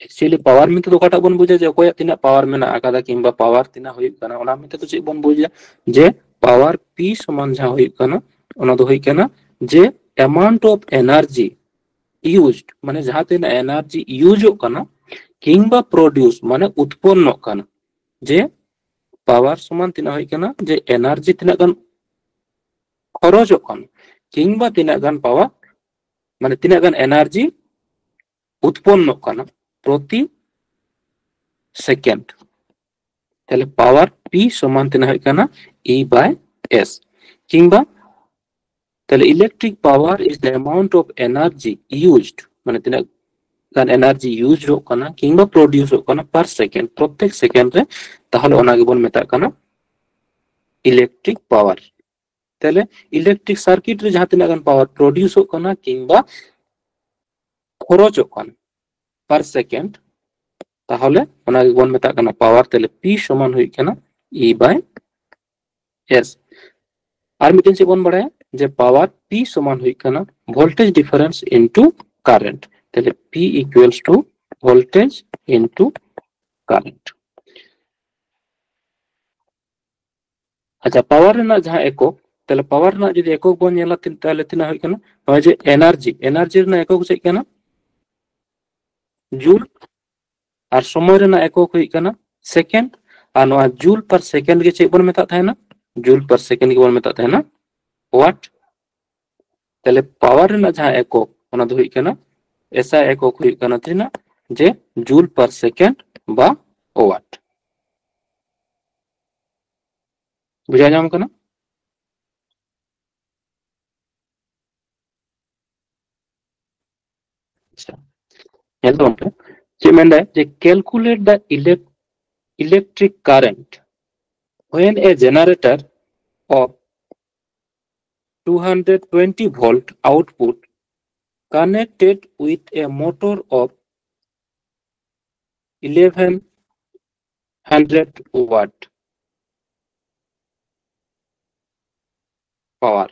Actually power ᱢᱮᱱᱛᱮ ᱫᱚ ᱚᱠᱟᱴᱟᱜ ᱵᱚᱱ ᱵᱩᱡᱟ? ᱡᱮ ᱚᱠᱚᱭᱟᱜ ᱛᱤᱱᱟᱹᱜ power ᱢᱮᱱᱟᱜ ᱟᱠᱟᱫᱟ ᱠᱤᱝᱵᱟ power ᱛᱤᱱᱟᱹᱜ ᱦᱩᱭᱩᱜ ᱠᱟᱱᱟ, ᱚᱱᱟ ᱢᱮᱱᱛᱮ ᱫᱚ ᱪᱮᱫ ᱵᱚᱱ ᱵᱩᱡᱟ? ᱡᱮ power P ᱥᱚᱢᱟᱱ ᱡᱟᱦᱟᱸ ᱦᱩᱭᱩᱜ ᱠᱟᱱᱟ, ᱚᱱᱟ ᱫᱚ ᱦᱩᱭᱩᱜ ᱠᱟᱱᱟ ᱡᱮ amount of energy used, ᱢᱟᱱᱮ ᱡᱟᱦᱟᱸ ᱛᱤᱱᱟᱹᱜ energy useᱚᱜ ᱠᱟᱱᱟ ᱠᱤᱝᱵᱟ produce, ᱢᱟᱱᱮ ᱩᱛᱯᱚᱱᱱᱚᱜ ᱠᱟᱱᱟ, ᱡᱮ power ᱥᱚᱢᱟᱱ ᱛᱤᱱᱟᱹᱜ ᱦᱩᱭᱩᱜ ᱠᱟᱱᱟ, ᱡᱮ energy ᱛᱤᱱᱟᱹᱜ ᱜᱟᱱ ᱠᱷᱚᱨᱚᱪᱚᱜ ᱠᱟᱱᱟ ᱠᱤᱝᱵᱟ ᱛᱤᱱᱟᱹᱜ ᱜᱟᱱ power, ᱢᱟᱱᱮ ᱛᱤᱱᱟᱹᱜ ᱜᱟᱱ energy ᱩᱛᱯᱚᱱᱱᱚᱜ ᱠᱟᱱᱟ ᱯᱨᱚᱛᱤ second. ᱛᱟᱦᱞᱮ power P ᱥᱚᱢᱟᱱ ᱛᱤᱱᱟᱹᱜ ᱦᱩᱭᱩᱜ ᱠᱟᱱᱟ? E by S. ᱠᱤᱝᱵᱟ ᱛᱟᱦᱞᱮ electric power is the amount of energy used, ᱢᱟᱱᱮ ᱛᱤᱱᱟᱹᱜ ᱜᱟᱱ energy use ᱚᱜ ᱠᱟᱱᱟ ᱠᱤᱝᱵᱟ produce ᱚᱜ ᱠᱟᱱᱟ per second, ᱯᱨᱚᱛᱮᱠ second ᱨᱮ, ᱛᱟᱦᱚᱞᱮ ᱚᱱᱟ ᱜᱮᱵᱚᱱ ᱢᱮᱛᱟᱜ ᱠᱟᱱᱟ electric power᱾ ᱛᱟᱦᱞᱮ electric circuit ᱨᱮ ᱡᱟᱦᱟᱸ ᱛᱤᱱᱟᱹᱜ ᱜᱟᱱ power produce ᱚᱜ ᱠᱟᱱᱟ ᱠᱤᱝᱵᱟ ᱠᱷᱚᱨᱚᱪᱚᱜ ᱠᱟᱱᱟ per second, ᱛᱟᱦᱚᱞᱮ ᱚᱱᱟ ᱜᱮᱵᱚᱱ ᱢᱮᱛᱟᱜ ᱠᱟᱱᱟ power᱾ ᱛᱟᱦᱞᱮ P ᱥᱚᱢᱟᱱ ᱦᱩᱭᱩᱜ ᱠᱟᱱᱟ E by S᱾ ᱟᱨ ᱢᱤᱫᱴᱮᱱ ᱪᱮᱫ ᱵᱚᱱ ᱵᱟᱲᱟᱭᱟ ᱡᱮ power P ᱥᱚᱢᱟᱱ ᱦᱩᱭᱩᱜ ᱠᱟᱱᱟ voltage difference into current᱾ ᱛᱟᱦᱞᱮ P equals to voltage into current᱾ ᱟᱪᱪᱷᱟ, power ᱨᱮᱱᱟᱜ ᱡᱟᱦᱟᱸ ᱮᱠᱚᱠ, ᱛᱟᱦᱞᱮ power ᱨᱮᱱᱟᱜ ᱡᱩᱫᱤ ᱮᱠᱚᱠ ᱵᱚᱱ ᱧᱮᱞᱟ, ᱛᱤᱱ- ᱛᱟᱦᱞᱮ ᱛᱤᱱᱟᱹᱜ ᱦᱩᱭᱩᱜ ᱠᱟᱱᱟ? ᱱᱚᱜᱼᱚᱭ ᱡᱮ energy, energy ᱨᱮᱱᱟᱜ ᱮᱠᱚᱠ ᱪᱮᱫ ᱠᱟᱱᱟ? ᱡᱩᱞ᱾ ᱟᱨ ᱥᱚᱢᱚᱭ ᱨᱮᱱᱟᱜ ᱮᱠᱚᱠ ᱦᱩᱭᱩᱜ ᱠᱟᱱᱟ second᱾ ᱟᱨ ᱱᱚᱣᱟ ᱡᱩᱞ per second ᱜᱮ ᱪᱮᱫ ᱵᱚᱱ ᱢᱮᱛᱟᱜ ᱛᱟᱦᱮᱱᱟ? ᱡᱩᱞ per second ᱜᱮᱵᱚᱱ ᱢᱮᱛᱟᱜ ᱛᱟᱦᱮᱱᱟ watt᱾ ᱛᱟᱦᱞᱮ power ᱨᱮᱱᱟᱜ ᱡᱟᱦᱟᱸ ᱮᱠᱚᱠ, ᱚᱱᱟ ᱫᱚ ᱦᱩᱭᱩᱜ ᱠᱟᱱᱟ, S I ᱮᱠᱚᱠ ᱦᱩᱭᱩᱜ ᱠᱟᱱᱟ ᱛᱤᱱᱟᱹᱜ? ᱡᱮ ᱡᱩᱞ per second ᱵᱟ watt᱾ ᱵᱩᱡᱷᱟᱹᱣ ᱧᱟᱢ ᱠᱟᱱᱟ? ᱟᱪᱪᱷᱟ, ᱧᱮᱞ ᱛᱟᱵᱚᱱ ᱯᱮ, ᱪᱮᱫ ᱢᱮᱱᱫᱟᱭ ᱡᱮ calculate the elect- electric current when a generator of two hundred twenty volt output connected with a motor of eleven hundred watt power᱾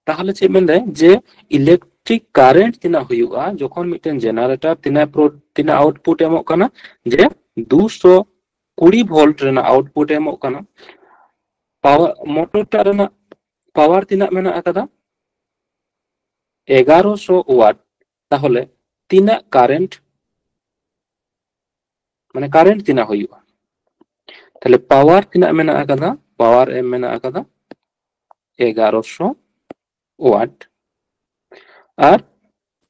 ᱛᱟᱦᱚᱞᱮ ᱪᱮᱫ ᱢᱮᱱᱫᱟᱭ ᱡᱮ electric current ᱛᱤᱱᱟᱹᱜ ᱦᱩᱭᱩᱜᱼᱟ ᱡᱚᱠᱷᱚᱱ ᱢᱤᱫᱴᱮᱱ generator ᱛᱤᱱᱟᱹᱜ pro- ᱛᱤᱱᱟᱹᱜ output ᱮᱢᱚᱜ ᱠᱟᱱᱟ? ᱡᱮ ᱫᱩᱥᱚ ᱠᱩᱲᱤ volt ᱨᱮᱱᱟᱜ output ᱮᱢᱚᱜ ᱠᱟᱱᱟ᱾ Power, motor ᱴᱟᱜ ᱨᱮᱱᱟᱜ power ᱛᱤᱱᱟᱹᱜ ᱢᱮᱱᱟᱜ ᱟᱠᱟᱫᱟ? ᱮᱜᱟᱨᱚᱥᱚ watt᱾ ᱛᱟᱦᱚᱞᱮ ᱛᱤᱱᱟᱹᱜ current, ᱢᱟᱱᱮ current ᱛᱤᱱᱟᱹᱜ ᱦᱩᱭᱩᱜᱼᱟ? ᱛᱟᱦᱞᱮ power ᱛᱤᱱᱟᱹᱜ ᱢᱮᱱᱟᱜ ᱟᱠᱟᱫᱟ? Power ᱮᱢ ᱢᱮᱱᱟᱜ ᱟᱠᱟᱫᱟ ᱮᱜᱟᱨᱚᱥᱚ watt, ᱟᱨ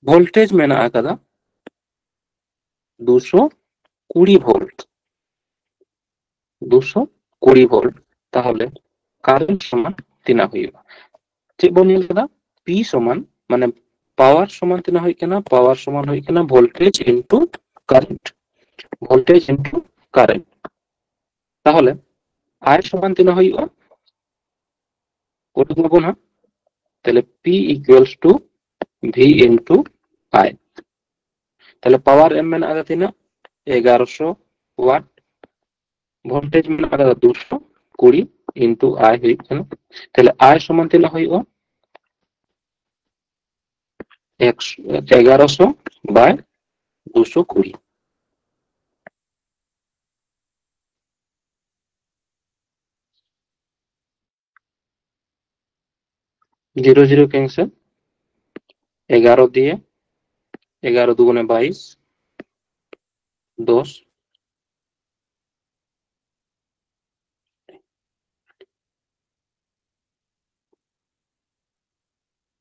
voltage ᱢᱮᱱᱟᱜ ᱟᱠᱟᱫᱟ ᱫᱩᱥᱚ ᱠᱩᱲᱤ volt, ᱫᱩᱥᱚ ᱠᱩᱲᱤ volt᱾ ᱛᱟᱦᱚᱞᱮ current ᱥᱚᱢᱟᱱ ᱛᱤᱱᱟᱹᱜ ᱦᱩᱭᱩᱜᱼᱟ? ᱪᱮᱫ ᱵᱚᱱ ᱧᱮᱞ ᱠᱮᱫᱟ? P ᱥᱚᱢᱟᱱ, ᱢᱟᱱᱮ power ᱥᱚᱢᱟᱱ ᱛᱤᱱᱟᱹᱜ ᱦᱩᱭᱩᱜ ᱠᱟᱱᱟ? Power ᱥᱚᱢᱟᱱ ᱦᱩᱭᱩᱜ ᱠᱟᱱᱟ voltage into current, voltage into current᱾ ᱛᱟᱦᱚᱞᱮ I ᱥᱚᱢᱟᱱ ᱛᱤᱱᱟᱹᱜ ᱦᱩᱭᱩᱜᱼᱟ? ᱩᱰᱩᱠ ᱢᱟᱵᱚᱱ ᱦᱟᱸᱜ᱾ ᱛᱟᱦᱚᱞᱮ P equals to V into I᱾ ᱛᱟᱦᱚᱞᱮ power ᱮᱢ ᱢᱮᱱᱟᱜ ᱟᱠᱟᱫᱟ ᱛᱤᱱᱟᱹᱜ? ᱮᱜᱟᱨᱚᱥᱚ watt᱾ Voltage ᱢᱮᱱᱟᱜ ᱟᱠᱟᱫᱟ ᱫᱩᱥᱚ ᱠᱩᱲᱤ into I ᱦᱩᱭᱩᱜ ᱠᱟᱱᱟ᱾ ᱛᱟᱦᱚᱞᱮ I ᱥᱚᱢᱟᱱ ᱛᱤᱱᱟᱹᱜ ᱦᱩᱭᱩᱜᱼᱟ? ᱮᱜᱟᱨᱚᱥᱚ by ᱫᱩᱥᱚ ᱠᱩᱲᱤ᱾ Zero zero cancel, ᱮᱜᱟᱨᱚ ᱫᱤᱭᱮ, ᱮᱜᱟᱨᱚ ᱫᱩᱜᱩᱱᱮ ᱵᱟᱭᱤᱥ, ᱫᱚᱥ,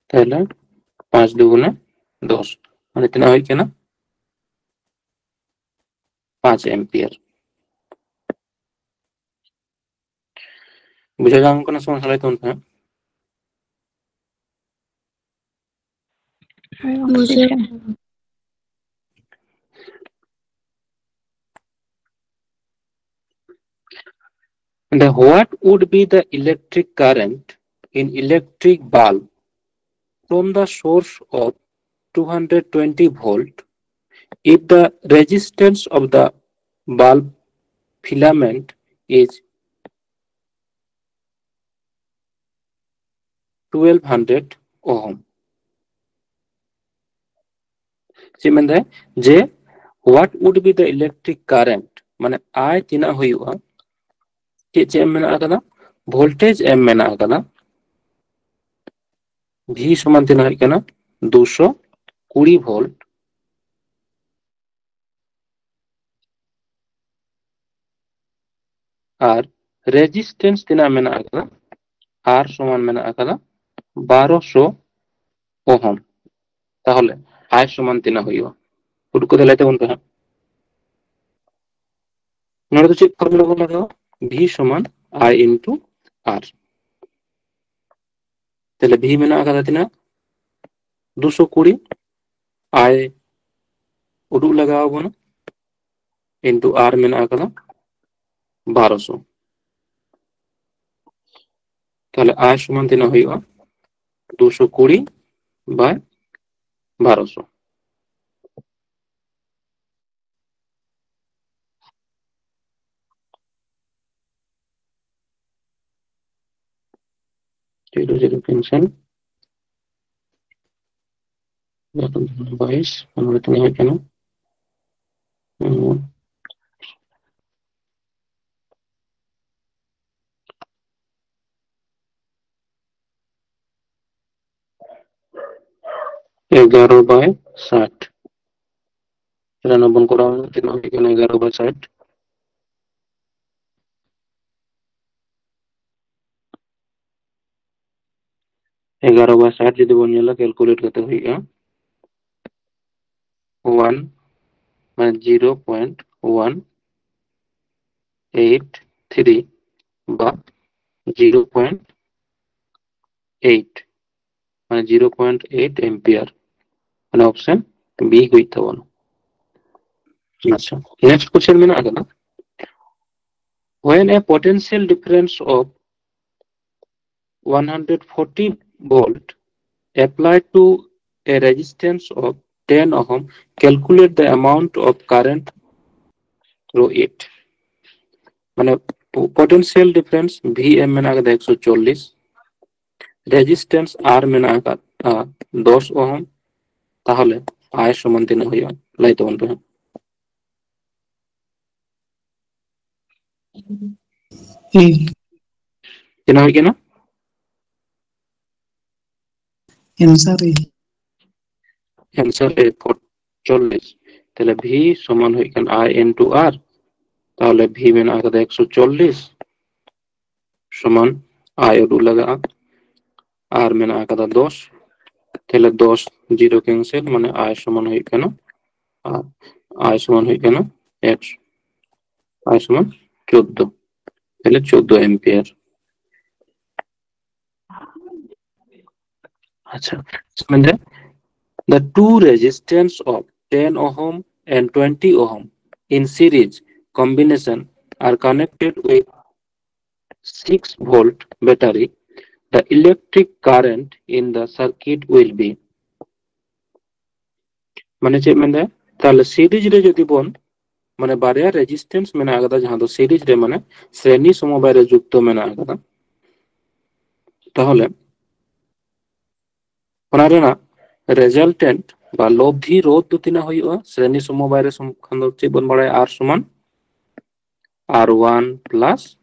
ᱛᱟᱦᱞᱮ ᱯᱟᱸᱪ ᱫᱩᱜᱩᱱᱮ ᱫᱚᱥ, ᱢᱟᱱᱮ ᱛᱤᱱᱟᱹᱜ ᱦᱩᱭᱩᱜ ᱠᱟᱱᱟ? ᱯᱟᱸᱪ ampere᱾ ᱵᱩᱡᱷᱟᱹᱣ ᱧᱟᱢ ᱠᱟᱱᱟ ᱥᱮ ᱵᱟᱝ? ᱞᱟᱹᱭ ᱛᱟᱵᱚᱱ ᱯᱮ ᱦᱟᱸᱜ᱾ ᱵᱩᱡᱷᱟᱹᱣ᱾ And what would be the electric current in electric bulb from the source of two hundred twenty volt if the resistance of the bulb filament is twelve hundred ohm? ᱪᱮᱫ ᱢᱮᱱᱫᱟᱭ ᱡᱮ what would be the electric current, ᱢᱟᱱᱮ I ᱛᱤᱱᱟᱹᱜ ᱦᱩᱭᱩᱜᱼᱟ? ᱪᱮᱫ ᱪᱮᱫ ᱮᱢ ᱢᱮᱱᱟᱜ ᱟᱠᱟᱫᱟ? Voltage ᱮᱢ ᱢᱮᱱᱟᱜ ᱟᱠᱟᱫᱟ᱾ V ᱥᱚᱢᱟᱱ ᱛᱤᱱᱟᱹᱜ ᱦᱩᱭᱩᱜ ᱠᱟᱱᱟ? ᱫᱩᱥᱚ ᱠᱩᱲᱤ volt᱾ ᱟᱨ resistance ᱛᱤᱱᱟᱹᱜ ᱢᱮᱱᱟᱜ ᱟᱠᱟᱫᱟ? R ᱥᱚᱢᱟᱱ ᱢᱮᱱᱟᱜ ᱟᱠᱟᱫᱟ ᱵᱟᱨᱚᱥᱚ ohm᱾ ᱛᱟᱦᱚᱞᱮ I ᱥᱚᱢᱟᱱ ᱛᱤᱱᱟᱹᱜ ᱦᱩᱭᱩᱜᱼᱟ? ᱩᱰᱩᱠ ᱠᱟᱛᱮ ᱞᱟᱹᱭ ᱛᱟᱵᱚᱱ ᱯᱮ ᱦᱟᱸᱜ᱾ ᱱᱚᱰᱮ ᱫᱚ ᱪᱮᱫ formula ᱵᱚᱱ ᱞᱟᱜᱟᱣᱟ? V ᱥᱚᱢᱟᱱ I into R᱾ ᱛᱟᱦᱞᱮ V ᱢᱮᱱᱟᱜ ᱟᱠᱟᱫᱟ ᱛᱤᱱᱟᱹᱜ? ᱫᱩᱥᱚ ᱠᱩᱲᱤ᱾ I ᱩᱰᱩᱠ ᱞᱟᱜᱟᱣ ᱟᱵᱚᱱᱟ, ᱤᱱᱴᱩ R ᱢᱮᱱᱟᱜ ᱟᱠᱟᱫᱟ ᱵᱟᱨᱚᱥᱚ᱾ ᱛᱟᱦᱞᱮ I ᱥᱚᱢᱟᱱ ᱛᱤᱱᱟᱹᱜ ᱦᱩᱭᱩᱜᱼᱟ? ᱫᱩᱥᱚ ᱠᱩᱲᱤ ᱵᱟᱭ ᱵᱟᱨᱚᱥᱚ᱾ Zero zero cancel. ᱵᱟᱭᱤᱥ, ᱱᱚᱰᱮ ᱛᱤᱱᱟᱹᱜ ᱦᱩᱭᱩᱜ ᱠᱟᱱᱟ? ᱦᱩᱸ᱾ ᱮᱜᱟᱨᱚ ᱵᱟᱭ ᱥᱟᱴ᱾ ᱛᱟᱦᱞᱮ ᱱᱚᱣᱟ ᱵᱚᱱ ᱠᱚᱨᱟᱣ, ᱛᱤᱱᱟᱹᱜ ᱦᱩᱭᱩᱜ ᱠᱟᱱᱟ? ᱮᱜᱟᱨᱚ ᱵᱟᱭ ᱥᱟᱴ᱾ ᱮᱜᱟᱨᱚ ᱵᱟᱭ ᱥᱟᱴ ᱡᱩᱫᱤ ᱵᱚᱱ ᱧᱮᱞᱟ, ᱠᱮᱞᱠᱩᱞᱮᱴ ᱠᱟᱛᱮ ᱦᱩᱭᱩᱜᱼᱟ ᱚᱣᱟᱱ, ᱢᱟᱱᱮ zero point one eight three ᱵᱟ ᱡᱤᱨᱳ ᱯᱚᱭᱮᱱᱴ ᱮᱭᱤᱴ, ᱢᱟᱱᱮ ᱡᱤᱨᱳ ᱯᱚᱭᱮᱱᱴ ᱮᱭᱤᱴ ᱮᱢᱯᱤᱭᱟᱨ, ᱢᱟᱱᱮ ᱚᱯᱥᱮᱱ B ᱦᱩᱭᱩᱜ ᱛᱟᱵᱚᱱᱟ᱾ ᱟᱪᱪᱷᱟ, ᱱᱮᱠᱥᱴ ᱠᱚᱥᱪᱮᱱ ᱢᱮᱱᱟᱜ ᱟᱠᱟᱫᱟ, when a potential difference of one hundred forty volt applied to a resistance of ten ohm, calculate the amount of current through it. ᱢᱟᱱᱮ, ᱯᱚᱴᱮᱱᱥᱤᱭᱟᱞ ᱰᱤᱯᱷᱟᱨᱮᱱᱥ V M ᱢᱮᱱᱟᱜ ᱟᱠᱟᱫᱟ ᱮᱠᱥᱚ ᱪᱚᱞᱞᱤᱥ, ᱨᱮᱡᱤᱥᱴᱮᱱᱥ R ᱢᱮᱱᱟᱜ ᱟᱠᱟᱫ ᱫᱚᱥ ᱳᱦᱢ, ᱛᱟᱦᱚᱞᱮ I ᱥᱚᱢᱟᱱ ᱛᱤᱱᱟᱹᱜ ᱦᱩᱭᱩᱜᱼᱟ? ᱞᱟᱹᱭ ᱛᱟᱵᱚᱱ ᱯᱮ ᱦᱟᱸᱜ᱾ ᱮ᱾ ᱛᱤᱱᱟᱹᱜ ᱦᱩᱭ ᱠᱟᱱᱟ? ᱮᱱᱥᱟᱨ ᱮ᱾ ᱮᱱᱥᱟᱨ ᱮ, ᱪᱚᱞᱞᱤᱥ᱾ ᱛᱟᱦᱞᱮ V ᱥᱚᱢᱟᱱ ᱦᱩᱭᱩᱜ ᱠᱟᱱᱟ I into R, ᱛᱟᱦᱞᱮ V ᱢᱮᱱᱟᱜ ᱟᱠᱟᱫᱟ ᱮᱠᱥᱚ ᱪᱚᱞᱞᱤᱥ, ᱥᱚᱢᱟᱱ I ᱩᱰᱩᱠ ᱞᱟᱜᱟᱜᱼᱟ, R ᱢᱮᱱᱟᱜ ᱟᱠᱟᱫᱟ ᱫᱚᱥ, ᱛᱟᱦᱞᱮ ᱫᱚᱥ ᱡᱤᱨᱳ ᱠᱮᱱᱥᱮᱞ, ᱢᱟᱱᱮ I ᱥᱚᱢᱟᱱ ᱦᱩᱭᱩᱜ ᱠᱟᱱᱟ, ᱟᱨ I ᱥᱚᱢᱟᱱ ᱦᱩᱭᱩᱜ ᱠᱟᱱᱟ ᱮᱠᱥᱚ, I ᱥᱚᱢᱟᱱ ᱪᱳᱫᱫᱳ, ᱛᱟᱦᱞᱮ ᱪᱳᱫᱫᱳ ᱮᱢᱯᱤᱭᱟᱨ᱾ ᱟᱪᱪᱷᱟ, ᱢᱮᱱᱫᱟ, the two resistance of ten ohm and twenty ohm in series combination are connected with six volt battery, the electric current in the circuit will be. ᱢᱟᱱᱮ ᱪᱮᱫ ᱢᱮᱱᱫᱟ? ᱛᱟᱦᱞᱮ ᱥᱤᱨᱤᱡᱽ ᱨᱮ ᱡᱩᱫᱤ ᱵᱚᱱ, ᱢᱟᱱᱮ ᱵᱟᱨᱭᱟ ᱨᱮᱡᱤᱥᱴᱮᱱᱥ ᱢᱮᱱᱟᱜ ᱟᱠᱟᱫᱟ, ᱡᱟᱦᱟᱸ ᱫᱚ ᱥᱤᱨᱤᱡᱽ ᱨᱮ, ᱢᱟᱱᱮ ᱥᱨᱮᱱᱤ ᱥᱚᱢᱚᱵᱟᱭ ᱨᱮ ᱡᱩᱠᱛᱚ ᱢᱮᱱᱟᱜ ᱟᱠᱟᱫᱟ, ᱛᱟᱦᱚᱞᱮ ᱚᱱᱟ ᱨᱮᱱᱟᱜ ᱨᱮᱡᱟᱞᱴᱮᱱᱴ ᱵᱟ ᱞᱚᱵᱽᱫᱷᱤ ᱨᱳᱫᱷ ᱫᱚ ᱛᱤᱱᱟᱹᱜ ᱦᱩᱭᱩᱜᱼᱟ? ᱥᱨᱮᱱᱤ ᱥᱚᱢᱚᱵᱟᱭ ᱨᱮ ᱥᱚᱢ-, ᱠᱷᱟᱱ ᱫᱚ ᱪᱮᱫ ᱵᱚᱱ ᱵᱟᱲᱟᱭᱟ? R ᱥᱚᱢᱟᱱ R one plus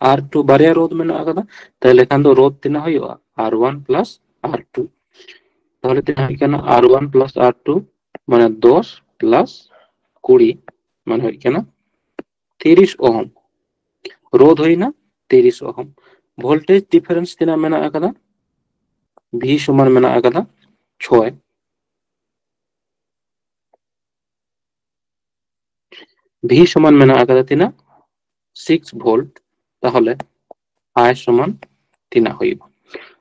R two, ᱵᱟᱨᱭᱟ ᱨᱳᱫᱷ ᱢᱮᱱᱟᱜ ᱟᱠᱟᱫᱟ, ᱛᱟᱦᱞᱮ ᱠᱷᱟᱱ ᱫᱚ ᱨᱳᱫᱷ ᱛᱤᱱᱟᱹᱜ ᱦᱩᱭᱩᱜᱼᱟ? R one plus R two᱾ ᱛᱟᱦᱞᱮ ᱛᱤᱱᱟᱹᱜ ᱦᱩᱭᱩᱜ ᱠᱟᱱᱟ? R one plus R two ᱢᱟᱱᱮ ᱫᱚᱥ plus ᱠᱩᱲᱤ ᱢᱟᱱᱮ ᱦᱩᱭᱩᱜ ᱠᱟᱱᱟ ᱛᱤᱨᱤᱥ ᱳᱦᱢ᱾ ᱨᱳᱫᱷ ᱦᱩᱭᱱᱟ ᱛᱤᱨᱤᱥ ᱳᱦᱢ᱾ ᱵᱷᱳᱞᱴᱮᱡᱽ ᱰᱤᱯᱷᱟᱨᱮᱱᱥ ᱛᱤᱱᱟᱹᱜ ᱢᱮᱱᱟᱜ ᱟᱠᱟᱫᱟ? V ᱥᱚᱢᱟᱱ ᱢᱮᱱᱟᱜ ᱟᱠᱟᱫᱟ ᱪᱷᱚᱭ᱾ V ᱥᱚᱢᱟᱱ ᱢᱮᱱᱟᱜ ᱟᱠᱟᱫᱟ ᱛᱤᱱᱟᱹᱜ? Six volt. ᱛᱟᱦᱚᱞᱮ I ᱥᱚᱢᱟᱱ ᱛᱤᱱᱟᱹᱜ ᱦᱩᱭᱩᱜᱼᱟ?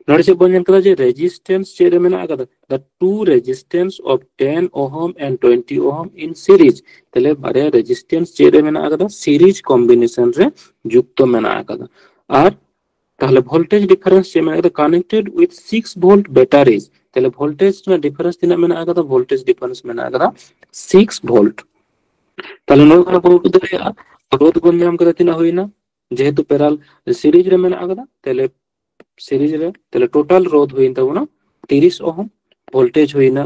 ᱱᱚᱰᱮ ᱪᱮᱫ ᱵᱚᱱ ᱧᱮᱞ ᱠᱮᱫᱟ ᱡᱮ ᱨᱮᱡᱤᱥᱴᱮᱱᱥ ᱪᱮᱫ ᱨᱮ ᱢᱮᱱᱟᱜ ᱟᱠᱟᱫᱟ? The two resistance of ten ohm and twenty ohm in series. ᱛᱟᱦᱞᱮ ᱵᱟᱨᱭᱟ ᱨᱮᱡᱤᱥᱴᱮᱱᱥ ᱪᱮᱫ ᱨᱮ ᱢᱮᱱᱟᱜ ᱟᱠᱟᱫᱟ? ᱥᱤᱨᱤᱡᱽ ᱠᱚᱢᱵᱤᱱᱮᱥᱚᱱ ᱨᱮ ᱡᱩᱠᱛᱚ ᱢᱮᱱᱟᱜ ᱟᱠᱟᱫᱟ᱾ ᱟᱨ ᱛᱟᱦᱞᱮ ᱵᱷᱳᱞᱴᱮᱡᱽ ᱰᱤᱯᱷᱟᱨᱮᱱᱥ ᱪᱮᱫ ᱢᱮᱱᱟᱜ ᱟᱠᱟᱫᱟ? Connected with six volt batteries. ᱛᱟᱦᱞᱮ ᱵᱷᱳᱞᱴᱮᱡᱽ ᱨᱮᱱᱟᱜ ᱰᱤᱯᱷᱟᱨᱮᱱᱥ ᱛᱤᱱᱟᱹᱜ ᱢᱮᱱᱟᱜ ᱟᱠᱟᱫᱟ? ᱵᱷᱳᱞᱴᱮᱡᱽ ᱰᱤᱯᱷᱟᱨᱮᱱᱥ ᱢᱮᱱᱟᱜ ᱟᱠᱟᱫᱟ ᱥᱤᱠᱥ ᱵᱷᱳᱞᱴ᱾ ᱛᱟᱦᱞᱮ ᱱᱚᱣᱟ ᱠᱷᱚᱱ ᱵᱚᱱ ᱩᱰᱩᱠ ᱫᱟᱲᱮᱭᱟᱜᱼᱟ, ᱨᱳᱫᱷ ᱵᱚᱱ ᱧᱟᱢ ᱠᱮᱫᱟ ᱛᱤᱱᱟᱹᱜ ᱦᱩᱭᱱᱟ? ᱡᱮᱦᱮᱛᱩ ᱯᱮᱨᱟᱞ ᱥᱤᱨᱤᱡᱽ ᱨᱮ ᱢᱮᱱᱟᱜ ᱟᱠᱟᱫᱟ, ᱛᱟᱦᱞᱮ ᱥᱤᱨᱤᱡᱽ ᱨᱮ, ᱛᱟᱦᱞᱮ ᱴᱳᱴᱟᱞ ᱨᱳᱫᱷ ᱦᱩᱭᱮᱱ ᱛᱟᱵᱚᱱᱟ ᱛᱤᱨᱤᱥ ᱳᱦᱢ, ᱵᱷᱳᱞᱴᱮᱡᱽ ᱦᱩᱭᱱᱟ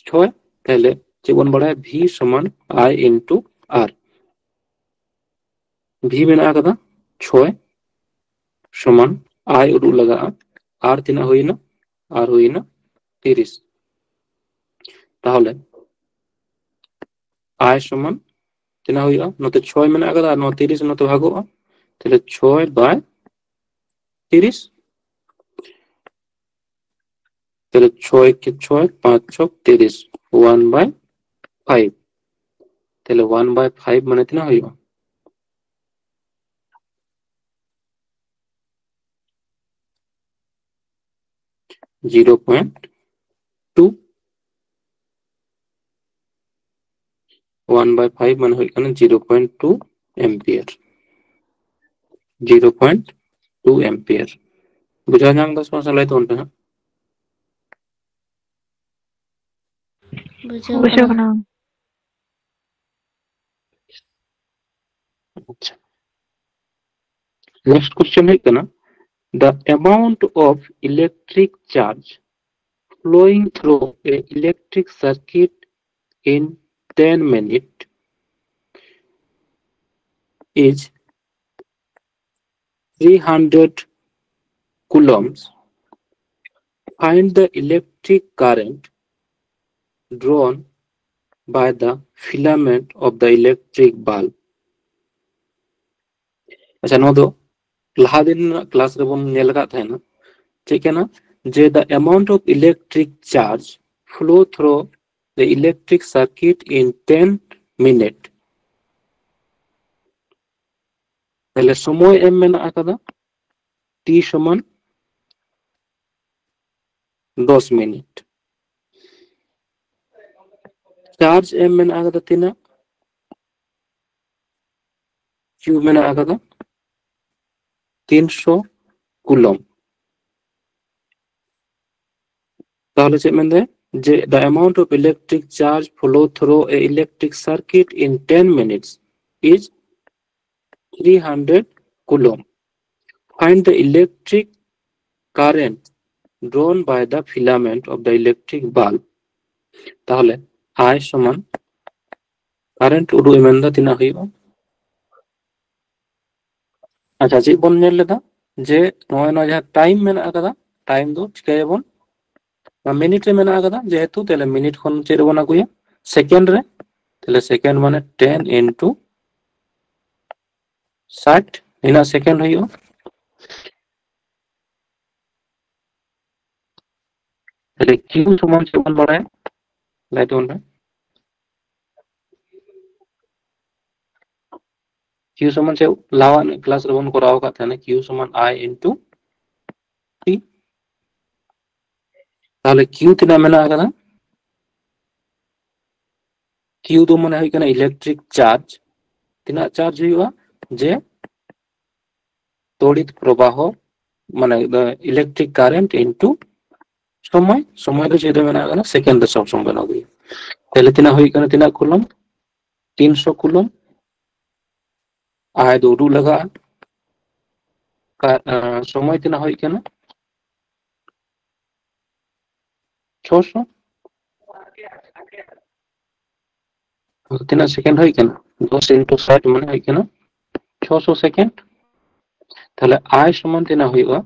ᱪᱷᱚᱭ᱾ ᱛᱟᱦᱞᱮ ᱪᱮᱫ ᱵᱚᱱ ᱵᱟᱲᱟᱭᱟ? V ᱥᱚᱢᱟᱱ I into R᱾ V ᱢᱮᱱᱟᱜ ᱟᱠᱟᱫᱟ ᱪᱷᱚᱭ ᱥᱚᱢᱟᱱ I ᱩᱰᱩᱠ ᱞᱟᱜᱟᱜᱼᱟ᱾ R ᱛᱤᱱᱟᱹᱜ ᱦᱩᱭᱱᱟ? R ᱦᱩᱭᱱᱟ ᱛᱤᱨᱤᱥ᱾ ᱛᱟᱦᱚᱞᱮ I ᱥᱚᱢᱟᱱ ᱛᱤᱱᱟᱹᱜ ᱦᱩᱭᱩᱜᱼᱟ? ᱱᱚᱛᱮ ᱪᱷᱚᱭ ᱢᱮᱱᱟᱜ ᱟᱠᱟᱫᱟ ᱟᱨ ᱱᱚᱣᱟ ᱛᱤᱨᱤᱥ ᱱᱚᱛᱮ ᱵᱷᱟᱜᱚᱜᱼᱟ, ᱛᱟᱦᱞᱮ ᱪᱷᱚᱭ by ᱛᱤᱨᱤᱥ᱾ ᱛᱟᱦᱞᱮ ᱪᱷᱚᱭ ᱠᱮ ᱪᱷᱚᱭ, ᱯᱟᱸᱪ ᱪᱷᱚᱠ ᱛᱤᱨᱤᱥ, one by five᱾ ᱛᱟᱦᱞᱮ one by five ᱢᱟᱱᱮ ᱛᱤᱱᱟᱹᱜ ᱦᱩᱭᱩᱜᱼᱟ? Zero point two. One by five ᱢᱟᱱᱮ ᱦᱩᱭᱩᱜ ᱠᱟᱱᱟ zero point two ampere. Zero point two ampere. ᱵᱩᱡᱷᱟᱹᱣ ᱧᱟᱢ ᱫᱟ ᱥᱮ ᱵᱟᱝ? ᱞᱟᱹᱭ ᱛᱟᱵᱚᱱ ᱯᱮ ᱦᱟᱸᱜ᱾ ᱵᱩᱡᱷᱟᱹᱣ ᱵᱩᱡᱷᱟᱹᱣ ᱠᱟᱱᱟ᱾ ᱠᱟᱱᱟ᱾ ᱟᱪᱪᱷᱟ᱾ Next question ᱦᱩᱭᱩᱜ ᱠᱟᱱᱟ, the amount of electric charge flowing through a electric circuit in ten minutes is three hundred coulombs. Find the electric current drawn by the filament of the electric bulb. ᱟᱪᱪᱷᱟ, ᱱᱚᱣᱟ ᱫᱚ ᱞᱟᱦᱟ ᱫᱤᱱ ᱨᱮᱱᱟᱜ ᱠᱞᱟᱥ ᱨᱮᱵᱚᱱ ᱧᱮᱞ ᱟᱠᱟᱫ ᱛᱟᱦᱮᱱᱟ᱾ ᱪᱮᱫ ᱠᱟᱱᱟ? ᱡᱮ the amount of electric charge flow through the electric circuit in ten minute. ᱛᱟᱦᱞᱮ ᱥᱚᱢᱚᱭ ᱮᱢ ᱢᱮᱱᱟᱜ ᱟᱠᱟᱫᱟ ᱴᱤ ᱥᱚᱢᱟᱱ ᱫᱚᱥ ᱢᱤᱱᱤᱴ᱾ ᱪᱟᱨᱡᱽ ᱮᱢ ᱢᱮᱱᱟᱜ ᱟᱠᱟᱫᱟ ᱛᱤᱱᱟᱹᱜ? ᱠᱤᱭᱩ ᱢᱮᱱᱟᱜ ᱟᱠᱟᱫᱟ ᱛᱤᱱᱥᱚ ᱠᱩᱞᱚᱢ᱾ ᱛᱟᱦᱞᱮ ᱪᱮᱫ ᱢᱮᱱᱫᱟᱭ? ᱡᱮ the amount of electric charge flow through a electric circuit in ten minutes is three hundred coulomb. Find the electric current drawn by the filament of the electric bulb. ᱛᱟᱦᱞᱮ I ᱥᱚᱢᱟᱱ current ᱩᱰᱩᱠ ᱮ ᱢᱮᱱᱫᱟ, ᱛᱤᱱᱟᱹᱜ ᱦᱩᱭᱩᱜᱼᱟ? ᱟᱪᱪᱷᱟ, ᱪᱮᱫ ᱵᱚᱱ ᱧᱮᱞ ᱞᱮᱫᱟ? ᱡᱮ ᱱᱚᱜᱼᱚᱭ ᱱᱚᱣᱟ ᱡᱟᱦᱟᱸ ᱴᱟᱭᱤᱢ ᱢᱮᱱᱟᱜ ᱟᱠᱟᱫᱟ, ᱴᱟᱭᱤᱢ ᱫᱚ ᱪᱤᱠᱟᱹᱭᱟᱵᱚᱱ? ᱢᱤᱱᱤᱴ ᱨᱮ ᱢᱮᱱᱟᱜ ᱟᱠᱟᱫᱟ, ᱡᱮᱦᱮᱛᱩ ᱛᱟᱦᱞᱮ ᱢᱤᱱᱤᱴ ᱠᱷᱚᱱ ᱪᱮᱫ ᱨᱮᱵᱚᱱ ᱟᱹᱜᱩᱭᱟ? ᱥᱮᱠᱮᱱᱰ ᱨᱮ᱾ ᱛᱟᱦᱞᱮ ᱥᱮᱠᱮᱱᱰ ᱢᱟᱱᱮ ten into ᱥᱟᱴ, ᱱᱤᱱᱟᱹᱜ ᱥᱮᱠᱮᱱᱰ ᱦᱩᱭᱩᱜᱼᱟ᱾ ᱛᱟᱦᱞᱮ ᱠᱤᱭᱩ ᱥᱚᱢᱟᱱ ᱪᱮᱫ ᱵᱚᱱ ᱵᱟᱲᱟᱭᱟ? ᱞᱟᱹᱭ ᱛᱟᱵᱚᱱ ᱯᱮ᱾ ᱠᱤᱭᱩ ᱥᱚᱢᱟᱱ ᱪᱮᱫ ᱞᱟᱦᱟᱣᱟᱜ ᱠᱞᱟᱥ ᱨᱮᱵᱚᱱ ᱠᱚᱨᱟᱣ ᱟᱠᱟᱫ ᱛᱟᱦᱮᱱᱟ, ᱠᱤᱭᱩ ᱥᱚᱢᱟᱱ I into ᱴᱤ᱾ ᱛᱟᱦᱚᱞᱮ Q ᱛᱤᱱᱟᱹᱜ ᱢᱮᱱᱟᱜ ᱟᱠᱟᱫᱟ? Q ᱫᱚ ᱢᱟᱱᱮ ᱦᱩᱭᱩᱜ ᱠᱟᱱᱟ electric charge᱾ ᱛᱤᱱᱟᱹᱜ charge ᱦᱩᱭᱩᱜᱼᱟ? ᱡᱮ ᱛᱚᱲᱤᱛ ᱯᱨᱚᱵᱟᱦᱚ, ᱢᱟᱱᱮ electric current into ᱥᱚᱢᱚᱭ᱾ ᱥᱚᱢᱚᱭ ᱫᱚ ᱪᱮᱫ ᱨᱮ ᱢᱮᱱᱟᱜ ᱟᱠᱟᱫᱟ? Second ᱨᱮ ᱥᱚᱵ ᱥᱚᱢᱚᱭ ᱵᱮᱱᱟᱣ ᱦᱩᱭᱩᱜᱼᱟ᱾ ᱛᱟᱦᱚᱞᱮ ᱛᱤᱱᱟᱹᱜ ᱦᱩᱭᱩᱜ ᱠᱟᱱᱟ? ᱛᱤᱱᱟᱹᱜ ᱠᱩᱞᱚᱢ? ᱛᱤᱱᱥᱚ ᱠᱩᱞᱚᱢ᱾ I ᱫᱚ ᱩᱰᱩᱠ ᱞᱟᱜᱟᱜᱼᱟ᱾ ᱠᱟ-, ᱟᱸ, ᱥᱚᱢᱚᱭ ᱛᱤᱱᱟᱹᱜ ᱦᱩᱭᱩᱜ ᱠᱟᱱᱟ? ᱪᱷᱚᱥᱚ᱾ ᱛᱤᱱᱟᱹᱜ second ᱦᱩᱭ ᱠᱟᱱᱟ? ᱫᱚᱥ into ᱥᱟᱴ ᱢᱟᱱᱮ ᱦᱩᱭ ᱠᱟᱱᱟ ᱪᱷᱚᱥᱚ second᱾ ᱛᱟᱦᱞᱮ I ᱥᱚᱢᱟᱱ ᱛᱤᱱᱟᱹᱜ ᱦᱩᱭᱩᱜᱼᱟ?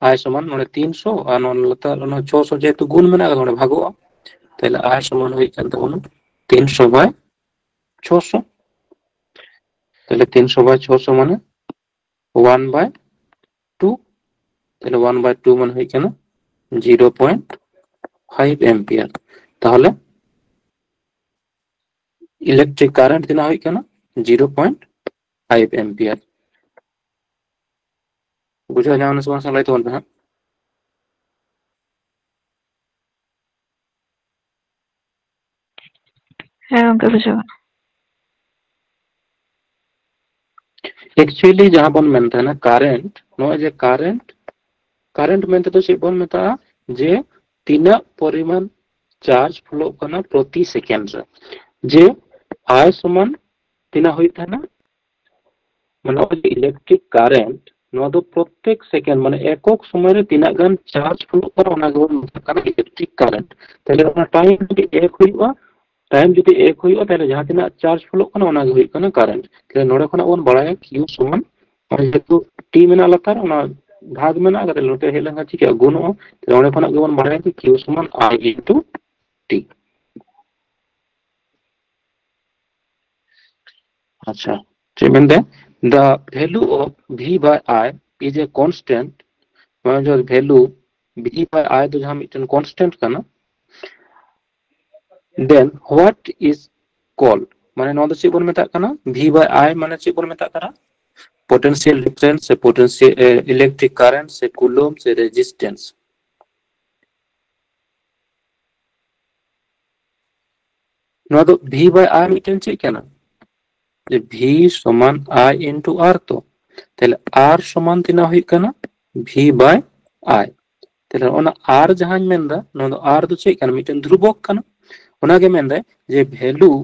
I ᱥᱚᱢᱟᱱ ᱱᱚᱰᱮ ᱛᱤᱱᱥᱚ ᱟᱨ ᱱᱚᱰᱮ ᱞᱟᱛᱟᱨ ᱚᱱᱟ ᱪᱷᱚᱥᱚ ᱡᱮᱦᱮᱛᱩ ᱜᱩᱱ ᱢᱮᱱᱟᱜ ᱟᱠᱟᱫᱟ, ᱱᱚᱰᱮ ᱵᱷᱟᱜᱚᱜᱼᱟ᱾ ᱛᱟᱦᱞᱮ I ᱥᱚᱢᱟᱱ ᱦᱩᱭᱩᱜ ᱠᱟᱱ ᱛᱟᱵᱚᱱᱟ ᱛᱤᱱᱥᱚ by ᱪᱷᱚᱥᱚ᱾ ᱛᱟᱦᱞᱮ ᱛᱤᱱᱥᱚ by ᱪᱷᱚᱥᱚ ᱢᱟᱱᱮ one by two᱾ ᱛᱟᱦᱞᱮ one by two ᱢᱟᱱᱮ ᱦᱩᱭᱩᱜ ᱠᱟᱱᱟ zero point five ampere᱾ ᱛᱟᱦᱞᱮ electric current ᱛᱤᱱᱟᱹᱜ ᱦᱩᱭᱩᱜ ᱠᱟᱱᱟ? Zero point five ampere᱾ ᱵᱩᱡᱷᱟᱹᱣ ᱧᱟᱢ ᱮᱱᱟ ᱥᱮ ᱵᱟᱝ? ᱞᱟᱹᱭ ᱛᱟᱵᱚᱱ ᱯᱮ ᱦᱟᱸᱜ᱾ ᱦᱮᱸ ᱜᱚᱝᱠᱮ, ᱵᱩᱡᱷᱟᱹᱣ ᱮᱱᱟ᱾ Actually ᱡᱟᱦᱟᱸ ᱵᱚᱱ ᱢᱮᱱ ᱛᱟᱦᱮᱱᱟ current, ᱱᱚᱜᱼᱚᱭ ᱡᱮ current, current ᱢᱮᱱᱛᱮ ᱫᱚ ᱪᱮᱫ ᱵᱚᱱ ᱢᱮᱛᱟᱜᱼᱟ? ᱡᱮ ᱛᱤᱱᱟᱹᱜ ᱯᱚᱨᱤᱢᱟᱱ charge ᱯᱷᱞᱳᱜ ᱠᱟᱱᱟ ᱯᱨᱚᱛᱤ second ᱨᱮ, ᱡᱮ I ᱥᱚᱢᱟᱱ ᱛᱤᱱᱟᱹᱜ ᱦᱩᱭᱩᱜ ᱛᱟᱦᱮᱱᱟ? ᱢᱟᱱᱮ ᱱᱚᱜᱼᱚᱭ ᱡᱮ electric current, ᱱᱚᱣᱟ ᱫᱚ ᱯᱨᱚᱛᱮᱠ second, ᱢᱟᱱᱮ ᱮᱠᱚᱠ ᱥᱚᱢᱚᱭ ᱨᱮ ᱛᱤᱱᱟᱹᱜ ᱜᱟᱱ charge ᱯᱷᱞᱳᱜ ᱠᱟᱱᱟ, ᱚᱱᱟ ᱜᱮᱵᱚᱱ ᱢᱮᱛᱟᱜ ᱠᱟᱱᱟ electric current᱾ ᱛᱟᱦᱞᱮ ᱚᱱᱟ time ᱡᱩᱫᱤ ᱮᱠ ᱦᱩᱭᱩᱜᱼᱟ, time ᱡᱩᱫᱤ ᱮᱠ ᱦᱩᱭᱩᱜᱼᱟ, ᱛᱟᱦᱞᱮ ᱡᱟᱦᱟᱸ ᱛᱤᱱᱟᱹᱜ charge ᱯᱷᱞᱳᱜ ᱠᱟᱱᱟ, ᱚᱱᱟ ᱜᱮ ᱦᱩᱭᱩᱜ ᱠᱟᱱᱟ current᱾ ᱛᱟᱦᱞᱮ ᱱᱚᱰᱮ ᱠᱷᱚᱱᱟᱜ ᱵᱚᱱ ᱵᱟᱲᱟᱭᱟ Q ᱥᱚᱢᱟᱱ, ᱱᱚᱜᱼᱚᱭ ᱡᱮᱦᱮᱛᱩ T ᱢᱮᱱᱟᱜᱼᱟ ᱞᱟᱛᱟᱨ, ᱚᱱᱟ ᱵᱷᱟᱜᱽ ᱢᱮᱱᱟᱜ ᱠᱟᱛᱮ ᱱᱚᱛᱮ ᱦᱮᱡ ᱞᱮᱱᱠᱷᱟᱱ ᱪᱤᱠᱟᱹᱜᱼᱟ? ᱜᱩᱱᱚᱜᱼᱟ᱾ ᱛᱟᱦᱞᱮ ᱚᱸᱰᱮ ᱠᱷᱚᱱᱟᱜ ᱜᱮᱵᱚᱱ ᱵᱟᱲᱟᱭᱟ ᱡᱮ Q ᱥᱚᱢᱟᱱ I into T᱾ ᱟᱪᱪᱷᱟ, ᱪᱮᱫ ᱢᱮᱱᱫᱟᱭ? The value of V by I is a constant, ᱢᱟᱱᱮ ᱡᱟᱦᱟᱸ value V by I ᱫᱚ ᱡᱟᱦᱟᱸ ᱢᱤᱫᱴᱮᱱ constant ᱠᱟᱱᱟ, then what is called, ᱢᱟᱱᱮ ᱱᱚᱣᱟ ᱫᱚ ᱪᱮᱫ ᱵᱚᱱ ᱢᱮᱛᱟᱜ ᱠᱟᱱᱟ? V by I ᱢᱟᱱᱮ ᱪᱮᱫ ᱵᱚᱱ ᱢᱮᱛᱟᱜ ᱠᱟᱱᱟ? Potential difference ᱥᱮ potential, ᱮ, electric current ᱥᱮ coulomb ᱥᱮ resistance᱾ ᱱᱚᱣᱟ ᱫᱚ V by I ᱢᱤᱫᱴᱮᱱ ᱪᱮᱫ ᱠᱟᱱᱟ? ᱡᱮ V ᱥᱚᱢᱟᱱ I into R ᱛᱚ, ᱛᱟᱦᱞᱮ R ᱥᱚᱢᱟᱱ ᱛᱤᱱᱟᱹᱜ ᱦᱩᱭᱩᱜ ᱠᱟᱱᱟ? V by I᱾ ᱛᱟᱦᱞᱮ ᱚᱱᱟ R ᱡᱟᱦᱟᱸᱧ ᱢᱮᱱᱫᱟ, ᱱᱚᱣᱟ ᱫᱚ R ᱫᱚ ᱪᱮᱫ ᱠᱟᱱᱟ? ᱢᱤᱫᱴᱮᱱ ᱫᱷᱨᱩᱵᱚᱠ ᱠᱟᱱᱟ᱾ ᱚᱱᱟᱜᱮ ᱢᱮᱱᱫᱟᱭ ᱡᱮ value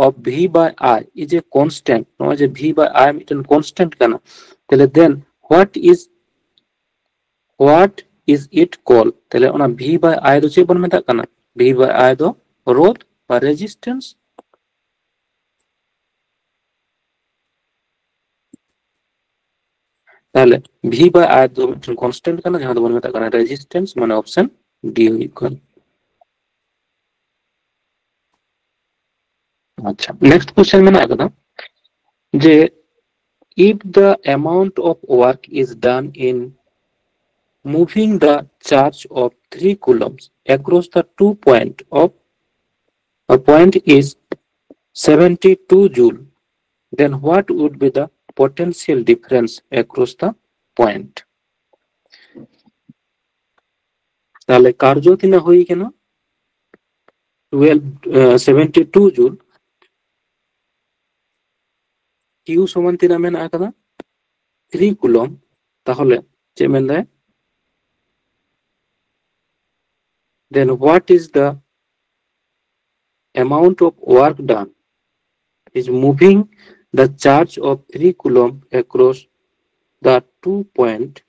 of V by I is a constant, ᱱᱚᱜᱼᱚᱭ ᱡᱮ V by I ᱢᱤᱫᱴᱮᱱ constant ᱠᱟᱱᱟ, ᱛᱟᱦᱞᱮ then what is what is it called? ᱛᱟᱦᱞᱮ ᱚᱱᱟ V by I ᱫᱚ ᱪᱮᱫ ᱵᱚᱱ ᱢᱮᱛᱟᱜ ᱠᱟᱱᱟ? V by I ᱫᱚ ᱨᱳᱫᱷ ᱵᱟ resistance᱾ ᱛᱟᱦᱞᱮ V by I ᱫᱚ ᱢᱤᱫᱴᱮᱱ constant ᱠᱟᱱᱟ, ᱡᱟᱦᱟᱸ ᱫᱚᱵᱚᱱ ᱢᱮᱛᱟᱜ ᱠᱟᱱᱟ resistance, ᱢᱟᱱᱮ option D ᱦᱩᱭᱩᱜ ᱠᱟᱱᱟ᱾ ᱟᱪᱪᱷᱟ, next question ᱢᱮᱱᱟᱜ ᱟᱠᱟᱫᱟ ᱡᱮ if the amount of work is done in moving the charge of three coulombs across the two point of a point is seventy two joule, then what would be the potential difference across the point? ᱛᱟᱦᱞᱮ ᱠᱟᱨᱡᱚ ᱛᱤᱱᱟᱹᱜ ᱦᱩᱭ ᱠᱟᱱᱟ? twelve seventy two joule᱾ Q ᱥᱚᱢᱟᱱ ᱛᱤᱱᱟᱹᱜ ᱢᱮᱱᱟᱜ ᱟᱠᱟᱫᱟ? three coulomb᱾ ᱛᱟᱦᱚᱞᱮ ᱪᱮᱫ ᱢᱮᱱᱫᱟᱭ? Then what is the amount of work done is moving the charge of three coulomb across the two point?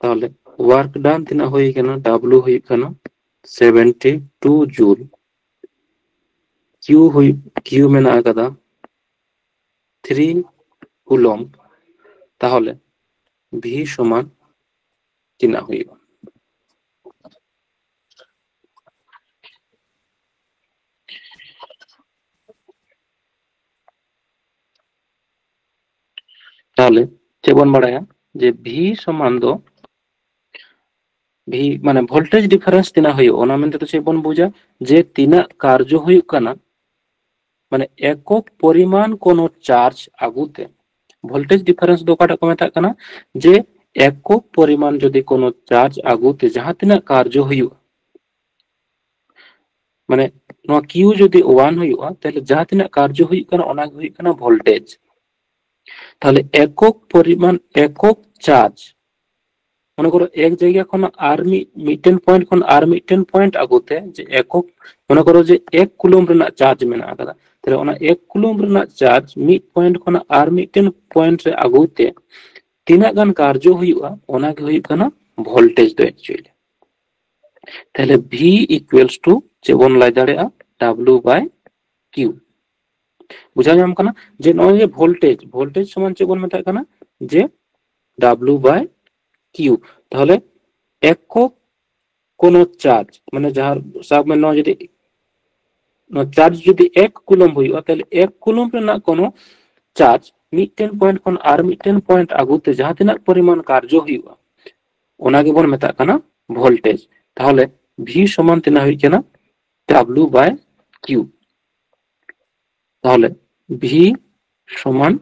ᱛᱟᱦᱚᱞᱮ work done ᱛᱤᱱᱟᱹᱜ ᱦᱩᱭ ᱠᱟᱱᱟ? W ᱦᱩᱭᱩᱜ ᱠᱟᱱᱟ seventy two joule᱾ Q ᱦᱩᱭ, Q ᱢᱮᱱᱟᱜ ᱟᱠᱟᱫᱟ three coulomb᱾ ᱛᱟᱦᱚᱞᱮ V ᱥᱚᱢᱟᱱ ᱛᱤᱱᱟᱹᱜ ᱦᱩᱭᱩᱜᱼᱟ? ᱛᱟᱦᱚᱞᱮ ᱪᱮᱫ ᱵᱚᱱ ᱵᱟᱲᱟᱭᱟ ᱡᱮ V ᱥᱚᱢᱟᱱ ᱫᱚ V ᱢᱟᱱᱮ voltage difference ᱛᱤᱱᱟᱹᱜ ᱦᱩᱭᱩᱜᱼᱟ, ᱚᱱᱟ ᱢᱮᱱᱛᱮ ᱫᱚ ᱪᱮᱫ ᱵᱚᱱ ᱵᱩᱡᱟ? ᱡᱮ ᱛᱤᱱᱟᱹᱜ ᱠᱟᱨᱡᱚ ᱦᱩᱭᱩᱜ ᱠᱟᱱᱟ, ᱢᱟᱱᱮ ᱮᱠᱚᱠ ᱯᱚᱨᱤᱢᱟᱱ ᱠᱳᱱᱳ charge ᱟᱹᱜᱩᱛᱮ᱾ Voltage difference ᱫᱚ ᱚᱠᱟᱴᱟᱜ ᱠᱚ ᱢᱮᱛᱟᱜ ᱠᱟᱱᱟ? ᱡᱮ ᱮᱠᱚᱠ ᱯᱚᱨᱤᱢᱟᱱ ᱡᱩᱫᱤ ᱠᱳᱱᱳ charge ᱟᱹᱜᱩᱛᱮ ᱡᱟᱦᱟᱸ ᱛᱤᱱᱟᱹᱜ ᱠᱟᱨᱡᱚ ᱦᱩᱭᱩᱜᱼᱟ, ᱢᱟᱱᱮ ᱱᱚᱣᱟ Q ᱡᱩᱫᱤ ᱳᱣᱟᱱ ᱦᱩᱭᱩᱜᱼᱟ, ᱛᱟᱦᱞᱮ ᱡᱟᱦᱟᱸ ᱛᱤᱱᱟᱹᱜ ᱠᱟᱨᱡᱚ ᱦᱩᱭᱩᱜ ᱠᱟᱱᱟ ᱚᱱᱟ ᱜᱮ ᱦᱩᱭᱩᱜ ᱠᱟᱱᱟ ᱵᱷᱳᱞᱴᱮᱡᱽ᱾ ᱛᱟᱦᱞᱮ ᱮᱠᱚᱠ ᱯᱚᱨᱤᱢᱟᱱ, ᱮᱠᱚᱠ ᱪᱟᱨᱡᱽ, ᱢᱚᱱᱮ ᱠᱚᱨᱚ ᱮᱠ ᱡᱟᱭᱜᱟ ᱠᱷᱚᱱ ᱟᱨ ᱢᱤᱫ, ᱢᱤᱫᱴᱮᱱ ᱯᱚᱭᱮᱱᱴ ᱠᱷᱚᱱ ᱟᱨ ᱢᱤᱫᱴᱮᱱ ᱯᱚᱭᱮᱱᱴ ᱟᱹᱜᱩᱛᱮ, ᱡᱮ ᱮᱠᱚᱠ, ᱢᱚᱱᱮ ᱠᱚᱨᱚ ᱡᱮ ᱮᱠ ᱠᱩᱞᱚᱢ ᱨᱮᱱᱟᱜ ᱪᱟᱨᱡᱽ ᱢᱮᱱᱟᱜ ᱟᱠᱟᱫᱟ, ᱛᱟᱦᱞᱮ ᱚᱱᱟ ᱮᱠ ᱠᱩᱞᱚᱢ ᱨᱮᱱᱟᱜ ᱪᱟᱨᱡᱽ ᱢᱤᱫ ᱯᱚᱭᱮᱱᱴ ᱠᱷᱚᱱ ᱟᱨ ᱢᱤᱫᱴᱮᱱ ᱯᱚᱭᱮᱱᱴ ᱨᱮ ᱟᱹᱜᱩᱛᱮ ᱛᱤᱱᱟᱹᱜ ᱜᱟᱱ ᱠᱟᱨᱡᱚ ᱦᱩᱭᱩᱜᱼᱟ, ᱚᱱᱟ ᱜᱮ ᱦᱩᱭᱩᱜ ᱠᱟᱱᱟ ᱵᱷᱳᱞᱴᱮᱡᱽ ᱫᱚ actually᱾ ᱛᱟᱦᱞᱮ V equals to ᱪᱮᱫ ᱵᱚᱱ ᱞᱟᱹᱭ ᱫᱟᱲᱮᱭᱟᱜᱼᱟ? W by Q᱾ ᱵᱩᱡᱷᱟᱹᱣ ᱧᱟᱢ ᱠᱟᱱᱟ ᱡᱮ ᱱᱚᱜᱼᱚᱭ ᱡᱮ ᱵᱷᱳᱞᱴᱮᱡᱽ, ᱵᱷᱳᱞᱴᱮᱡᱽ ᱥᱚᱢᱟᱱ ᱪᱮᱫ ᱵᱚᱱ ᱢᱮᱛᱟᱜ ᱠᱟᱱᱟ? ᱡᱮ W by Q᱾ ᱛᱟᱦᱞᱮ ᱮᱠᱚᱠ ᱠᱳᱱᱳ ᱪᱟᱨᱡᱽ, ᱢᱟᱱᱮ ᱡᱟᱦᱟᱸ ᱥᱟᱵ ᱢᱮ ᱱᱚᱣᱟ ᱡᱩᱫᱤ, ᱱᱚᱣᱟ ᱪᱟᱨᱡᱽ ᱡᱩᱫᱤ ᱮᱠ ᱠᱩᱞᱚᱢ ᱦᱩᱭᱩᱜᱼᱟ, ᱛᱟᱦᱞᱮ ᱮᱠ ᱠᱩᱞᱚᱢ ᱨᱮᱱᱟᱜ ᱠᱳᱱᱳ ᱪᱟᱨᱡᱽ ᱢᱤᱫᱴᱮᱱ ᱯᱚᱭᱮᱱᱴ ᱠᱷᱚᱱ ᱟᱨ ᱢᱤᱫᱴᱮᱱ ᱯᱚᱭᱮᱱᱴ ᱟᱹᱜᱩᱛᱮ ᱡᱟᱦᱟᱸ ᱛᱤᱱᱟᱹᱜ ᱯᱚᱨᱤᱢᱟᱱ ᱠᱟᱨᱡᱚ ᱦᱩᱭᱩᱜᱼᱟ, ᱚᱱᱟ ᱜᱮᱵᱚᱱ ᱢᱮᱛᱟᱜ ᱠᱟᱱᱟ ᱵᱷᱳᱞᱴᱮᱡᱽ᱾ ᱛᱟᱦᱞᱮ V ᱥᱚᱢᱟᱱ ᱛᱤᱱᱟᱹᱜ ᱦᱩᱭᱩᱜ ᱠᱟᱱᱟ? W by Q᱾ ᱛᱟᱦᱞᱮ V ᱥᱚᱢᱟᱱ,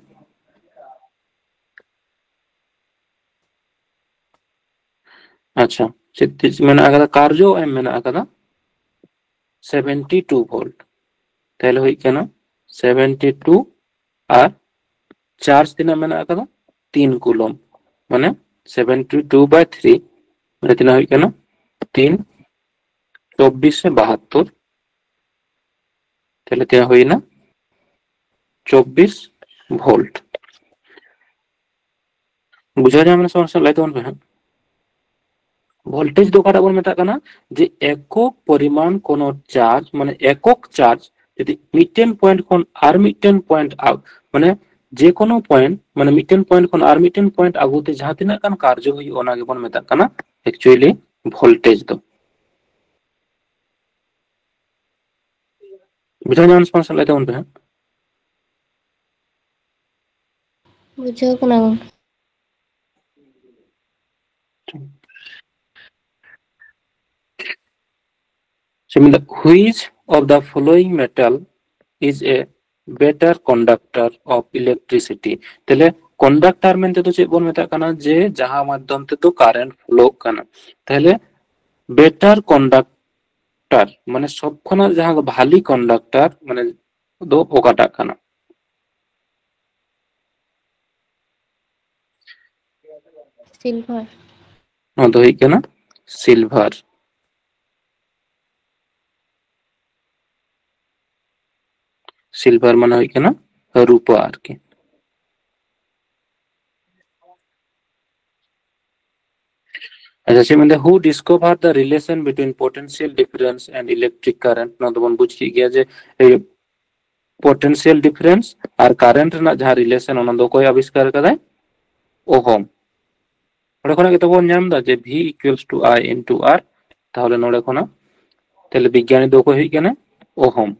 ᱟᱪᱪᱷᱟ, ᱪᱮᱫ ᱪᱮᱫ ᱢᱮᱱᱟᱜ ᱟᱠᱟᱫᱟ? ᱠᱟᱨᱡᱚ ᱮᱢ ᱢᱮᱱᱟᱜ ᱟᱠᱟᱫᱟ seventy two volt᱾ ᱛᱟᱦᱞᱮ ᱦᱩᱭᱩᱜ ᱠᱟᱱᱟ seventy two ᱟᱨ ᱪᱟᱨᱡᱽ ᱛᱤᱱᱟᱹᱜ ᱢᱮᱱᱟᱜ ᱟᱠᱟᱫᱟ? ᱛᱤᱱ ᱠᱩᱞᱚᱢ, ᱢᱟᱱᱮ seventy two by three, ᱢᱟᱱᱮ ᱛᱤᱱᱟᱹᱜ ᱦᱩᱭᱩᱜ ᱠᱟᱱᱟ? ᱛᱤᱱ ᱪᱚᱵᱵᱤᱥ ᱥᱮ ᱵᱟᱦᱟᱛᱛᱳᱨ, ᱛᱟᱦᱞᱮ ᱛᱤᱱᱟᱹᱜ ᱦᱩᱭᱱᱟ? ᱪᱚᱵᱵᱤᱥ ᱵᱷᱳᱞᱴ᱾ ᱵᱩᱡᱷᱟᱹᱣ ᱧᱟᱢ ᱮᱱᱟ ᱥᱮ ᱵᱟᱝ? ᱞᱟᱹᱭ ᱛᱟᱵᱚᱱ ᱯᱮ ᱦᱟᱸᱜ᱾ ᱵᱷᱳᱞᱴᱮᱡᱽ ᱫᱚ ᱚᱠᱟᱴᱟᱜ ᱵᱚᱱ ᱢᱮᱛᱟᱜ ᱠᱟᱱᱟ? ᱡᱮ ᱮᱠᱚᱠ ᱯᱚᱨᱤᱢᱟᱱ ᱠᱳᱱᱳ ᱪᱟᱨᱡᱽ, ᱢᱟᱱᱮ ᱮᱠᱚᱠ ᱪᱟᱨᱡᱽ ᱡᱩᱫᱤ ᱢᱤᱫᱴᱮᱱ ᱯᱚᱭᱮᱱᱴ ᱠᱷᱚᱱ ᱟᱨ ᱢᱤᱫᱴᱮᱱ ᱯᱚᱭᱮᱱᱴ, ᱢᱟᱱᱮ ᱡᱮ ᱠᱳᱱᱳ ᱯᱚᱭᱮᱱᱴ, ᱢᱟᱱᱮ ᱢᱤᱫᱴᱮᱱ ᱯᱚᱭᱮᱱᱴ ᱠᱷᱚᱱ ᱟᱨ ᱢᱤᱫᱴᱮᱱ ᱯᱚᱭᱮᱱᱴ ᱟᱹᱜᱩᱛᱮ ᱡᱟᱦᱟᱸ ᱛᱤᱱᱟᱹᱜ ᱜᱟᱱ ᱠᱟᱨᱡᱚ ᱦᱩᱭᱩᱜᱼᱟ, ᱚᱱᱟ ᱜᱮᱵᱚᱱ ᱢᱮᱛᱟᱜ ᱠᱟᱱᱟ actually ᱵᱷᱳᱞᱴᱮᱡᱽ ᱫᱚ᱾ ᱵᱩᱡᱷᱟᱹᱣ ᱧᱟᱢ ᱥᱮ ᱵᱟᱝ? ᱞᱟᱹᱭ ᱛᱟᱵᱚᱱ ᱯᱮ ᱦᱟᱸᱜ᱾ ᱵᱩᱡᱷᱟᱹᱣ ᱠᱟᱱᱟ ᱜᱚᱢᱠᱮ᱾ ᱪᱮᱫ ᱢᱮᱱᱫᱟ? Which of the following metal is a better conductor of electricity? ᱛᱟᱦᱞᱮ ᱠᱚᱱᱰᱟᱠᱴᱟᱨ ᱢᱮᱱᱛᱮ ᱫᱚ ᱪᱮᱫ ᱵᱚᱱ ᱢᱮᱛᱟᱜ ᱠᱟᱱᱟ? ᱡᱮ ᱡᱟᱦᱟᱸ ᱢᱟᱫᱽᱫᱷᱚᱢ ᱛᱮᱫᱚ ᱠᱟᱨᱮᱱᱴ ᱯᱷᱞᱳᱜ ᱠᱟᱱᱟ᱾ ᱛᱟᱦᱞᱮ ᱵᱮᱴᱟᱨ ᱠᱚᱱᱰᱟᱠᱴ ᱠᱚᱱᱰᱟᱠᱴᱟᱨ, ᱢᱟᱱᱮ ᱥᱚᱵ ᱠᱷᱚᱱᱟᱜ ᱡᱟᱦᱟᱸ ᱫᱚ ᱵᱷᱟᱞᱤ ᱠᱚᱱᱰᱟᱠᱴᱟᱨ ᱢᱟᱱᱮ ᱫᱚ ᱚᱠᱟᱴᱟᱜ ᱠᱟᱱᱟ? ᱥᱤᱞᱵᱷᱟᱨ᱾ ᱱᱚᱣᱟ ᱫᱚ ᱦᱩᱭᱩᱜ ᱠᱟᱱᱟ ᱥᱤᱞᱵᱷᱟᱨ᱾ ᱥᱤᱞᱵᱷᱟᱨ ᱢᱟᱱᱮ ᱦᱩᱭᱩᱜ ᱠᱟᱱᱟ ᱨᱩᱯᱟᱹ ᱟᱨᱠᱤ᱾ ᱟᱪᱪᱷᱟ, ᱪᱮᱫ ᱢᱮᱱᱫᱟ? Who discovered the relation between potential difference and electric current? ᱱᱚᱣᱟ ᱫᱚᱵᱚᱱ ᱵᱩᱡᱽ ᱠᱮᱫ ᱜᱮᱭᱟ ᱡᱮ ᱯᱚᱴᱮᱱᱥᱤᱭᱟᱞ ᱰᱤᱯᱷᱟᱨᱮᱱᱥ ᱟᱨ ᱠᱟᱨᱮᱱᱴ ᱨᱮᱱᱟᱜ ᱡᱟᱦᱟᱸ ᱨᱤᱞᱮᱥᱚᱱ, ᱚᱱᱟ ᱫᱚ ᱚᱠᱚᱭ ᱟᱵᱤᱥᱠᱟᱨ ᱠᱟᱫᱟᱭ? ᱳᱦᱚᱢ᱾ ᱚᱸᱰᱮ ᱠᱷᱚᱱᱟᱜ ᱜᱮᱛᱚ ᱵᱚᱱ ᱧᱟᱢ ᱮᱫᱟ ᱡᱮ V equals to I into R᱾ ᱛᱟᱦᱚᱞᱮ ᱱᱚᱰᱮ ᱠᱷᱚᱱᱟᱜ ᱛᱟᱦᱚᱞᱮ ᱵᱤᱜᱽᱜᱟᱱᱤ ᱫᱚ ᱚᱠᱚᱭ ᱦᱩᱭᱩᱜ ᱠᱟᱱᱟ? ᱳᱦᱚᱢ᱾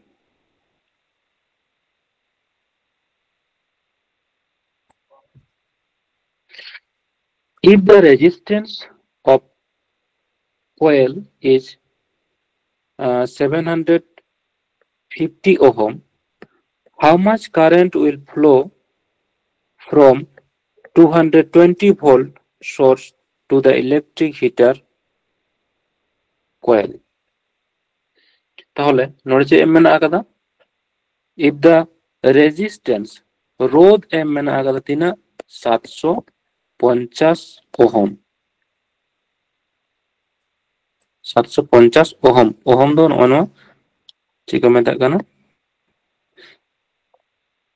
If the resistance of coil is uh, seven hundred fifty ohm, how much current will flow from two hundred twenty volt source to the electric heater coil? ᱛᱟᱦᱚᱞᱮ ᱱᱚᱰᱮ ᱪᱮᱫ ᱮᱢ ᱢᱮᱱᱟᱜ ᱟᱠᱟᱫᱟ? If the resistance, ᱨᱳᱫᱷ ᱮᱢ ᱢᱮᱱᱟᱜ ᱟᱠᱟᱫᱟ ᱛᱤᱱᱟᱹᱜ? ᱥᱟᱛᱥᱚ ᱯᱚᱧᱪᱟᱥ ᱳᱦᱚᱢ᱾ ᱥᱟᱛᱥᱚ ᱯᱚᱧᱪᱟᱥ ᱳᱦᱚᱢ᱾ ᱳᱦᱚᱢ ᱫᱚ ᱱᱚᱜᱼᱚ ᱱᱚᱣᱟ ᱪᱮᱫ ᱠᱚ ᱢᱮᱛᱟᱜ ᱠᱟᱱᱟ?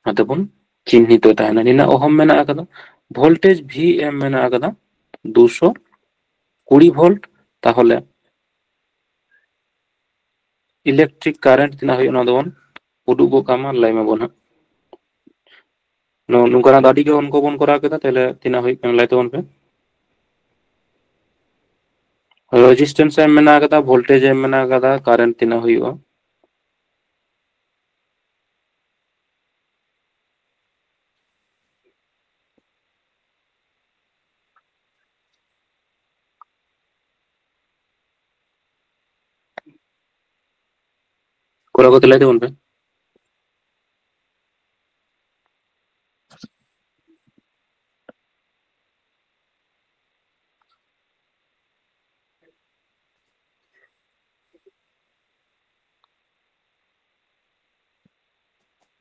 ᱟᱫᱚ ᱵᱚᱱ ᱪᱤᱱᱦᱤᱛ ᱛᱟᱦᱮᱱᱟ᱾ ᱱᱤᱱᱟᱹᱜ ᱳᱦᱚᱢ ᱢᱮᱱᱟᱜ ᱟᱠᱟᱫᱟ, ᱵᱷᱳᱞᱴᱮᱡᱽ V ᱮᱢ ᱢᱮᱱᱟᱜ ᱟᱠᱟᱫᱟ ᱫᱩᱥᱚ ᱠᱩᱲᱤ ᱵᱷᱳᱞᱴ᱾ ᱛᱟᱦᱚᱞᱮ ᱤᱞᱮᱠᱴᱨᱤᱠ ᱠᱟᱨᱮᱱᱴ ᱛᱤᱱᱟᱹᱜ ᱦᱩᱭᱩᱜᱼᱟ, ᱚᱱᱟ ᱫᱚᱵᱚᱱ ᱩᱰᱩᱠ ᱜᱚᱫ ᱠᱟᱜ ᱢᱟ, ᱞᱟᱹᱭ ᱢᱟᱵᱚᱱ ᱦᱟᱸᱜ᱾ ᱱᱚ-, ᱱᱚᱝᱠᱟᱱᱟᱜ ᱫᱚ ᱟᱹᱰᱤ ᱜᱮ ᱚᱝᱠᱚ ᱵᱚᱱ ᱠᱚᱨᱟᱣ ᱠᱮᱫᱟ, ᱛᱟᱦᱞᱮ ᱛᱤᱱᱟᱹᱜ ᱦᱩᱭᱩᱜ ᱠᱟᱱᱟ ᱞᱟᱹᱭ ᱛᱟᱵᱚᱱ ᱯᱮ᱾ ᱨᱮᱡᱤᱥᱴᱮᱱᱥ ᱮᱢ ᱢᱮᱱᱟᱜ ᱟᱠᱟᱫᱟ, ᱵᱷᱳᱞᱴᱮᱡᱽ ᱮᱢ ᱢᱮᱱᱟᱜ ᱟᱠᱟᱫᱟ, ᱠᱟᱨᱮᱱᱴ ᱛᱤᱱᱟᱹᱜ ᱦᱩᱭᱩᱜᱼᱟ᱾ ᱠᱚᱲᱟ ᱠᱚ, ᱛᱮᱞᱟᱭ ᱛᱟᱵᱚᱱ ᱯᱮ᱾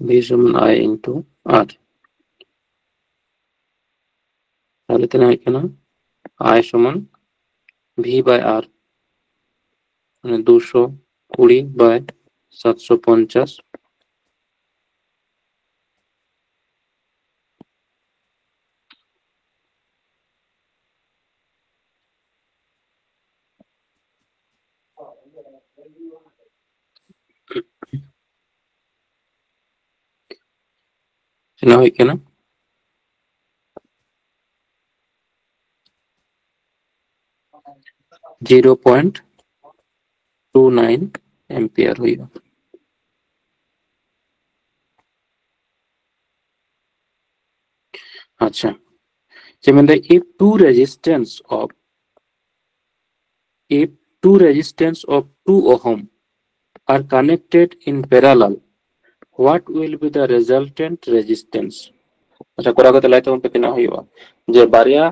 V ᱥᱚᱢᱟᱱ I into R᱾ ᱛᱟᱦᱞᱮ ᱛᱤᱱᱟᱹᱜ ᱦᱩᱭᱩᱜ ᱠᱟᱱᱟ? I ᱥᱚᱢᱟᱱ V by R, ᱢᱟᱱᱮ ᱫᱩᱥᱚ ᱠᱩᱲᱤ by ᱥᱟᱛᱥᱚ ᱯᱚᱧᱪᱟᱥ᱾ ᱛᱤᱱᱟᱹᱜ ᱦᱩᱭᱩᱜ ᱠᱟᱱᱟ? zero point two nine ampere ᱦᱩᱭᱩᱜᱼᱟ᱾ ᱟᱪᱪᱷᱟ, ᱪᱮᱫ ᱢᱮᱱᱫᱟ? If two resistance of, if two resistance of two ohm are connected in parallel, what will be the resultant resistance? ᱟᱪᱪᱷᱟ, ᱠᱚᱨᱟᱣ ᱠᱟᱛᱮ ᱞᱟᱹᱭ ᱛᱟᱵᱚᱱ ᱯᱮ ᱛᱤᱱᱟᱹᱜ ᱦᱩᱭᱩᱜᱼᱟ᱾ ᱡᱮ ᱵᱟᱨᱭᱟ,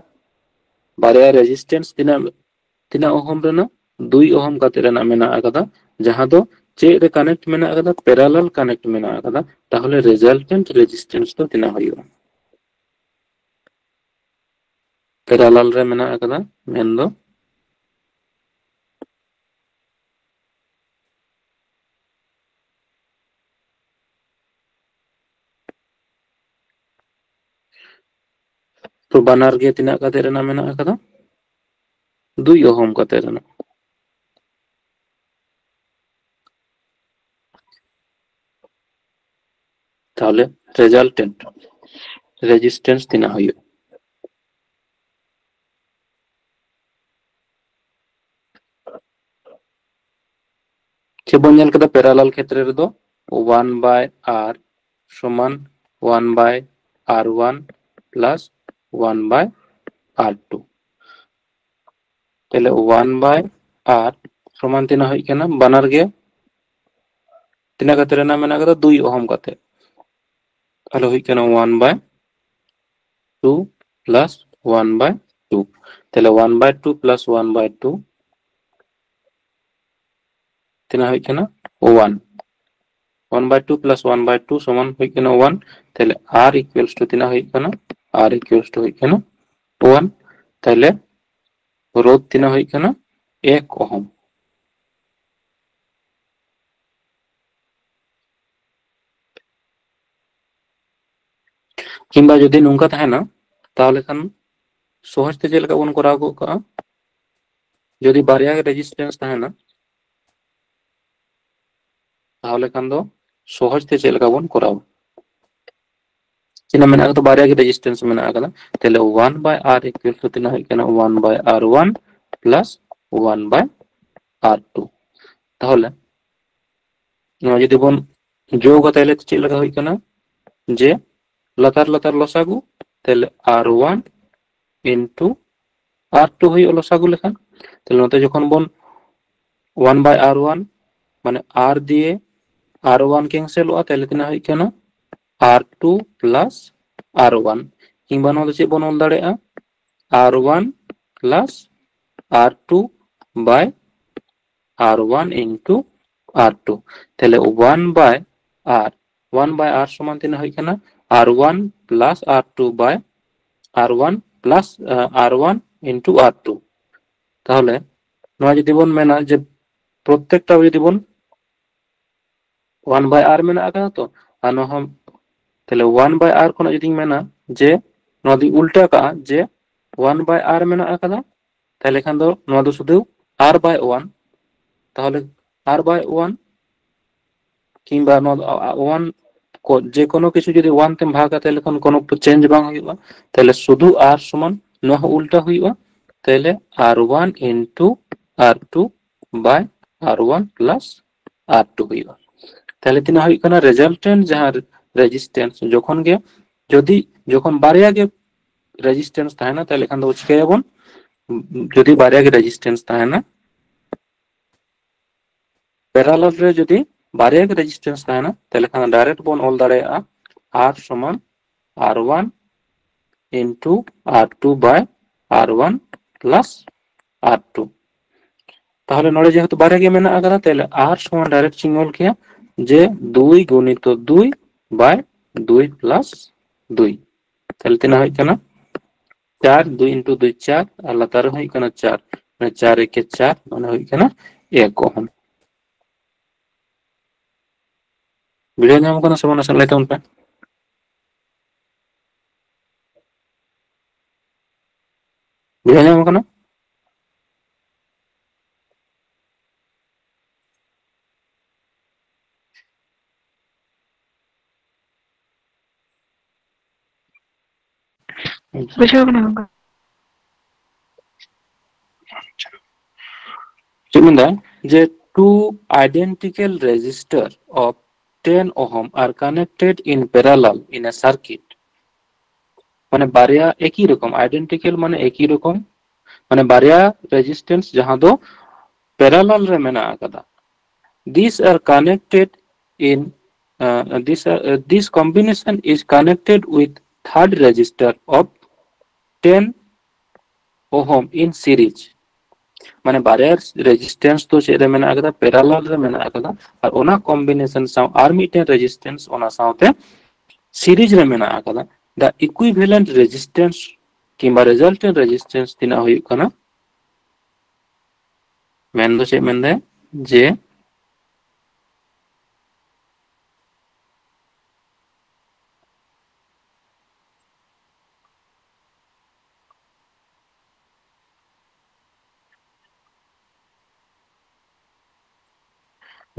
ᱵᱟᱨᱭᱟ ᱨᱮᱡᱤᱥᱴᱮᱱᱥ ᱛᱤᱱᱟᱹᱜ, ᱛᱤᱱᱟᱹᱜ ᱳᱦᱚᱢ ᱨᱮᱱᱟᱜ? ᱫᱩᱭ ᱳᱦᱚᱢ ᱠᱟᱛᱮ ᱨᱮᱱᱟᱜ ᱢᱮᱱᱟᱜ ᱟᱠᱟᱫᱟ, ᱡᱟᱦᱟᱸ ᱫᱚ ᱪᱮᱫ ᱨᱮ ᱠᱟᱱᱮᱠᱴ ᱢᱮᱱᱟᱜ ᱟᱠᱟᱫᱟ? ᱯᱮᱨᱟᱞᱟᱞ ᱠᱟᱱᱮᱠᱴ ᱢᱮᱱᱟᱜ ᱟᱠᱟᱫᱟ᱾ ᱛᱟᱦᱚᱞᱮ ᱨᱮᱡᱟᱞᱴᱮᱱᱴ ᱨᱮᱡᱤᱥᱴᱮᱱᱥ ᱫᱚ ᱛᱤᱱᱟᱹᱜ ᱦᱩᱭᱩᱜᱼᱟ? ᱯᱮᱨᱟᱞᱟᱞ ᱨᱮ ᱢᱮᱱᱟᱜ ᱟᱠᱟᱫᱟ, ᱢᱮᱱᱫᱚ ᱛᱚ ᱵᱟᱱᱟᱨ ᱜᱮ ᱛᱤᱱᱟᱹᱜ ᱠᱟᱛᱮ ᱨᱮᱱᱟᱜ ᱢᱮᱱᱟᱜ ᱟᱠᱟᱫᱟ? ᱫᱩᱭ ᱳᱦᱚᱢ ᱠᱟᱛᱮ ᱨᱮᱱᱟᱜ᱾ ᱛᱟᱦᱚᱞᱮ ᱨᱮᱡᱟᱞᱴᱮᱱᱴ ᱨᱮᱡᱤᱥᱴᱮᱱᱥ ᱛᱤᱱᱟᱹᱜ ᱦᱩᱭᱩᱜᱼᱟ? ᱪᱮᱫ ᱵᱚᱱ ᱧᱮᱞ ᱠᱮᱫᱟ ᱯᱮᱨᱟᱞᱟᱞ ᱠᱷᱮᱛᱨᱮ ᱨᱮᱫᱚ? One by R ᱥᱚᱢᱟᱱ one by R one plus one by R two᱾ ᱛᱟᱦᱞᱮ one by R ᱥᱚᱢᱟᱱ ᱛᱤᱱᱟᱹᱜ ᱦᱩᱭᱩᱜ ᱠᱟᱱᱟ? ᱵᱟᱱᱟᱨ ᱜᱮ ᱛᱤᱱᱟᱹᱜ ᱠᱟᱛᱮ ᱨᱮᱱᱟᱜ ᱢᱮᱱᱟᱜ ᱠᱟᱫᱟ? ᱫᱩᱭ ᱳᱦᱚᱢ ᱠᱟᱛᱮ᱾ ᱛᱟᱦᱞᱮ ᱦᱩᱭᱩᱜ ᱠᱟᱱᱟ one by two plus one by two᱾ ᱛᱟᱦᱞᱮ one by two plus one by two ᱛᱤᱱᱟᱹᱜ ᱦᱩᱭᱩᱜ ᱠᱟᱱᱟ? One᱾ one by two plus one by two ᱥᱚᱢᱟᱱ ᱦᱩᱭᱩᱜ ᱠᱟᱱᱟ one᱾ ᱛᱟᱦᱞᱮ R equals to ᱛᱤᱱᱟᱹᱜ ᱦᱩᱭᱩᱜ ᱠᱟᱱᱟ? R equals to ᱦᱩᱭᱩᱜ ᱠᱟᱱᱟ one᱾ ᱛᱟᱦᱞᱮ ᱨᱳᱫᱷ ᱛᱤᱱᱟᱹᱜ ᱦᱩᱭᱩᱜ ᱠᱟᱱᱟ? ᱮᱠ ᱳᱦᱢ᱾ ᱠᱤᱝᱵᱟ ᱡᱩᱫᱤ ᱱᱚᱝᱠᱟ ᱛᱟᱦᱮᱱᱟ, ᱛᱟᱦᱚᱞᱮ ᱠᱷᱟᱱ ᱥᱚᱦᱚᱡ ᱛᱮ ᱪᱮᱫ ᱞᱮᱠᱟ ᱵᱚᱱ ᱠᱚᱨᱟᱣ ᱜᱚᱫ ᱠᱟᱜᱼᱟ? ᱡᱩᱫᱤ ᱵᱟᱨᱭᱟ ᱜᱮ ᱨᱮᱡᱤᱥᱴᱮᱱᱥ ᱛᱟᱦᱮᱱᱟ, ᱛᱟᱦᱚᱞᱮ ᱠᱷᱟᱱ ᱫᱚ ᱥᱚᱦᱚᱡ ᱛᱮ ᱪᱮᱫ ᱞᱮᱠᱟ ᱵᱚᱱ ᱠᱚᱨᱟᱣᱟ? ᱛᱤᱱᱟᱹᱜ ᱢᱮᱱᱟᱜ ᱟᱠᱟᱫᱟ? ᱵᱟᱨᱭᱟ ᱜᱮ ᱨᱮᱡᱤᱥᱴᱮᱱᱥ ᱢᱮᱱᱟᱜ ᱟᱠᱟᱫᱟ᱾ ᱛᱟᱦᱞᱮ one by R equal to ᱛᱤᱱᱟᱹᱜ ᱦᱩᱭᱩᱜ ᱠᱟᱱᱟ? One by R one plus one by R two᱾ ᱛᱟᱦᱚᱞᱮ ᱱᱚᱣᱟ ᱡᱩᱫᱤ ᱵᱚᱱ ᱡᱳᱜᱟ, ᱛᱟᱦᱞᱮ ᱪᱮᱫ ᱞᱮᱠᱟ ᱦᱩᱭᱩᱜ ᱠᱟᱱᱟ? ᱡᱮ ᱞᱟᱛᱟᱨ ᱞᱟᱛᱟᱨ ᱞᱚᱥᱟᱜᱩ, ᱛᱟᱦᱞᱮ R one into R two ᱦᱩᱭᱩᱜᱼᱟ ᱞᱚᱥᱟᱜᱩ ᱞᱮᱠᱷᱟᱱ᱾ ᱛᱟᱦᱞᱮ ᱱᱚᱛᱮ ᱡᱚᱠᱷᱚᱱ ᱵᱚᱱ one by R one, ᱢᱟᱱᱮ R ᱫᱤᱭᱮ R one cancelᱚᱜᱼᱟ, ᱛᱟᱦᱞᱮ ᱛᱤᱱᱟᱹᱜ ᱦᱩᱭᱩᱜ ᱠᱟᱱᱟ? R two plus R one᱾ ᱠᱤᱝᱵᱟ ᱱᱚᱣᱟ ᱫᱚ ᱪᱮᱫ ᱵᱚᱱ ᱚᱞ ᱫᱟᱲᱮᱭᱟᱜᱼᱟ? R one plus R two by R one into R two᱾ ᱛᱟᱦᱞᱮ one by R, one by R ᱥᱚᱢᱟᱱ ᱛᱤᱱᱟᱹᱜ ᱦᱩᱭᱩᱜ ᱠᱟᱱᱟ? R one plus R two by R one plus R one into R two᱾ ᱛᱟᱦᱚᱞᱮ ᱱᱚᱣᱟ ᱡᱩᱫᱤ ᱵᱚᱱ ᱢᱮᱱᱟ ᱡᱮ ᱯᱨᱚᱛᱮᱠᱴᱟ ᱡᱩᱫᱤ ᱵᱚᱱ one by R ᱢᱮᱱᱟᱜ ᱟᱠᱟᱫᱟ ᱛᱚ, ᱟᱨ ᱱᱚᱣᱟ ᱦᱚᱸ, ᱛᱟᱦᱞᱮ one by R ᱠᱷᱚᱱᱟᱜ ᱡᱩᱫᱤᱧ ᱢᱮᱱᱟ ᱡᱮ ᱱᱚᱣᱟ ᱫᱚᱧ ᱩᱞᱴᱟ ᱠᱟᱜᱼᱟ, ᱡᱮ one by R ᱢᱮᱱᱟᱜ ᱟᱠᱟᱫᱟ, ᱛᱟᱦᱞᱮ ᱠᱷᱟᱱ ᱫᱚ ᱱᱚᱣᱟ ᱫᱚ ᱥᱩᱫᱷᱩ R by one, ᱛᱟᱦᱚᱞᱮ R by one ᱠᱤᱝᱵᱟ ᱱᱚᱣᱟ ᱫᱚ one ᱠᱚ, ᱡᱮ ᱠᱳᱱᱳ ᱠᱤᱪᱷᱩ ᱡᱩᱫᱤ one ᱛᱮᱢ ᱵᱷᱟᱜᱟ, ᱛᱟᱦᱞᱮ ᱠᱷᱟᱱ ᱠᱳᱱᱳ change ᱵᱟᱝ ᱦᱩᱭᱩᱜᱼᱟ᱾ ᱛᱟᱦᱞᱮ ᱥᱩᱫᱷᱩ R ᱥᱚᱢᱟᱱ ᱱᱚᱣᱟ ᱦᱚᱸ ᱩᱞᱴᱟ ᱦᱩᱭᱩᱜᱼᱟ, ᱛᱟᱦᱞᱮ R one into R two by R one plus R two ᱦᱩᱭᱩᱜᱼᱟ᱾ ᱛᱟᱦᱞᱮ ᱛᱤᱱᱟᱹᱜ ᱦᱩᱭᱩᱜ ᱠᱟᱱᱟ? Resultant ᱡᱟᱦᱟᱸ resistance, ᱡᱚᱠᱷᱚᱱ ᱜᱮ, ᱡᱩᱫᱤ, ᱡᱚᱠᱷᱚᱱ ᱵᱟᱨᱭᱟ ᱜᱮ resistance ᱛᱟᱦᱮᱱᱟ, ᱛᱟᱦᱞᱮ ᱠᱷᱟᱱ ᱫᱚ ᱪᱤᱠᱟᱹᱭᱟᱵᱚᱱ? ᱡᱩᱫᱤ ᱵᱟᱨᱭᱟ ᱜᱮ resistance ᱛᱟᱦᱮᱱᱟ, parallel ᱨᱮ ᱡᱩᱫᱤ ᱵᱟᱨᱭᱟ ᱜᱮ resistance ᱛᱟᱦᱮᱱᱟ, ᱛᱟᱦᱞᱮ ᱠᱷᱟᱱ direct ᱵᱚᱱ ᱚᱞ ᱫᱟᱲᱮᱭᱟᱜᱼᱟ R ᱥᱚᱢᱟᱱ R one into R two by R one plus R two᱾ ᱛᱟᱦᱚᱞᱮ ᱱᱚᱰᱮ ᱡᱮᱦᱮᱛᱩ ᱵᱟᱨᱭᱟ ᱜᱮ ᱢᱮᱱᱟᱜ ᱟᱠᱟᱫᱟ, ᱛᱟᱦᱞᱮ R ᱥᱚᱢᱟᱱ direct ᱤᱧ ᱚᱞ ᱠᱮᱭᱟ ᱡᱮ ᱫᱩᱭ ᱜᱩᱱᱤᱛᱚ ᱫᱩᱭ by ᱫᱩᱭ plus ᱫᱩᱭ, ᱛᱟᱦᱞᱮ ᱛᱤᱱᱟᱹᱜ ᱦᱩᱭᱩᱜ ᱠᱟᱱᱟ? ᱪᱟᱨ, ᱫᱩᱭ into ᱫᱩᱭ ᱪᱟᱨ, ᱟᱨ ᱞᱟᱛᱟᱨ ᱨᱮ ᱦᱩᱭᱩᱜ ᱠᱟᱱᱟ ᱪᱟᱨ, ᱢᱟᱱᱮ ᱪᱟᱨ ᱮᱠᱮ ᱪᱟᱨ, ᱢᱟᱱᱮ ᱦᱩᱭᱩᱜ ᱠᱟᱱᱟ ᱮᱠ ᱳᱦᱚᱢ᱾ ᱵᱩᱡᱷᱟᱹᱣ ᱧᱟᱢ ᱠᱟᱱᱟ ᱥᱮ ᱵᱟᱝ? ᱱᱟᱥᱮ ᱞᱟᱹᱭ ᱛᱟᱵᱚᱱ ᱯᱮ᱾ ᱵᱩᱡᱷᱟᱹᱣ ᱧᱟᱢ ᱠᱟᱱᱟ? ᱵᱩᱡᱷᱟᱹᱣ ᱠᱟᱱᱟ ᱜᱚᱝᱠᱮ᱾ ᱪᱮᱫ ᱢᱮᱱᱫᱟ? ᱡᱮ two identical resistor of ten ohm are connected in parallel in a circuit. ᱢᱟᱱᱮ ᱵᱟᱨᱭᱟ ᱮᱠᱤ ᱨᱚᱠᱚᱢ, identical ᱢᱟᱱᱮ ᱮᱠᱤ ᱨᱚᱠᱚᱢ, ᱢᱟᱱᱮ ᱵᱟᱨᱭᱟ resistance ᱡᱟᱦᱟᱸ ᱫᱚ parallel ᱨᱮ ᱢᱮᱱᱟᱜ ᱟᱠᱟᱫᱟ, these are connected in uh, this uh, this combination is connected with third resistor of ten ohm in series. ᱢᱟᱱᱮ ᱵᱟᱨᱭᱟ resistance ᱫᱚ ᱪᱮᱫ ᱨᱮ ᱢᱮᱱᱟᱜ ᱟᱠᱟᱫᱟ? Parallel ᱨᱮ ᱢᱮᱱᱟᱜ ᱟᱠᱟᱫᱟ᱾ ᱟᱨ ᱚᱱᱟ combination ᱥᱟᱶ ᱟᱨ ᱢᱤᱫᱴᱮᱱ resistance ᱚᱱᱟ ᱥᱟᱶᱛᱮ series ᱨᱮ ᱢᱮᱱᱟᱜ ᱟᱠᱟᱫᱟ᱾ The equivalent resistance ᱠᱤᱝᱵᱟ resultant resistance ᱛᱤᱱᱟᱹᱜ ᱦᱩᱭᱩᱜ ᱠᱟᱱᱟ? ᱢᱮᱱ ᱫᱚ ᱪᱮᱫ ᱢᱮᱱᱫᱟᱭ? ᱡᱮ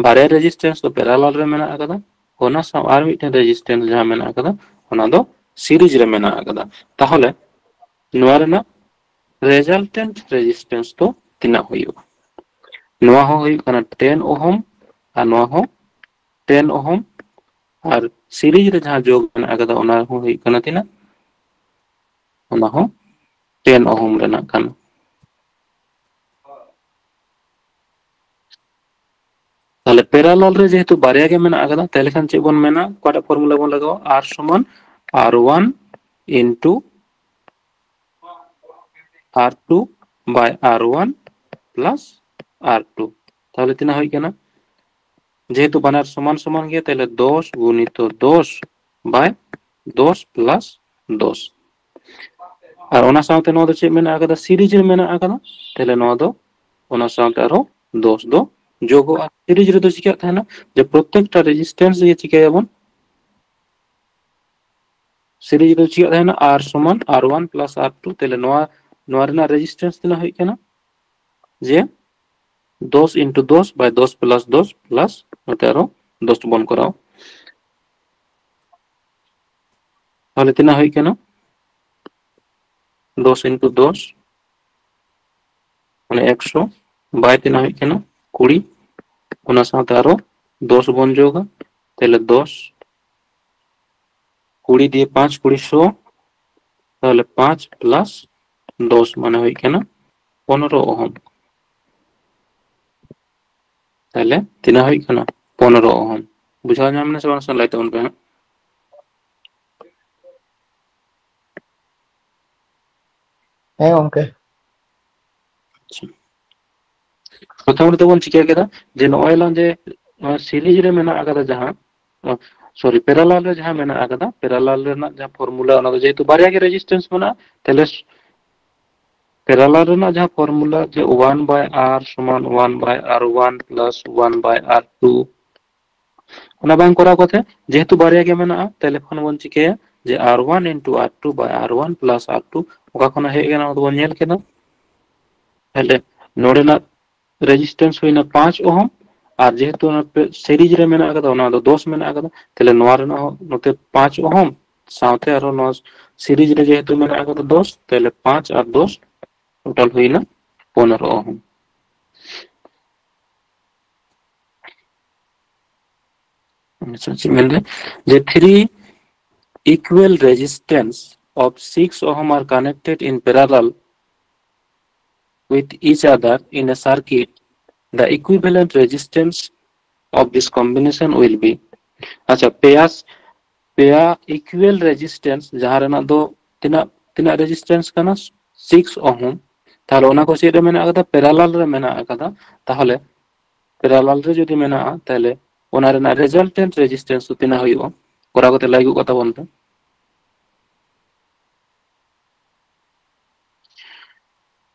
ᱵᱟᱨᱭᱟ resistance ᱫᱚ parallel ᱨᱮ ᱢᱮᱱᱟᱜ ᱟᱠᱟᱫᱟ, ᱚᱱᱟ ᱥᱟᱶ ᱟᱨ ᱢᱤᱫᱴᱮᱱ resistance ᱡᱟᱦᱟᱸ ᱢᱮᱱᱟᱜ ᱟᱠᱟᱫᱟ, ᱚᱱᱟ ᱫᱚ series ᱨᱮ ᱢᱮᱱᱟᱜ ᱟᱠᱟᱫᱟ᱾ ᱛᱟᱦᱚᱞᱮ ᱱᱚᱣᱟ ᱨᱮᱱᱟᱜ resultant resistance ᱫᱚ ᱛᱤᱱᱟᱹᱜ ᱦᱩᱭᱩᱜᱼᱟ? ᱱᱚᱣᱟ ᱦᱚᱸ ᱦᱩᱭᱩᱜ ᱠᱟᱱᱟ ten ohm ᱟᱨ ᱱᱚᱣᱟ ᱦᱚᱸ ten ohm, ᱟᱨ series ᱨᱮ ᱡᱟᱦᱟᱸ ᱡᱳᱜᱽ ᱢᱮᱱᱟᱜ ᱟᱠᱟᱫᱟ, ᱚᱱᱟ ᱦᱚᱸ ᱦᱩᱭᱩᱜ ᱠᱟᱱᱟ ᱛᱤᱱᱟᱹᱜ? ᱚᱱᱟ ᱦᱚᱸ ten ohm ᱨᱮᱱᱟᱜ ᱠᱟᱱᱟ᱾ ᱛᱟᱦᱞᱮ parallel ᱨᱮ ᱡᱮᱦᱮᱛᱩ ᱵᱟᱨᱭᱟ ᱜᱮ ᱢᱮᱱᱟᱜ ᱟᱠᱟᱫᱟ, ᱛᱟᱦᱞᱮ ᱠᱷᱟᱱ ᱪᱮᱫ ᱵᱚᱱ ᱢᱮᱱᱟ? ᱚᱠᱟᱴᱟᱜ formula ᱵᱚᱱ ᱞᱟᱜᱟᱣᱟ? R ᱥᱚᱢᱟᱱ R one into R two by R one plus R two᱾ ᱛᱟᱦᱞᱮ ᱛᱤᱱᱟᱹᱜ ᱦᱩᱭ ᱠᱟᱱᱟ? ᱡᱮᱦᱮᱛᱩ ᱵᱟᱱᱟᱨ ᱥᱚᱢᱟᱱ ᱥᱚᱢᱟᱱ ᱜᱮᱭᱟ, ᱛᱟᱦᱞᱮ ᱫᱚᱥ ᱜᱩᱱᱤᱛᱚ ᱫᱚᱥ by ᱫᱚᱥ plus ᱫᱚᱥ᱾ ᱟᱨ ᱚᱱᱟ ᱥᱟᱶᱛᱮ ᱱᱚᱣᱟ ᱫᱚ ᱪᱮᱫ ᱢᱮᱱᱟᱜ ᱟᱠᱟᱫᱟ? ᱥᱤᱨᱤᱡᱽ ᱨᱮ ᱢᱮᱱᱟᱜ ᱟᱠᱟᱫᱟ, ᱛᱟᱦᱞᱮ ᱱᱚᱣᱟ ᱫᱚ ᱚᱱᱟ ᱥᱟᱶᱛᱮ ᱟᱨᱦᱚᱸ ᱫᱚᱥ ᱫᱚ ᱡᱳᱜᱚᱜᱼᱟ᱾ ᱥᱤᱨᱤᱡᱽ ᱨᱮᱫᱚ ᱪᱤᱠᱟᱹᱜ ᱛᱟᱦᱮᱱᱟ? ᱡᱮ ᱯᱨᱚᱛᱮᱠᱴᱟ ᱨᱮᱡᱤᱥᱴᱮᱱᱥ ᱜᱮ ᱪᱤᱠᱟᱹᱭᱟᱵᱚᱱ? ᱥᱤᱨᱤᱡᱽ ᱨᱮ ᱪᱤᱠᱟᱹᱜ ᱛᱟᱦᱮᱱᱟ? R ᱥᱚᱢᱟᱱ R one plus R two᱾ ᱛᱟᱦᱞᱮ ᱱᱚᱣᱟ, ᱱᱚᱣᱟ ᱨᱮᱱᱟᱜ ᱨᱮᱡᱤᱥᱴᱮᱱᱥ ᱛᱤᱱᱟᱹᱜ ᱦᱩᱭᱩᱜ ᱠᱟᱱᱟ? ᱡᱮ ᱫᱚᱥ into ᱫᱚᱥ by ᱫᱚᱥ plus ᱫᱚᱥ plus ᱱᱚᱛᱮ ᱟᱨᱚ ᱫᱚᱥ ᱵᱚᱱ ᱠᱚᱨᱟᱣᱟ᱾ ᱛᱟᱦᱞᱮ ᱛᱤᱱᱟᱹᱜ ᱦᱩᱭᱩᱜ ᱠᱟᱱᱟ? ᱫᱚᱥ into ᱫᱚᱥ, ᱢᱟᱱᱮ ᱮᱠᱥᱚ, by ᱛᱤᱱᱟᱹᱜ ᱦᱩᱭᱩᱜ ᱠᱟᱱᱟ? ᱠᱩᱲᱤ᱾ ᱚᱱᱟ ᱥᱟᱶᱛᱮ ᱟᱨᱚ ᱫᱚᱥ ᱵᱚᱱ ᱡᱳᱜᱟ, ᱛᱟᱦᱞᱮ ᱫᱚᱥ, ᱠᱩᱲᱤ ᱫᱤᱭᱮ ᱯᱟᱸᱪ ᱠᱩᱲᱤ ᱥᱚ, ᱛᱟᱦᱞᱮ ᱯᱟᱸᱪ plus ᱫᱚᱥ ᱢᱟᱱᱮ ᱦᱩᱭᱩᱜ ᱠᱟᱱᱟ ᱯᱚᱱᱨᱚ ᱳᱦᱚᱢ᱾ ᱛᱟᱦᱞᱮ ᱛᱤᱱᱟᱹᱜ ᱦᱩᱭᱩᱜ ᱠᱟᱱᱟ? ᱯᱚᱱᱨᱚ ᱳᱦᱚᱢ᱾ ᱵᱩᱡᱷᱟᱹᱣ ᱧᱟᱢ ᱮᱱᱟ ᱥᱮ ᱵᱟᱝ? ᱥᱮ ᱞᱟᱹᱭ ᱛᱟᱵᱚᱱ ᱯᱮ ᱦᱟᱸᱜ᱾ ᱦᱮᱸ ᱜᱚᱝᱠᱮ᱾ ᱟᱪᱪᱷᱟ, ᱯᱨᱚᱛᱷᱚᱢ ᱨᱮᱫᱚ ᱵᱚᱱ ᱪᱤᱠᱟᱹ ᱠᱮᱫᱟ ᱡᱮ ᱱᱚᱜᱼᱚᱭ ᱞᱟᱝ ᱡᱮ ᱱᱚᱣᱟ ᱥᱤᱨᱤᱡᱽ ᱨᱮ ᱢᱮᱱᱟᱜ ᱟᱠᱟᱫᱟ ᱡᱟᱦᱟᱸ, ᱥᱚᱨᱤ, ᱯᱮᱨᱟᱞᱟᱞ ᱨᱮ ᱡᱟᱦᱟᱸ ᱢᱮᱱᱟᱜ ᱟᱠᱟᱫᱟ, ᱯᱮᱨᱟᱞᱟᱞ ᱨᱮᱱᱟᱜ ᱡᱟᱦᱟᱸ ᱯᱷᱚᱨᱢᱩᱞᱟ, ᱚᱱᱟ ᱫᱚ ᱡᱮᱦᱮᱛᱩ ᱵᱟᱨᱭᱟ ᱜᱮ ᱨᱮᱡᱤᱥᱴᱮᱱᱥ ᱢᱮᱱᱟᱜᱼᱟ, ᱛᱟᱦᱞᱮ ᱯᱮᱨᱟᱞᱟᱞ ᱨᱮᱱᱟᱜ ᱡᱟᱦᱟᱸ ᱯᱷᱚᱨᱢᱩᱞᱟ ᱡᱮ one by R ᱥᱚᱢᱟᱱ one by R one plus one by R two, ᱚᱱᱟ ᱵᱟᱝ ᱠᱚᱨᱟᱣ ᱠᱟᱛᱮ ᱡᱮᱦᱮᱛᱩ ᱵᱟᱨᱭᱟ ᱜᱮ ᱢᱮᱱᱟᱜᱼᱟ, ᱛᱟᱦᱞᱮ ᱠᱷᱚᱱ ᱵᱚᱱ ᱪᱤᱠᱟᱹᱭᱟ ᱡᱮ R one into R two by R one plus R two, ᱚᱠᱟ ᱠᱷᱚᱱᱟᱜ ᱦᱮᱡ ᱟᱠᱟᱱᱟ ᱚᱱᱟ ᱫᱚᱵᱚᱱ ᱧᱮᱞ ᱠᱮᱫᱟ᱾ ᱛᱟᱦᱞᱮ ᱱᱚᱰᱮᱱᱟᱜ ᱨᱮᱡᱤᱥᱴᱮᱱᱥ ᱦᱩᱭᱱᱟ ᱯᱟᱸᱪ ᱳᱦᱚᱢ, ᱟᱨ ᱡᱮᱦᱮᱛᱩ ᱚᱱᱟ ᱥᱤᱨᱤᱡᱽ ᱨᱮ ᱢᱮᱱᱟᱜ ᱟᱠᱟᱫᱟ, ᱚᱱᱟ ᱫᱚ ᱫᱚᱥ ᱢᱮᱱᱟᱜ ᱟᱠᱟᱫᱟ, ᱛᱟᱦᱞᱮ ᱱᱚᱣᱟ ᱨᱮᱱᱟᱜ ᱦᱚᱸ ᱱᱚᱛᱮ ᱯᱟᱸᱪ ᱳᱦᱚᱢ ᱥᱟᱶᱛᱮ ᱟᱨᱦᱚᱸ ᱱᱚᱣᱟ ᱥᱤᱨᱤᱡᱽ ᱨᱮ ᱡᱮᱦᱮᱛᱩ ᱢᱮᱱᱟᱜ ᱟᱠᱟᱫᱟ ᱫᱚᱥ, ᱛᱟᱦᱞᱮ ᱯᱟᱸᱪ ᱟᱨ ᱫᱚᱥ ᱴᱳᱴᱟᱞ ᱦᱩᱭᱱᱟ ᱯᱚᱱᱨᱚ ᱳᱦᱚᱢ᱾ ᱟᱪᱪᱷᱟ, ᱪᱮᱫ ᱢᱮᱱᱫᱟ? ᱡᱮ three equal resistance of six ohm are connected in parallel with each other in a circuit, the equivalent resistance of this combination will be. ᱟᱪᱪᱷᱟ, ᱯᱮᱭᱟ, ᱯᱮᱭᱟ equal resistance ᱡᱟᱦᱟᱸ ᱨᱮᱱᱟᱜ ᱫᱚ ᱛᱤᱱᱟᱹᱜ, ᱛᱤᱱᱟᱹᱜ resistance ᱠᱟᱱᱟ? six ohm᱾ ᱛᱟᱦᱞᱮ ᱚᱱᱟ ᱠᱚ ᱪᱮᱫ ᱨᱮ ᱢᱮᱱᱟᱜ ᱟᱠᱟᱫᱟ? ᱯᱮᱨᱟᱞᱟᱞ ᱨᱮ ᱢᱮᱱᱟᱜ ᱟᱠᱟᱫᱟ᱾ ᱛᱟᱦᱞᱮ parallel ᱨᱮ ᱡᱩᱫᱤ ᱢᱮᱱᱟᱜᱼᱟ, ᱛᱟᱦᱚᱞᱮ ᱚᱱᱟ ᱨᱮᱱᱟᱜ resultant resistance ᱫᱚ ᱛᱤᱱᱟᱹᱜ ᱦᱩᱭᱩᱜᱼᱟ? ᱠᱚᱨᱟᱣ ᱠᱟᱛᱮ ᱞᱟᱹᱭ ᱜᱚᱫ ᱠᱟᱛᱟ ᱵᱚᱱ ᱯᱮ᱾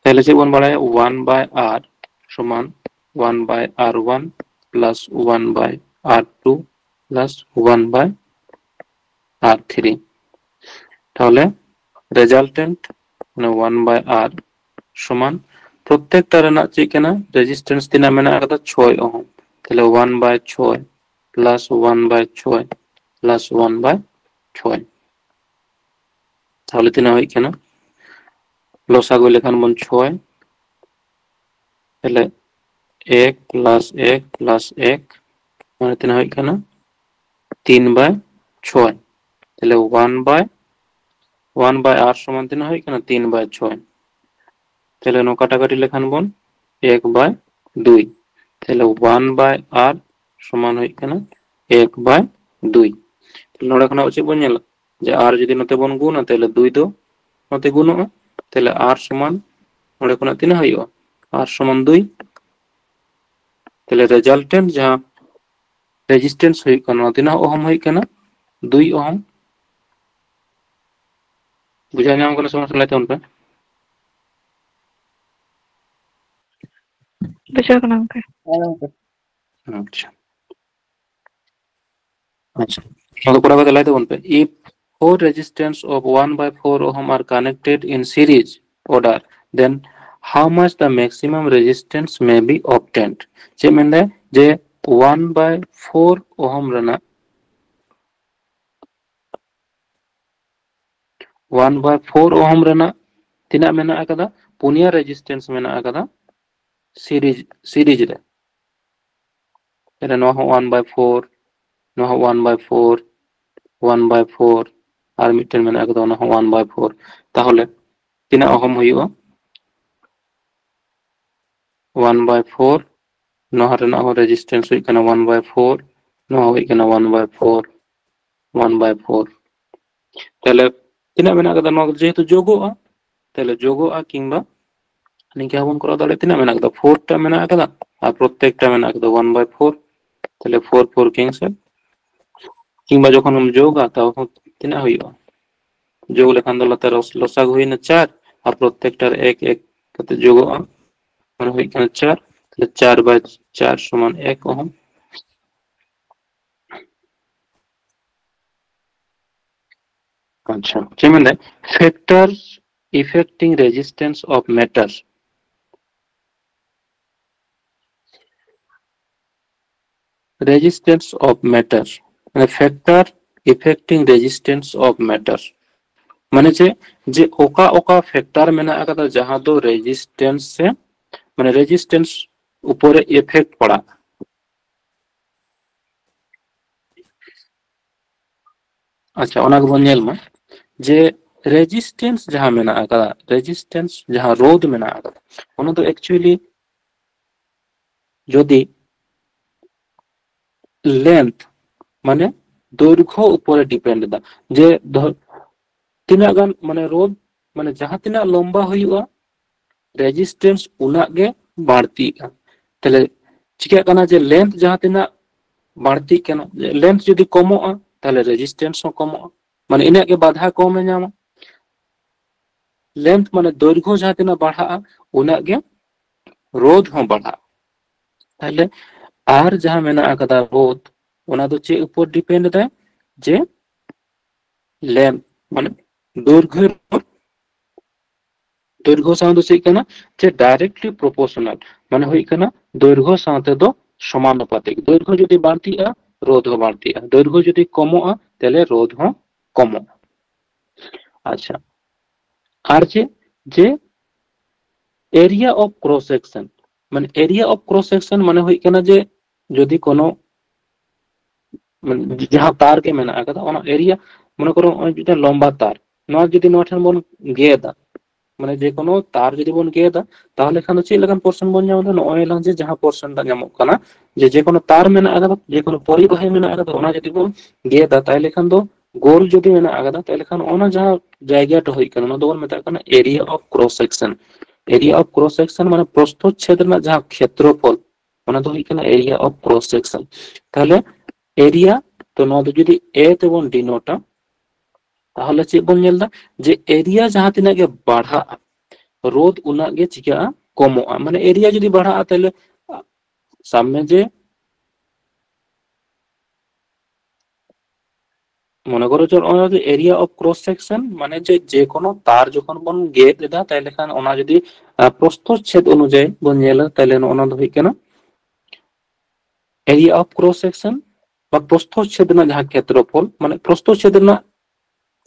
ᱛᱟᱦᱚᱞᱮ ᱪᱮᱫ ᱵᱚᱱ ᱵᱟᱲᱟᱭᱟ? One by R ᱥᱚᱢᱟᱱ one by R one plus one by R two plus one by R three᱾ ᱛᱟᱦᱚᱞᱮ resultant ᱢᱟᱱᱮ one by R ᱥᱚᱢᱟᱱ ᱯᱨᱚᱛᱮᱠᱴᱟ ᱨᱮᱱᱟᱜ ᱪᱮᱫ ᱠᱟᱱᱟ? Resistance ᱛᱤᱱᱟᱹᱜ ᱢᱮᱱᱟᱜ ᱟᱠᱟᱫᱟ? ᱪᱷᱚᱭ ᱳᱦᱢ᱾ ᱛᱟᱦᱚᱞᱮ one by ᱪᱷᱚᱭ plus one by ᱪᱷᱚᱭ plus one by ᱪᱷᱚᱭ᱾ ᱛᱟᱦᱚᱞᱮ ᱛᱤᱱᱟᱹᱜ ᱦᱩᱭᱩᱜ ᱠᱟᱱᱟ? ᱞᱚᱥᱟᱜᱩ ᱞᱮᱠᱷᱟᱱ ᱵᱚᱱ ᱪᱷᱚᱭ, ᱛᱟᱦᱚᱞᱮ ᱮᱠ plus ᱮᱠ plus ᱮᱠ, ᱢᱟᱱᱮ ᱛᱤᱱᱟᱹᱜ ᱦᱩᱭᱩᱜ ᱠᱟᱱᱟ? ᱛᱤᱱ by ᱪᱷᱚᱭ᱾ ᱛᱟᱦᱚᱞᱮ one by one by R ᱥᱚᱢᱟᱱ ᱛᱤᱱᱟᱹᱜ ᱦᱩᱭᱩᱜ ᱠᱟᱱᱟ? ᱛᱤᱱ by ᱪᱷᱚᱭ᱾ ᱛᱟᱦᱚᱞᱮ ᱱᱚᱣᱟ ᱠᱟᱴᱟᱠᱟᱴᱤ ᱞᱮᱠᱷᱟᱱ ᱵᱚᱱ ᱮᱠ by ᱫᱩᱭ᱾ ᱛᱟᱦᱚᱞᱮ one by R ᱥᱚᱢᱟᱱ ᱦᱩᱭᱩᱜ ᱠᱟᱱᱟ ᱮᱠ by ᱫᱩᱭ᱾ ᱛᱟᱦᱚᱞᱮ ᱱᱚᱰᱮ ᱠᱷᱚᱱᱟᱜ ᱪᱮᱫ ᱵᱚᱱ ᱧᱮᱞᱟ? ᱡᱮ R ᱡᱩᱫᱤ ᱱᱚᱛᱮ ᱵᱚᱱ ᱜᱩᱱᱟ, ᱛᱟᱦᱚᱞᱮ ᱫᱩᱭ ᱫᱚ ᱱᱚᱛᱮ ᱜᱩᱱᱚᱜᱼᱟ᱾ ᱛᱟᱦᱚᱞᱮ R ᱥᱚᱢᱟᱱ ᱱᱚᱰᱮ ᱠᱷᱚᱱᱟᱜ ᱛᱤᱱᱟᱹᱜ ᱦᱩᱭᱩᱜᱼᱟ? R ᱥᱚᱢᱟᱱ ᱫᱩᱭ᱾ ᱛᱟᱦᱚᱞᱮ resultant ᱡᱟᱦᱟᱸ resistance ᱦᱩᱭᱩᱜ ᱠᱟᱱᱟ, ᱱᱚᱣᱟ ᱛᱤᱱᱟᱹᱜ ᱳᱦᱢ ᱦᱩᱭᱩᱜ ᱠᱟᱱᱟ? ᱫᱩᱭ ᱳᱦᱢ᱾ ᱵᱩᱡᱷᱟᱹᱣ ᱧᱟᱢ ᱠᱟᱱᱟ ᱥᱮ ᱵᱟᱝ? ᱞᱟᱹᱭ ᱛᱟᱵᱚᱱ ᱯᱮ᱾ ᱵᱩᱡᱷᱟᱹᱣ ᱠᱟᱱᱟ ᱜᱚᱝᱠᱮ᱾ ᱟᱪᱪᱷᱟ᱾ ᱟᱪᱪᱷᱟ, ᱱᱚᱣᱟ ᱫᱚ ᱠᱚᱨᱟᱣ ᱠᱟᱛᱮ ᱞᱟᱹᱭ ᱛᱟᱵᱚᱱ ᱯᱮ᱾ If four resistance of one by four ohm are connected in series order, then how much the maximum resistance may be obtained? ᱪᱮᱫ ᱢᱮᱱᱫᱟᱭ? ᱡᱮ one by four ohm ᱨᱮᱱᱟᱜ one by four ohm ᱨᱮᱱᱟᱜ ᱛᱤᱱᱟᱹᱜ ᱢᱮᱱᱟᱜ ᱟᱠᱟᱫᱟ? ᱯᱩᱱᱭᱟ resistance ᱢᱮᱱᱟᱜ ᱟᱠᱟᱫᱟ series, series ᱨᱮ᱾ ᱛᱟᱦᱞᱮ ᱱᱚᱣᱟ ᱦᱚᱸ one by four, ᱱᱚᱣᱟ ᱦᱚᱸ one by four, one by four, ᱟᱨ ᱢᱤᱫᱴᱮᱱ ᱢᱮᱱᱟᱜ ᱟᱠᱟᱫᱟ, ᱚᱱᱟ ᱦᱚᱸ one by four᱾ ᱛᱟᱦᱚᱞᱮ ᱛᱤᱱᱟᱹᱜ ᱳᱦᱢ ᱦᱩᱭᱩᱜᱼᱟ? One by four, ᱱᱚᱣᱟ ᱨᱮᱱᱟᱜ ᱦᱚᱸ resistance ᱦᱩᱭᱩᱜ ᱠᱟᱱᱟ one by four, ᱱᱚᱣᱟ ᱦᱩᱭᱩᱜ ᱠᱟᱱᱟ one by four, one by four᱾ ᱛᱟᱦᱞᱮ ᱛᱤᱱᱟᱹᱜ ᱢᱮᱱᱟᱜ ᱟᱠᱟᱫᱟ? ᱱᱚᱣᱟ ᱡᱮᱦᱮᱛᱩ ᱡᱳᱜᱚᱜᱼᱟ, ᱛᱟᱦᱞᱮ ᱡᱳᱜᱚᱜᱼᱟ ᱠᱤᱝᱵᱟ ᱱᱤᱝᱠᱟᱹ ᱦᱚᱸᱵᱚᱱ ᱠᱚᱨᱟᱣ ᱫᱟᱲᱮᱭᱟᱜᱼᱟ᱾ ᱛᱤᱱᱟᱹᱜ ᱢᱮᱱᱟᱜ ᱟᱠᱟᱫᱟ? Four ᱴᱟ ᱢᱮᱱᱟᱜ ᱟᱠᱟᱫᱟ, ᱟᱨ ᱯᱨᱚᱛᱮᱠᱴᱟ ᱢᱮᱱᱟᱜ ᱠᱟᱫᱟ ᱚᱣᱟᱱ ᱵᱟᱭ ᱯᱷᱳᱨ, ᱛᱟᱦᱞᱮ ᱯᱷᱳᱨ ᱯᱷᱳᱨ ᱠᱮᱱᱥᱮᱞ᱾ ᱠᱤᱝᱵᱟ ᱡᱚᱠᱷᱚᱱ ᱮᱢ ᱡᱳᱜᱟ, ᱛᱟᱣ ᱦᱚᱸ ᱛᱤᱱᱟᱹᱜ ᱦᱩᱭᱩᱜᱼᱟ? ᱡᱳᱜ ᱞᱮᱠᱷᱟᱱ ᱫᱚ ᱞᱟᱛᱟᱨ ᱨᱚᱥ-, ᱞᱚᱥᱟᱜᱩ ᱦᱩᱭᱱᱟ ᱪᱟᱨ, ᱟᱨ ᱯᱨᱚᱛᱮᱠᱴᱟ ᱨᱮ ᱮᱠ ᱮᱠ ᱠᱟᱛᱮ ᱡᱳᱜᱚᱜᱼᱟ, ᱢᱟᱱᱮ ᱦᱩᱭᱩᱜ ᱠᱟᱱᱟ ᱪᱟᱨ᱾ ᱛᱟᱦᱞᱮ ᱪᱟᱨ ᱵᱟᱭ ᱪᱟᱨ ᱥᱚᱢᱟᱱ ᱮᱠ ᱳᱦᱢ᱾ ᱟᱪᱪᱷᱟ, ᱪᱮᱫ ᱢᱮᱱᱫᱟᱭ? Factors affecting resistance of matter. Resistance of matter, ᱢᱟᱱᱮ factor affecting resistance of matter, ᱢᱟᱱᱮ ᱪᱮᱫ? ᱡᱮ ᱚᱠᱟ ᱚᱠᱟ factor ᱢᱮᱱᱟᱜ ᱟᱠᱟᱫᱟ ᱡᱟᱦᱟᱸ ᱫᱚ resistance ᱥᱮ, ᱢᱟᱱᱮ resistance ᱩᱯᱚᱨᱮ effect ᱯᱟᱲᱟᱜᱼᱟ᱾ ᱟᱪᱪᱷᱟ, ᱚᱱᱟ ᱜᱮᱵᱚᱱ ᱧᱮᱞ ᱢᱟ ᱡᱮ resistance ᱡᱟᱦᱟᱸ ᱢᱮᱱᱟᱜ ᱟᱠᱟᱫᱟ, resistance ᱡᱟᱦᱟᱸ ᱨᱳᱫᱷ ᱢᱮᱱᱟᱜ ᱟᱠᱟᱫᱟ, ᱚᱱᱟ ᱫᱚ actually ᱡᱩᱫᱤ length, ᱢᱟᱱᱮ ᱫᱳᱭᱨᱜᱷᱚ ᱩᱯᱚᱨᱮ depend ᱮᱫᱟ, ᱡᱮ ᱫᱷᱚ-, ᱛᱤᱱᱟᱹᱜ ᱜᱟᱱ ᱢᱟᱱᱮ ᱨᱳᱫᱷ, ᱢᱟᱱᱮ ᱡᱟᱦᱟᱸ ᱛᱤᱱᱟᱹᱜ ᱞᱚᱢᱵᱟ ᱦᱩᱭᱩᱜᱼᱟ, resistance ᱩᱱᱟᱹᱜ ᱜᱮ ᱵᱟᱹᱲᱛᱤᱜᱼᱟ᱾ ᱛᱟᱦᱞᱮ ᱪᱤᱠᱟᱹᱜ ᱠᱟᱱᱟ ᱡᱮ length ᱡᱟᱦᱟᱸ ᱛᱤᱱᱟᱹᱜ ᱵᱟᱹᱲᱛᱤᱜ ᱠᱟᱱᱟ, length ᱡᱩᱫᱤ ᱠᱚᱢᱚᱜᱼᱟ, ᱛᱟᱦᱞᱮ resistance ᱦᱚᱸ ᱠᱚᱢᱚᱜᱼᱟ, ᱢᱟᱱᱮ ᱤᱱᱟᱹᱜ ᱜᱮ ᱵᱟᱫᱷᱟ ᱠᱚᱢᱮ ᱧᱟᱢᱟ᱾ Length ᱢᱟᱱᱮ ᱫᱳᱭᱨᱜᱷᱚ ᱡᱟᱦᱟᱸ ᱛᱤᱱᱟᱹᱜ ᱵᱟᱲᱦᱟᱜᱼᱟ, ᱩᱱᱟᱹᱜ ᱜᱮ ᱨᱳᱫᱷ ᱦᱚᱸ ᱵᱟᱲᱦᱟᱜᱼᱟ᱾ ᱛᱟᱦᱞᱮ ᱟᱨ ᱡᱟᱦᱟᱸ ᱢᱮᱱᱟᱜ ᱟᱠᱟᱫᱟ ᱨᱳᱫᱷ, ᱚᱱᱟ ᱫᱚ ᱪᱮᱫ ᱩᱯᱚᱨ depend ᱮᱫᱟᱭ? ᱡᱮ length, ᱢᱟᱱᱮ ᱫᱳᱭᱨᱜᱷᱚ, ᱫᱳᱭᱨᱜᱷᱚ ᱥᱟᱶ ᱫᱚ ᱪᱮᱫ ᱠᱟᱱᱟ? ᱡᱮ directly proportional, ᱢᱟᱱᱮ ᱦᱩᱭᱩᱜ ᱠᱟᱱᱟ ᱫᱳᱭᱨᱜᱷᱚ ᱥᱟᱶᱛᱮ ᱫᱚ ᱥᱚᱢᱟᱱᱩᱯᱟᱛᱤᱠ᱾ ᱫᱳᱭᱨᱜᱷᱚ ᱡᱩᱫᱤ ᱵᱟᱹᱲᱛᱤᱜᱼᱟ, ᱨᱳᱫᱷ ᱦᱚᱸ ᱵᱟᱹᱲᱛᱤᱜᱼᱟ, ᱫᱳᱭᱨᱜᱷᱚ ᱡᱩᱫᱤ ᱠᱚᱢᱚᱜᱼᱟ, ᱛᱟᱦᱞᱮ ᱨᱳᱫᱷ ᱦᱚᱸ ᱠᱚᱢᱚᱜᱼᱟ᱾ ᱟᱪᱪᱷᱟ, ᱟᱨ ᱪᱮᱫ? ᱡᱮ area of cross section, ᱢᱟᱱᱮ area of cross section ᱢᱟᱱᱮ ᱦᱩᱭᱩᱜ ᱠᱟᱱᱟ ᱡᱮ ᱡᱩᱫᱤ ᱠᱳᱱᱳ, ᱢᱟᱱᱮ ᱡᱟᱦᱟᱸ ᱛᱟᱨ ᱜᱮ ᱢᱮᱱᱟᱜ ᱟᱠᱟᱫᱟ, ᱚᱱᱟ area, ᱢᱚᱱᱮ ᱠᱚᱨᱚ ᱱᱚᱜᱼᱚᱭ ᱢᱤᱫᱴᱟᱝ ᱞᱚᱢᱵᱟ ᱛᱟᱨ, ᱱᱚᱣᱟ ᱡᱩᱫᱤ ᱱᱚᱣᱟ ᱴᱷᱮᱱ ᱵᱚᱱ ᱜᱮᱫᱟ, ᱢᱟᱱᱮ ᱡᱮ ᱠᱳᱱᱳ ᱛᱟᱨ ᱡᱩᱫᱤ ᱵᱚᱱ ᱜᱮᱫᱟ, ᱛᱟᱦᱚᱞᱮ ᱠᱷᱟᱱ ᱫᱚ ᱪᱮᱫ ᱞᱮᱠᱟᱱ portion ᱵᱚᱱ ᱧᱟᱢ ᱮᱫᱟ? ᱱᱚᱜᱼᱚᱭ ᱞᱟᱝ ᱡᱮ ᱡᱟᱦᱟᱸ portion ᱴᱟᱜ ᱧᱟᱢᱚᱜ ᱠᱟᱱᱟ, ᱡᱮ ᱡᱮ ᱠᱳᱱᱳ ᱛᱟᱨ ᱢᱮᱱᱟᱜ ᱟᱠᱟᱫᱟ, ᱡᱮ ᱠᱳᱱᱳ ᱯᱚᱨᱤᱵᱟᱦᱤ ᱢᱮᱱᱟᱜ ᱟᱠᱟᱫᱟ, ᱚᱱᱟ ᱡᱩᱫᱤ ᱵᱚᱱ ᱜᱮᱫᱟ, ᱛᱟᱦᱚᱞᱮ ᱠᱷᱟᱱ ᱫᱚ ᱜᱳᱞ ᱡᱩᱫᱤ ᱢᱮᱱᱟᱜ ᱟᱠᱟᱫᱟ, ᱛᱟᱦᱚᱞᱮ ᱠᱷᱟᱱ ᱚᱱᱟ ᱡᱟᱦᱟᱸ ᱡᱟᱭᱜᱟ ᱴᱟ ᱦᱩᱭ ᱠᱟᱱᱟ, ᱚᱱᱟ ᱫᱚᱵᱚᱱ ᱢᱮᱛᱟᱜ ᱠᱟᱱᱟ area of cross section᱾ Area of cross section ᱢᱟᱱᱮ ᱯᱨᱚᱥᱛᱷᱚ ᱪᱷᱮᱫ ᱨᱮᱱᱟᱜ ᱡᱟᱦᱟᱸ ᱠᱷᱮᱛᱨᱚᱯᱷᱚᱞ, ᱚᱱᱟ ᱫᱚ ᱦᱩᱭᱩᱜ ᱠᱟᱱᱟ area of cross section᱾ ᱛᱟᱦᱚᱞᱮ area, ᱛᱚ ᱱᱚᱣᱟ ᱫᱚ ᱡᱩᱫᱤ A ᱛᱮᱵᱚᱱ denote ᱟ, ᱛᱟᱦᱚᱞᱮ ᱪᱮᱫ ᱵᱚᱱ ᱧᱮᱞ ᱮᱫᱟ? ᱡᱮ area ᱡᱟᱦᱟᱸ ᱛᱤᱱᱟᱹᱜ ᱜᱮ ᱵᱟᱲᱦᱟᱜᱼᱟ, ᱨᱳᱫᱷ ᱩᱱᱟᱹᱜ ᱜᱮ ᱪᱤᱠᱟᱹᱜᱼᱟ? ᱠᱚᱢᱚᱜᱼᱟ᱾ ᱢᱟᱱᱮ area ᱡᱩᱫᱤ ᱵᱟᱲᱦᱟᱜᱼᱟ, ᱛᱟᱦᱚᱞᱮ ᱥᱟᱵ ᱢᱮ ᱡᱮ ᱢᱚᱱᱮ ᱠᱚᱨᱚ ᱪᱚ ᱱᱚᱜᱼᱚᱭ ᱡᱮ area of cross section, ᱢᱟᱱᱮ ᱡᱮ ᱡᱮᱠᱳᱱᱳ ᱛᱟᱨ ᱡᱚᱠᱷᱚᱱ ᱵᱚᱱ ᱜᱮᱫ ᱮᱫᱟ, ᱛᱟᱦᱚᱞᱮ ᱠᱷᱟᱱ ᱚᱱᱟ ᱡᱩᱫᱤ ᱯᱨᱚᱥᱛᱷᱚᱪᱷᱮᱫ ᱚᱱᱩᱡᱟᱭᱤ ᱵᱚᱱ ᱧᱮᱞᱟ, ᱛᱟᱦᱚᱞᱮ ᱱᱚᱜᱼᱚ ᱱᱚᱣᱟ ᱫᱚ ᱦᱩᱭᱩᱜ ᱠᱟᱱᱟ area of cross section ᱵᱟ ᱯᱨᱚᱥᱛᱷᱚᱪᱷᱮᱫ ᱨᱮᱱᱟᱜ ᱡᱟᱦᱟᱸ ᱠᱷᱮᱛᱨᱚᱯᱷᱚᱞ, ᱢᱟᱱᱮ ᱯᱨᱚᱥᱛᱷᱚᱪᱷᱮᱫ ᱨᱮᱱᱟᱜ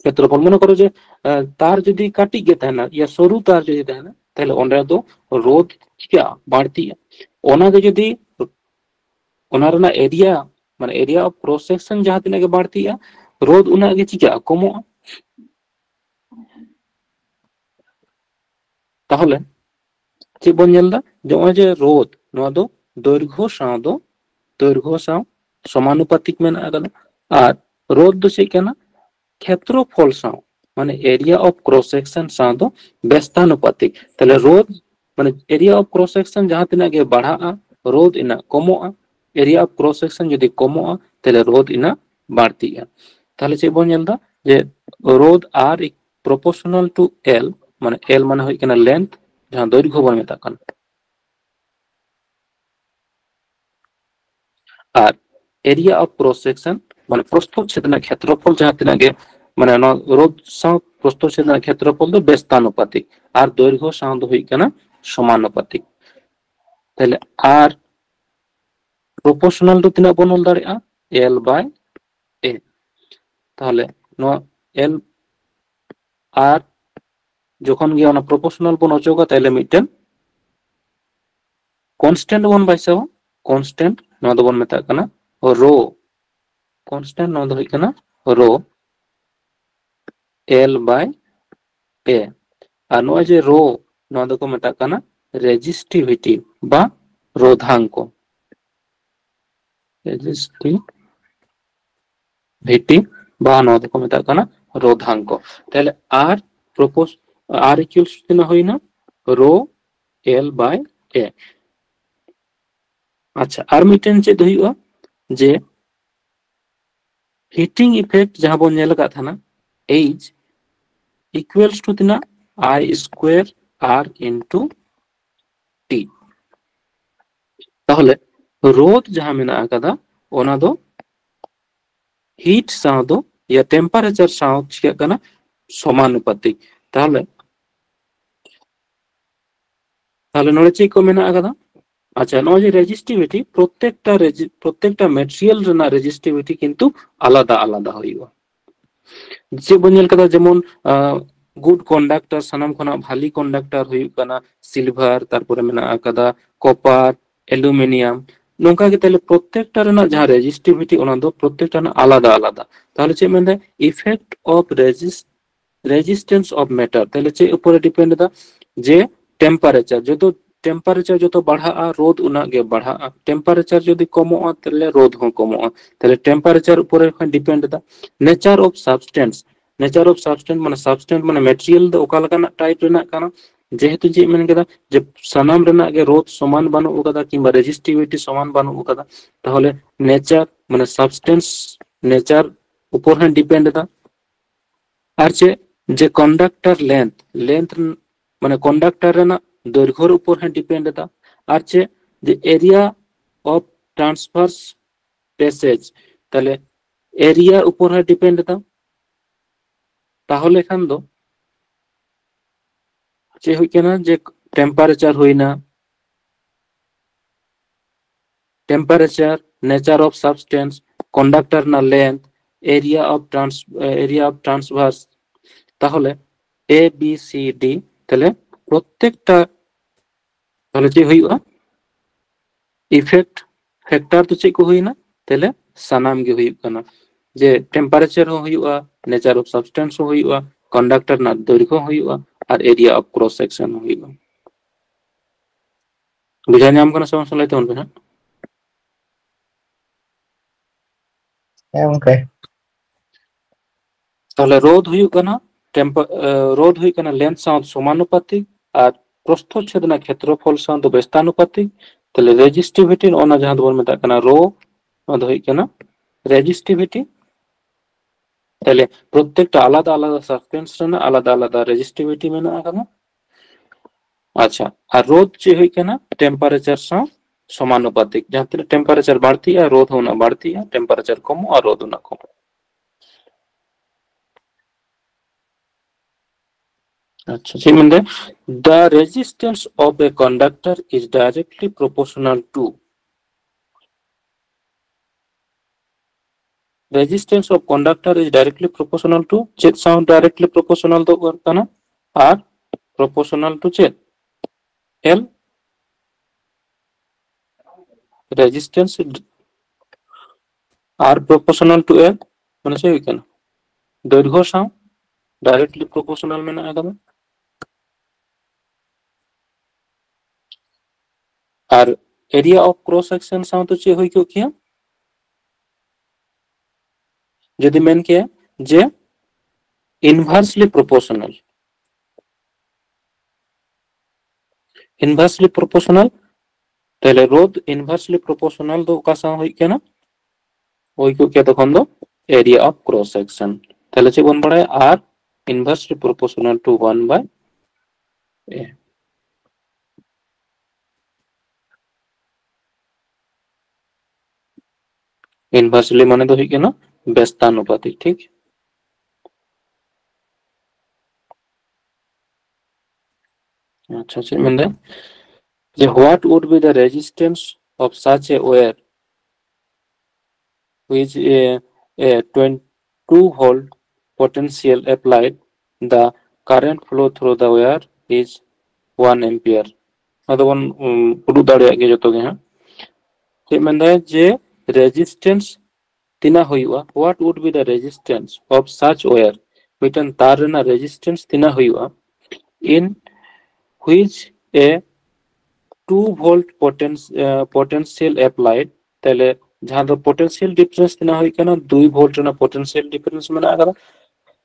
ᱠᱷᱮᱛᱨᱚᱯᱷᱚᱞ᱾ ᱢᱚᱱᱮ ᱠᱚᱨᱚ ᱡᱮ ᱛᱟᱨ ᱡᱩᱫᱤ ᱠᱟᱹᱴᱤᱡ ᱜᱮ ᱛᱟᱦᱮᱱᱟ, ᱤᱭᱟᱹ ᱥᱚᱨᱩ ᱛᱟᱨ ᱡᱩᱫᱤ ᱛᱟᱦᱮᱱᱟ, ᱛᱟᱦᱚᱞᱮ ᱚᱸᱰᱮ ᱫᱚ ᱨᱳᱫᱷ ᱪᱤᱠᱟᱹᱜᱼᱟ? ᱵᱟᱹᱲᱛᱤᱜᱼᱟ᱾ ᱚᱱᱟᱜᱮ ᱡᱩᱫᱤ ᱚᱱᱟ ᱨᱮᱱᱟᱜ area, ᱢᱟᱱᱮ area of cross section ᱡᱟᱦᱟᱸ ᱛᱤᱱᱟᱹᱜ ᱜᱮ ᱵᱟᱹᱲᱛᱤᱜᱼᱟ, ᱨᱳᱫᱷ ᱩᱱᱟᱹᱜ ᱜᱮ ᱪᱤᱠᱟᱹᱜᱼᱟ? ᱠᱚᱢᱚᱜᱼᱟ᱾ ᱛᱟᱦᱚᱞᱮ ᱪᱮᱫ ᱵᱚᱱ ᱧᱮᱞ ᱮᱫᱟ? ᱡᱮ ᱱᱚᱜᱼᱚᱭ ᱡᱮ ᱨᱳᱫᱷ, ᱱᱚᱣᱟ ᱫᱚ ᱫᱳᱭᱨᱜᱷᱚ ᱥᱟᱶ ᱫᱚ, ᱫᱳᱭᱨᱜᱷᱚ ᱥᱟᱶ ᱥᱚᱢᱟᱱᱩᱯᱟᱛᱤᱠ ᱢᱮᱱᱟᱜ ᱟᱠᱟᱫᱟ᱾ ᱟᱨ ᱨᱳᱫᱷ ᱫᱚ ᱪᱮᱫ ᱠᱟᱱᱟ? ᱠᱷᱮᱛᱨᱚᱯᱷᱚᱞ ᱥᱟᱶ, ᱢᱟᱱᱮ area of cross section ᱥᱟᱶ ᱫᱚ ᱵᱮᱥᱛᱟᱱᱩᱯᱟᱛᱤᱠ᱾ ᱛᱟᱦᱚᱞᱮ ᱨᱳᱫᱷ, ᱢᱟᱱᱮ area of cross section ᱡᱟᱦᱟᱸ ᱛᱤᱱᱟᱹᱜ ᱜᱮ ᱵᱟᱲᱦᱟᱜᱼᱟ, ᱨᱳᱫᱷ ᱤᱱᱟᱹᱜ ᱠᱚᱢᱚᱜᱼᱟ᱾ Area of cross section ᱡᱩᱫᱤ ᱠᱚᱢᱚᱜᱼᱟ, ᱛᱟᱦᱚᱞᱮ ᱨᱳᱫᱷ ᱤᱱᱟᱹᱜ ᱵᱟᱹᱲᱛᱤᱜᱼᱟ᱾ ᱛᱟᱦᱚᱞᱮ ᱪᱮᱫ ᱵᱚᱱ ᱧᱮᱞ ᱮᱫᱟ? ᱡᱮ ᱨᱳᱫᱷ R proportional to L, ᱢᱟᱱᱮ L ᱢᱟᱱᱮ ᱦᱩᱭᱩᱜ ᱠᱟᱱᱟ length, ᱡᱟᱦᱟᱸ ᱫᱳᱭᱨᱜᱷᱚ ᱵᱚᱱ ᱢᱮᱛᱟᱜ ᱠᱟᱱᱟ᱾ ᱟᱨ area of cross section, ᱢᱟᱱᱮ ᱯᱨᱚᱥᱛᱷᱚᱪᱷᱮᱫ ᱨᱮᱱᱟᱜ ᱠᱷᱮᱛᱨᱚᱯᱷᱚᱞ ᱡᱟᱦᱟᱸ ᱛᱤᱱᱟᱹᱜ ᱜᱮ, ᱢᱟᱱᱮ ᱱᱚᱣᱟ ᱨᱳᱫᱷ ᱥᱟᱶ ᱯᱨᱚᱥᱛᱷᱚᱪᱷᱮᱫ ᱨᱮᱱᱟᱜ ᱠᱷᱮᱛᱨᱚᱯᱷᱚᱞ ᱫᱚ ᱵᱮᱥᱛᱟᱱᱩᱯᱟᱛᱤᱠ, ᱟᱨ ᱫᱳᱭᱨᱜᱷᱚ ᱥᱟᱶ ᱫᱚ ᱦᱩᱭᱩᱜ ᱠᱟᱱᱟ ᱥᱚᱢᱟᱱᱩᱯᱟᱛᱤᱠ᱾ ᱛᱟᱦᱞᱮ R proportional ᱫᱚ ᱛᱤᱱᱟᱹᱜ ᱵᱚᱱ ᱚᱞ ᱫᱟᱲᱮᱭᱟᱜᱼᱟ? L by A᱾ ᱛᱟᱦᱞᱮ ᱱᱚᱣᱟ L, R ᱡᱚᱠᱷᱚᱱ ᱜᱮ ᱚᱱᱟ proportional ᱵᱚᱱ ᱚᱪᱚᱜᱟ, ᱛᱟᱦᱞᱮ ᱢᱤᱫᱴᱮᱱ constant ᱵᱚᱱ ᱵᱟᱭᱥᱟᱣᱟ᱾ Constant, ᱱᱚᱣᱟ ᱫᱚᱵᱚᱱ ᱢᱮᱛᱟᱜ ᱠᱟᱱᱟ rho᱾ Constant, ᱱᱚᱣᱟ ᱫᱚ ᱦᱩᱭᱩᱜ ᱠᱟᱱᱟ rho L by A᱾ ᱟᱨ ᱱᱚᱜᱼᱚᱭ ᱡᱮ rho, ᱱᱚᱣᱟ ᱫᱚᱠᱚ ᱢᱮᱛᱟᱜ ᱠᱟᱱᱟ resistivity ᱵᱟ ᱨᱳᱫᱷᱟᱝᱠᱚ᱾ Resistivity ᱵᱟ ᱱᱚᱣᱟ ᱫᱚᱠᱚ ᱢᱮᱛᱟᱜ ᱠᱟᱱᱟ ᱨᱳᱫᱷᱟᱝᱠᱚ᱾ ᱛᱟᱦᱞᱮ R propos-, R equals to ᱛᱤᱱᱟᱹᱜ ᱦᱩᱭᱱᱟ? Rho L by A᱾ ᱟᱪᱪᱷᱟ, ᱟᱨ ᱢᱤᱫᱴᱮᱱ ᱪᱮᱫ ᱦᱩᱭᱩᱜᱼᱟ, ᱡᱮ heating effect ᱡᱟᱦᱟᱸ ᱵᱚᱱ ᱧᱮᱞ ᱟᱠᱟᱫ ᱛᱟᱦᱮᱱᱟ, H equals to ᱛᱤᱱᱟᱹᱜ? I square R into T᱾ ᱛᱟᱦᱚᱞᱮ ᱨᱳᱫᱷ ᱡᱟᱦᱟᱸ ᱢᱮᱱᱟᱜ ᱟᱠᱟᱫᱟ, ᱚᱱᱟ ᱫᱚ ᱦᱤᱴ ᱥᱟᱶ ᱫᱚ, ᱭᱟ ᱴᱮᱢᱯᱟᱨᱮᱪᱟᱨ ᱥᱟᱶ ᱪᱤᱠᱟᱹᱜ ᱠᱟᱱᱟ? ᱥᱚᱢᱟᱱᱩᱯᱟᱛᱤ᱾ ᱛᱟᱦᱚᱞᱮ ᱛᱟᱦᱚᱞᱮ ᱱᱚᱰᱮ ᱪᱮᱫ ᱠᱚ ᱢᱮᱱᱟᱜ ᱟᱠᱟᱫᱟ? ᱟᱪᱪᱷᱟ, ᱱᱚᱜᱼᱚᱭ ᱡᱮ ᱨᱮᱡᱤᱥᱴᱤᱵᱷᱤᱴᱤ, ᱯᱨᱚᱛᱮᱠᱴᱟ ᱨᱮᱡᱤ- ᱯᱨᱚᱛᱮᱠᱴᱟ ᱢᱮᱴᱮᱨᱤᱭᱟᱞ ᱨᱮᱱᱟᱜ ᱨᱮᱡᱤᱥᱴᱤᱵᱷᱤᱴᱤ ᱠᱤᱱᱛᱩ ᱟᱞᱟᱫᱟ ᱟᱞᱟᱫᱟ ᱦᱩᱭᱩᱜᱼᱟ᱾ ᱪᱮᱫ ᱵᱚᱱ ᱧᱮᱞ ᱠᱟᱫᱟ? ᱡᱮᱢᱚᱱ ᱜᱩᱰ ᱠᱚᱱᱰᱟᱠᱴᱟᱨ, ᱥᱟᱱᱟᱢ ᱠᱷᱚᱱᱟᱜ ᱵᱷᱟᱞᱤ ᱠᱚᱱᱰᱟᱠᱴᱟᱨ ᱦᱩᱭᱩᱜ ᱠᱟᱱᱟ ᱥᱤᱞᱵᱷᱟᱨ, ᱛᱟᱨᱯᱚᱨᱮ ᱢᱮᱱᱟᱜ ᱟᱠᱟᱫᱟ ᱠᱚᱯᱟᱨ, ᱮᱞᱩᱢᱤᱱᱤᱭᱟᱢ᱾ ᱱᱚᱝᱠᱟ ᱜᱮ ᱛᱟᱦᱞᱮ ᱯᱨᱚᱛᱮᱠᱴᱟ ᱨᱮᱱᱟᱜ ᱡᱟᱦᱟᱸ ᱨᱮᱡᱤᱥᱴᱤᱵᱷᱤᱴᱤ, ᱚᱱᱟ ᱫᱚ ᱯᱨᱚᱛᱮᱠᱴᱟ ᱨᱮᱱᱟᱜ ᱟᱞᱟᱫᱟ ᱟᱞᱟᱫᱟ᱾ ᱛᱟᱦᱞᱮ ᱪᱮᱫ ᱢᱮᱱᱫᱟ? Effect of resist resistance of matter᱾ ᱛᱟᱦᱞᱮ ᱪᱮᱫ ᱩᱯᱚᱨᱮ ᱰᱤᱯᱮᱱᱰ ᱮᱫᱟ? ᱡᱮ ᱴᱮᱢᱯᱟᱨᱮᱪᱟᱨ, ᱡᱚᱛᱚ ᱴᱮᱢᱯᱟᱨᱮᱪᱟᱨ ᱡᱚᱛᱚ ᱵᱟᱲᱦᱟᱜᱼᱟ, ᱨᱳᱫᱷ ᱩᱱᱟᱹᱜ ᱜᱮ ᱵᱟᱲᱦᱟᱜᱼᱟ᱾ ᱴᱮᱢᱯᱟᱨᱮᱪᱟᱨ ᱡᱩᱫᱤ ᱠᱚᱢᱚᱜᱼᱟ, ᱛᱟᱦᱞᱮ ᱨᱳᱫᱷ ᱦᱚᱸ ᱠᱚᱢᱚᱜᱼᱟ᱾ ᱛᱟᱦᱞᱮ ᱴᱮᱢᱯᱟᱨᱮᱪᱟᱨ ᱩᱯᱚᱨᱮ ᱠᱷᱚᱱ ᱰᱤᱯᱮᱱᱰ ᱮᱫᱟ᱾ Nature of substance, nature of substance ᱢᱟᱱᱮ ᱥᱟᱵᱥᱴᱮᱱᱥ ᱢᱟᱱᱮ ᱢᱮᱴᱮᱨᱤᱭᱟᱞ ᱫᱚ ᱚᱠᱟ ᱞᱮᱠᱟᱱᱟᱜ ᱴᱟᱭᱤᱯ ᱨᱮᱱᱟᱜ ᱠᱟᱱᱟ᱾ ᱡᱮᱦᱮᱛᱩ ᱪᱮᱫ ᱢᱮᱱ ᱠᱮᱫᱟ, ᱡᱮ ᱥᱟᱱᱟᱢ ᱨᱮᱱᱟᱜ ᱜᱮ ᱨᱳᱫᱷ ᱥᱚᱢᱟᱱ ᱵᱟᱹᱱᱩᱜ ᱟᱠᱟᱫᱟ ᱠᱤᱝᱵᱟ ᱨᱮᱡᱤᱥᱴᱤᱵᱷᱤᱴᱤ ᱥᱚᱢᱟᱱ ᱵᱟᱹᱱᱩᱜ ᱟᱠᱟᱫᱟ, ᱛᱟᱦᱚᱞᱮ ᱱᱮᱪᱟᱨ ᱢᱟᱱᱮ ᱥᱟᱵᱥᱴᱮᱱᱥ, ᱱᱮᱪᱟᱨ ᱩᱯᱚᱨ ᱦᱚᱸ ᱰᱤᱯᱮᱱᱰ ᱮᱫᱟ᱾ ᱟᱨ ᱪᱮᱫ, ᱡᱮ ᱠᱚᱱᱰᱟᱠᱴᱟᱨ ᱞᱮᱱᱛᱷ, ᱞᱮᱱᱛᱷ ᱢᱟᱱᱮ ᱠᱚᱱᱰᱟᱠᱴᱟᱨ ᱨᱮᱱᱟᱜ ᱫᱳᱭᱨᱜᱷᱚ ᱩᱯᱚᱨ ᱦᱚᱸ ᱰᱤᱯᱮᱱᱰ ᱮᱫᱟ᱾ ᱟᱨ ᱪᱮᱫ, ᱡᱮ area of transverse passage, ᱛᱟᱦᱞᱮ area ᱩᱯᱚᱨ ᱦᱚᱸ ᱰᱤᱯᱮᱱᱰ ᱮᱫᱟ᱾ ᱛᱟᱦᱚᱞᱮ ᱠᱷᱟᱱ ᱫᱚ ᱪᱮᱫ ᱦᱩᱭᱩᱜ ᱠᱟᱱᱟ? ᱡᱮ ᱴᱮᱢᱯᱟᱨᱮᱪᱟᱨ ᱦᱩᱭᱱᱟ, temperature, nature of substance, conductor ᱨᱮᱱᱟᱜ length, area of trans area of transverse, ᱛᱟᱦᱚᱞᱮ A B C D, ᱛᱟᱦᱞᱮ ᱯᱨᱚᱛᱮᱠᱴᱟ, ᱛᱟᱦᱞᱮ ᱪᱮᱫ ᱦᱩᱭᱩᱜᱼᱟ? Effect factor ᱫᱚ ᱪᱮᱫ ᱠᱚ ᱦᱩᱭᱱᱟ? ᱛᱟᱦᱞᱮ ᱥᱟᱱᱟᱢ ᱜᱮ ᱦᱩᱭᱩᱜ ᱠᱟᱱᱟ, ᱡᱮ temperature ᱦᱚᱸ ᱦᱩᱭᱩᱜᱼᱟ, nature of substance ᱦᱚᱸ ᱦᱩᱭᱩᱜᱼᱟ, conductor ᱨᱮᱱᱟᱜ ᱫᱳᱭᱨᱜᱷᱚ ᱦᱚᱸ ᱦᱩᱭᱩᱜᱼᱟ, ᱟᱨ area of cross section ᱦᱚᱸ ᱦᱩᱭᱩᱜᱼᱟ᱾ ᱵᱩᱡᱷᱟᱹᱣ ᱧᱟᱢ ᱠᱟᱱᱟ ᱥᱮ ᱵᱟᱝ? ᱞᱟᱹᱭ ᱛᱟᱵᱚᱱ ᱯᱮ ᱦᱟᱸᱜ᱾ ᱦᱮᱸ ᱜᱚᱝᱠᱮ᱾ ᱛᱟᱦᱞᱮ ᱨᱳᱫᱷ ᱦᱩᱭᱩᱜ ᱠᱟᱱᱟ ᱴᱮᱢᱯᱟ- ᱮ, ᱨᱳᱫᱷ ᱦᱩᱭᱩᱜ ᱠᱟᱱᱟ ᱞᱮᱱᱛᱷ ᱥᱟᱶ ᱥᱚᱢᱟᱱᱩᱯᱟᱛᱤᱠ ᱟᱨ ᱯᱨᱚᱥᱛᱷᱚᱪᱷᱮᱫ ᱨᱮᱱᱟᱜ ᱠᱷᱮᱛᱨᱚᱯᱷᱚᱞ ᱥᱟᱶ ᱫᱚ ᱵᱮᱥᱛᱟᱱᱩᱯᱟᱛᱤᱠ᱾ ᱛᱟᱦᱞᱮ ᱨᱮᱡᱤᱥᱴᱤᱵᱷᱤᱴᱤ ᱱᱚᱜᱼᱚ ᱱᱟ ᱡᱟᱦᱟᱸ ᱫᱚᱵᱚᱱ ᱢᱮᱛᱟᱜ ᱠᱟᱱᱟ ᱨᱳ, ᱱᱚᱣᱟ ᱫᱚ ᱦᱩᱭᱩᱜ ᱠᱟᱱᱟ ᱨᱮᱡᱤᱥᱴᱤᱵᱷᱤᱴᱤ᱾ ᱛᱟᱦᱞᱮ ᱯᱨᱚᱛᱮᱠᱴᱟ ᱟᱞᱟᱫᱟ ᱟᱞᱟᱫᱟ ᱥᱟᱵᱥᱴᱮᱱᱥ ᱨᱮᱱᱟᱜ ᱟᱞᱟᱫᱟ ᱟᱞᱟᱫᱟ ᱨᱮᱡᱤᱥᱴᱤᱵᱷᱤᱴᱤ ᱢᱮᱱᱟᱜ ᱟᱠᱟᱫᱟ᱾ ᱟᱪᱪᱷᱟ, ᱟᱨ ᱨᱳᱫᱷ ᱪᱮᱫ ᱦᱩᱭᱩᱜ ᱠᱟᱱᱟ? ᱴᱮᱢᱯᱟᱨᱮᱪᱟᱨ ᱥᱟᱶ ᱥᱚᱢᱟᱱᱩᱯᱟᱛᱤᱠ᱾ ᱡᱟᱦᱟᱸ ᱛᱤᱱᱟᱹᱜ ᱴᱮᱢᱯᱟᱨᱮᱪᱟᱨ ᱵᱟᱹᱲᱛᱤᱜᱼᱟ, ᱨᱳᱫᱷ ᱦᱚᱸ ᱩᱱᱟᱹᱜ ᱵᱟᱹᱲᱛᱤᱜᱼᱟ, ᱴᱮᱢᱯᱟᱨᱮᱪᱟᱨ ᱠᱚᱢᱚᱜᱼᱟ, ᱨᱳᱫᱷ ᱩᱱᱟᱹᱜ ᱠᱚᱢᱚᱜᱼᱟ᱾ ᱟᱪᱪᱷᱟ, ᱪᱮᱫ ᱢᱮᱱᱫᱟ? The resistance of a conductor is directly proportional to, resistance of conductor is directly proportional to, ᱪᱮᱫ ᱥᱟᱶ directly proportional ᱫᱚ ᱦᱩᱭᱩᱜ ᱠᱟᱱᱟ? R proportional to ᱪᱮᱫ? L, resistance R proportional to L, ᱢᱟᱱᱮ ᱪᱮᱫ ᱦᱩᱭᱩᱜ ᱠᱟᱱᱟ? ᱫᱳᱭᱨᱜᱷᱚ ᱥᱟᱶ directly proportional ᱢᱮᱱᱟᱜ ᱟᱠᱟᱫᱟ᱾ ᱟᱨ area of cross section ᱥᱟᱶ ᱫᱚ ᱪᱮᱫ ᱦᱩᱭ ᱠᱚᱜ ᱠᱮᱭᱟ? ᱡᱩᱫᱤ ᱢᱮᱱ ᱠᱮᱭᱟ ᱡᱮ inversely proportional, inversely proportional, ᱛᱟᱦᱞᱮ ᱨᱳᱫᱷ inversely proportional ᱫᱚ ᱚᱠᱟ ᱥᱟᱶ ᱦᱩᱭᱩᱜ ᱠᱟᱱᱟ? ᱦᱩᱭ ᱠᱚᱜ ᱠᱮᱭᱟ ᱛᱚᱠᱷᱚᱱ ᱫᱚ area of cross section᱾ ᱛᱟᱦᱞᱮ ᱪᱮᱫ ᱵᱚᱱ ᱵᱟᱲᱟᱭᱟ? R inversely proportional to one by A᱾ Inversely ᱢᱟᱱᱮ ᱫᱚ ᱦᱩᱭᱩᱜ ᱠᱟᱱᱟ ᱵᱮᱥᱛᱟᱱᱩᱯᱟᱛᱤ, ᱴᱷᱤᱠ? ᱟᱪᱪᱷᱟ, ᱪᱮᱫ ᱢᱮᱱᱫᱟ? ᱡᱮ what would be the resistance of such a wire which a, a twenty-two volt potential applied, the current flow through the wire is one ampere. ᱟᱫᱚ ᱵᱚᱱ ᱩᱰᱩᱠ ᱫᱟᱲᱮᱭᱟᱜ ᱜᱮᱭᱟ ᱡᱚᱛᱚ ᱜᱮ ᱦᱟᱸᱜ᱾ ᱪᱮᱫ ᱢᱮᱱᱫᱟᱭ ᱡᱮ resistance ᱛᱤᱱᱟᱹᱜ ᱦᱩᱭᱩᱜᱼᱟ? What would be the resistance of such wire? ᱢᱤᱫᱴᱮᱱ ᱛᱟᱨ ᱨᱮᱱᱟᱜ resistance ᱛᱤᱱᱟᱹᱜ ᱦᱩᱭᱩᱜᱼᱟ? In which a two volt potential applied, ᱛᱟᱦᱞᱮ ᱡᱟᱦᱟᱸ ᱫᱚ potential difference ᱛᱤᱱᱟᱹᱜ ᱦᱩᱭᱩᱜ ᱠᱟᱱᱟ? ᱫᱩᱭ volt ᱨᱮᱱᱟᱜ potential difference ᱢᱮᱱᱟᱜ ᱟᱠᱟᱫᱟ᱾